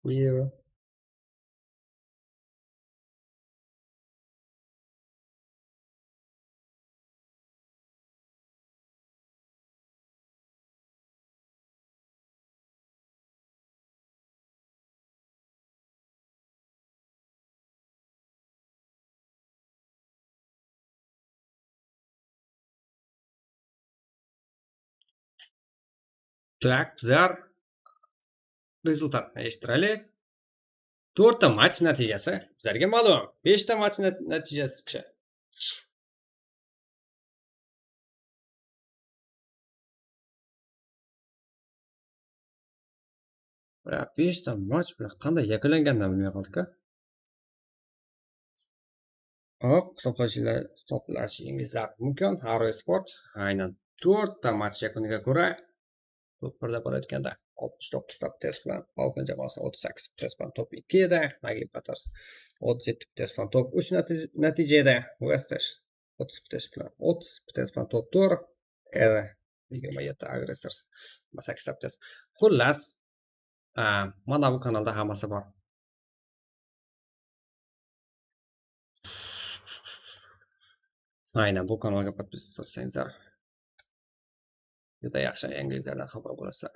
[SPEAKER 1] Хуево. Так, bizlar rezultatni eshittiraylik. 4 ta match natijasi bizlarga ma'lum. 5 ta match natijasi. Biroq 5 ta match bilan qanday yakunlanganini bilmay qoldik-a. Hop, hisoblashingiz mumkin. Haro Sport aynan 4 ta match yakuniga ko'ra top 1da borayotganda 69 ta test bilan Falcon jamoasi 38 test bilan top 2 edi. Nagib Tatars 37 test bilan top 3 natijada, Westash 30 test bilan 30 test bilan top 4, R 27 Aggressors 28 ta test. Xullas, mana bu kanalda hammasi bor. Aynan bu kanalga podpisa bo'lsangizlar juda yaxshi yangiliklardan xabar bo'lasizlar.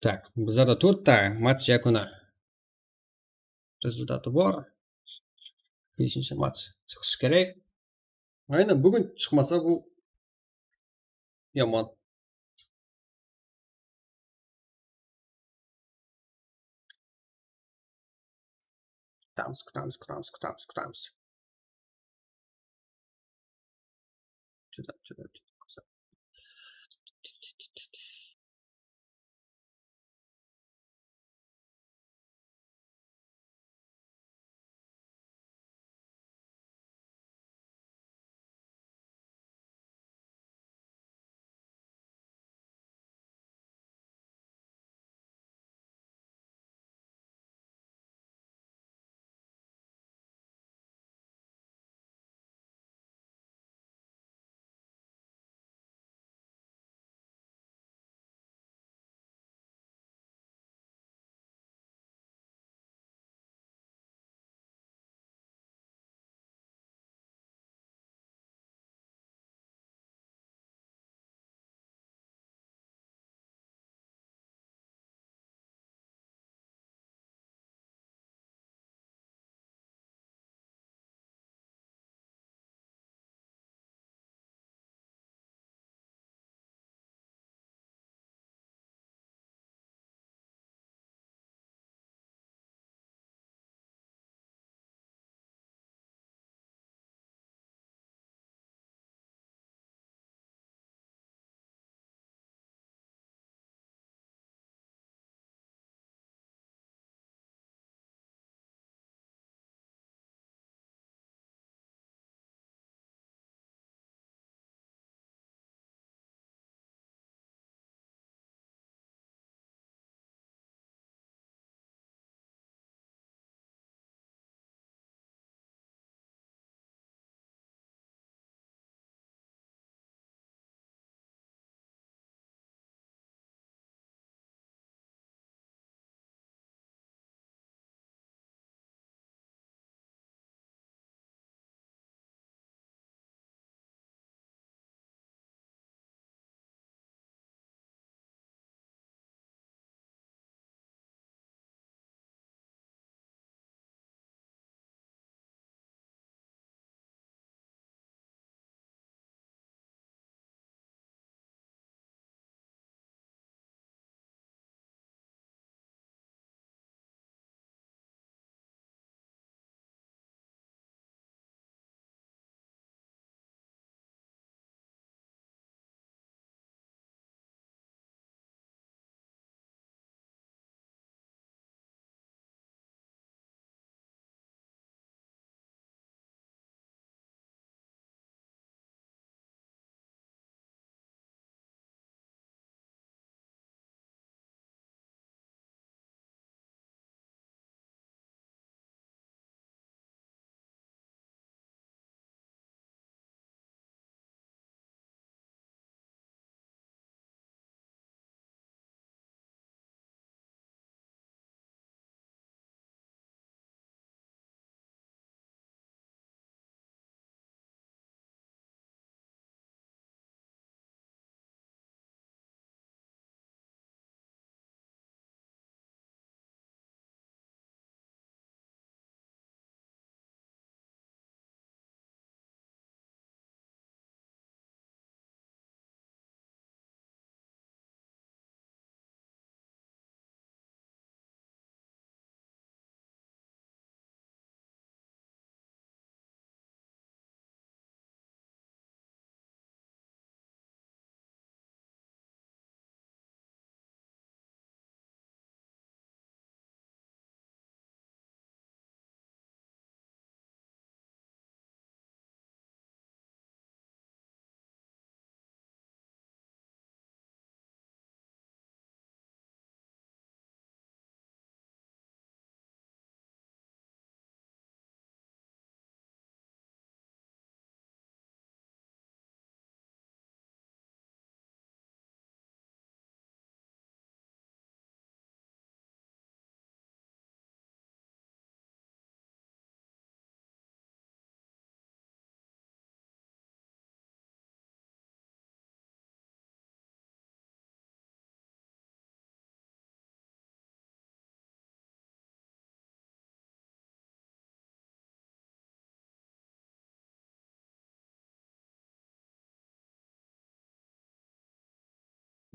[SPEAKER 1] Tak, bizlarda 4 ta match yakuni rezultati bor. 5-match chiqishi kerak. Aynan bugun chiqmasa bu yomon. Kutamiz, kutamiz, kutamiz, kutamiz, kutamiz. Juda, juda, juda go'zal.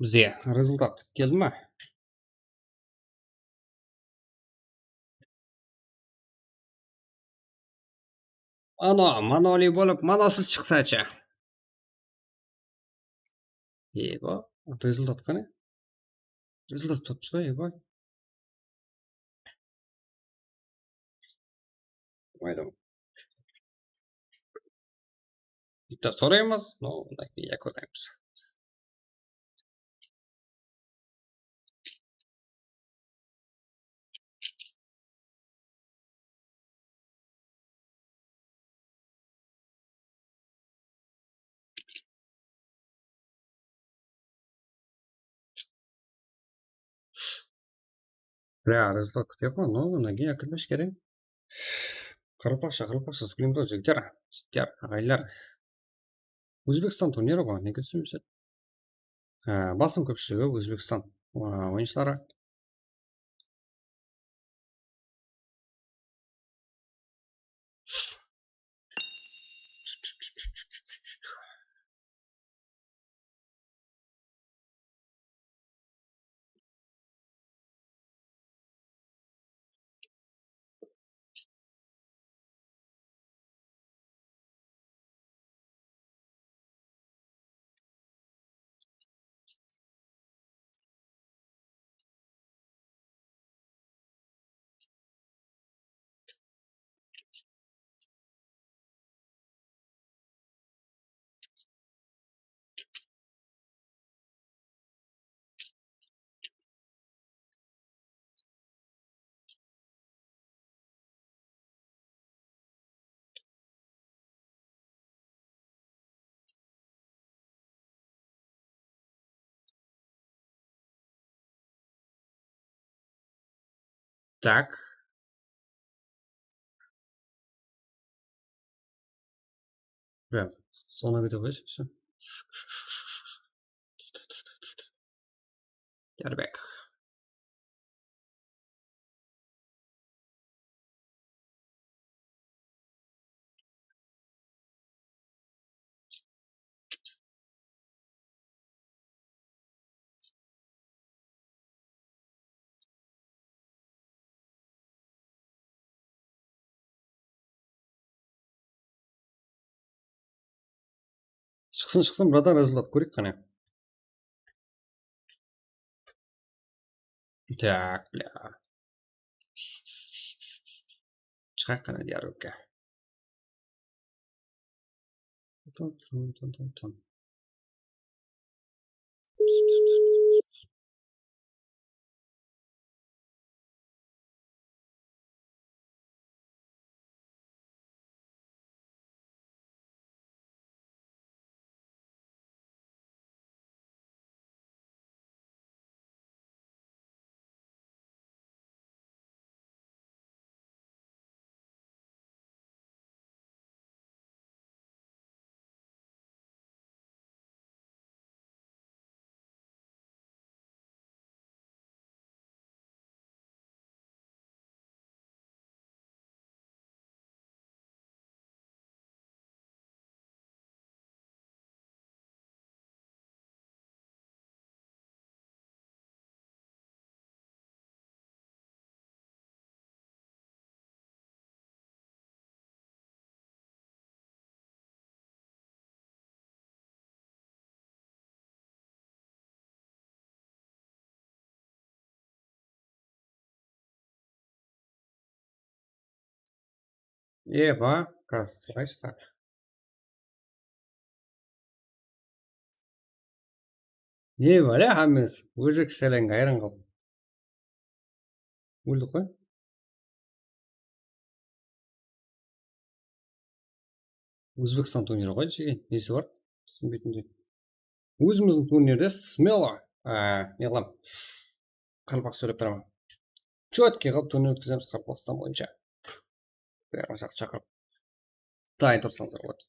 [SPEAKER 1] Бізде результат келді ма? Ана, manoli bo'lib, manosi chiqsa-chi. Eba, результат qani? Результат topibsiz qo'y, eba. Mayli. Bitta so'raymiz, no, undan keyin yakunlaymiz. Бля, результат kutyapman, но undan keyin yakunlash kerak. Qaraqalpoqcha, qaraqalpoqcha сөйлейміз ғой, жігіттер, жігіттер, ағайлар. Өзбекстан турнирі ғой, неге түсінбейсіздер? Басым көпшілігі Өзбекстан ойыншылары. Так. Бля, соны күтіп қойшы. Ярбек. Шықсын, шықсын, братан, результат көрейік қане. Так, бля. Шығайық қане диалогқа. Еба, қазір так. Не бар, ә, хаммамыз өзбекшеленге айран қалып. Өлдік қой. Өзбекстан турнирі ғой, жеге, несі бар? Түсінбейтіндей. Өзіміздің турнирде смело, не қыламын, қарақалпақ сөйлеп тұрамын. Четкий қылып турнир өткіземіз Қарақалпақстан бойынша. Бәрін жақ шақырып. Дайын тұрсаңыздар болады.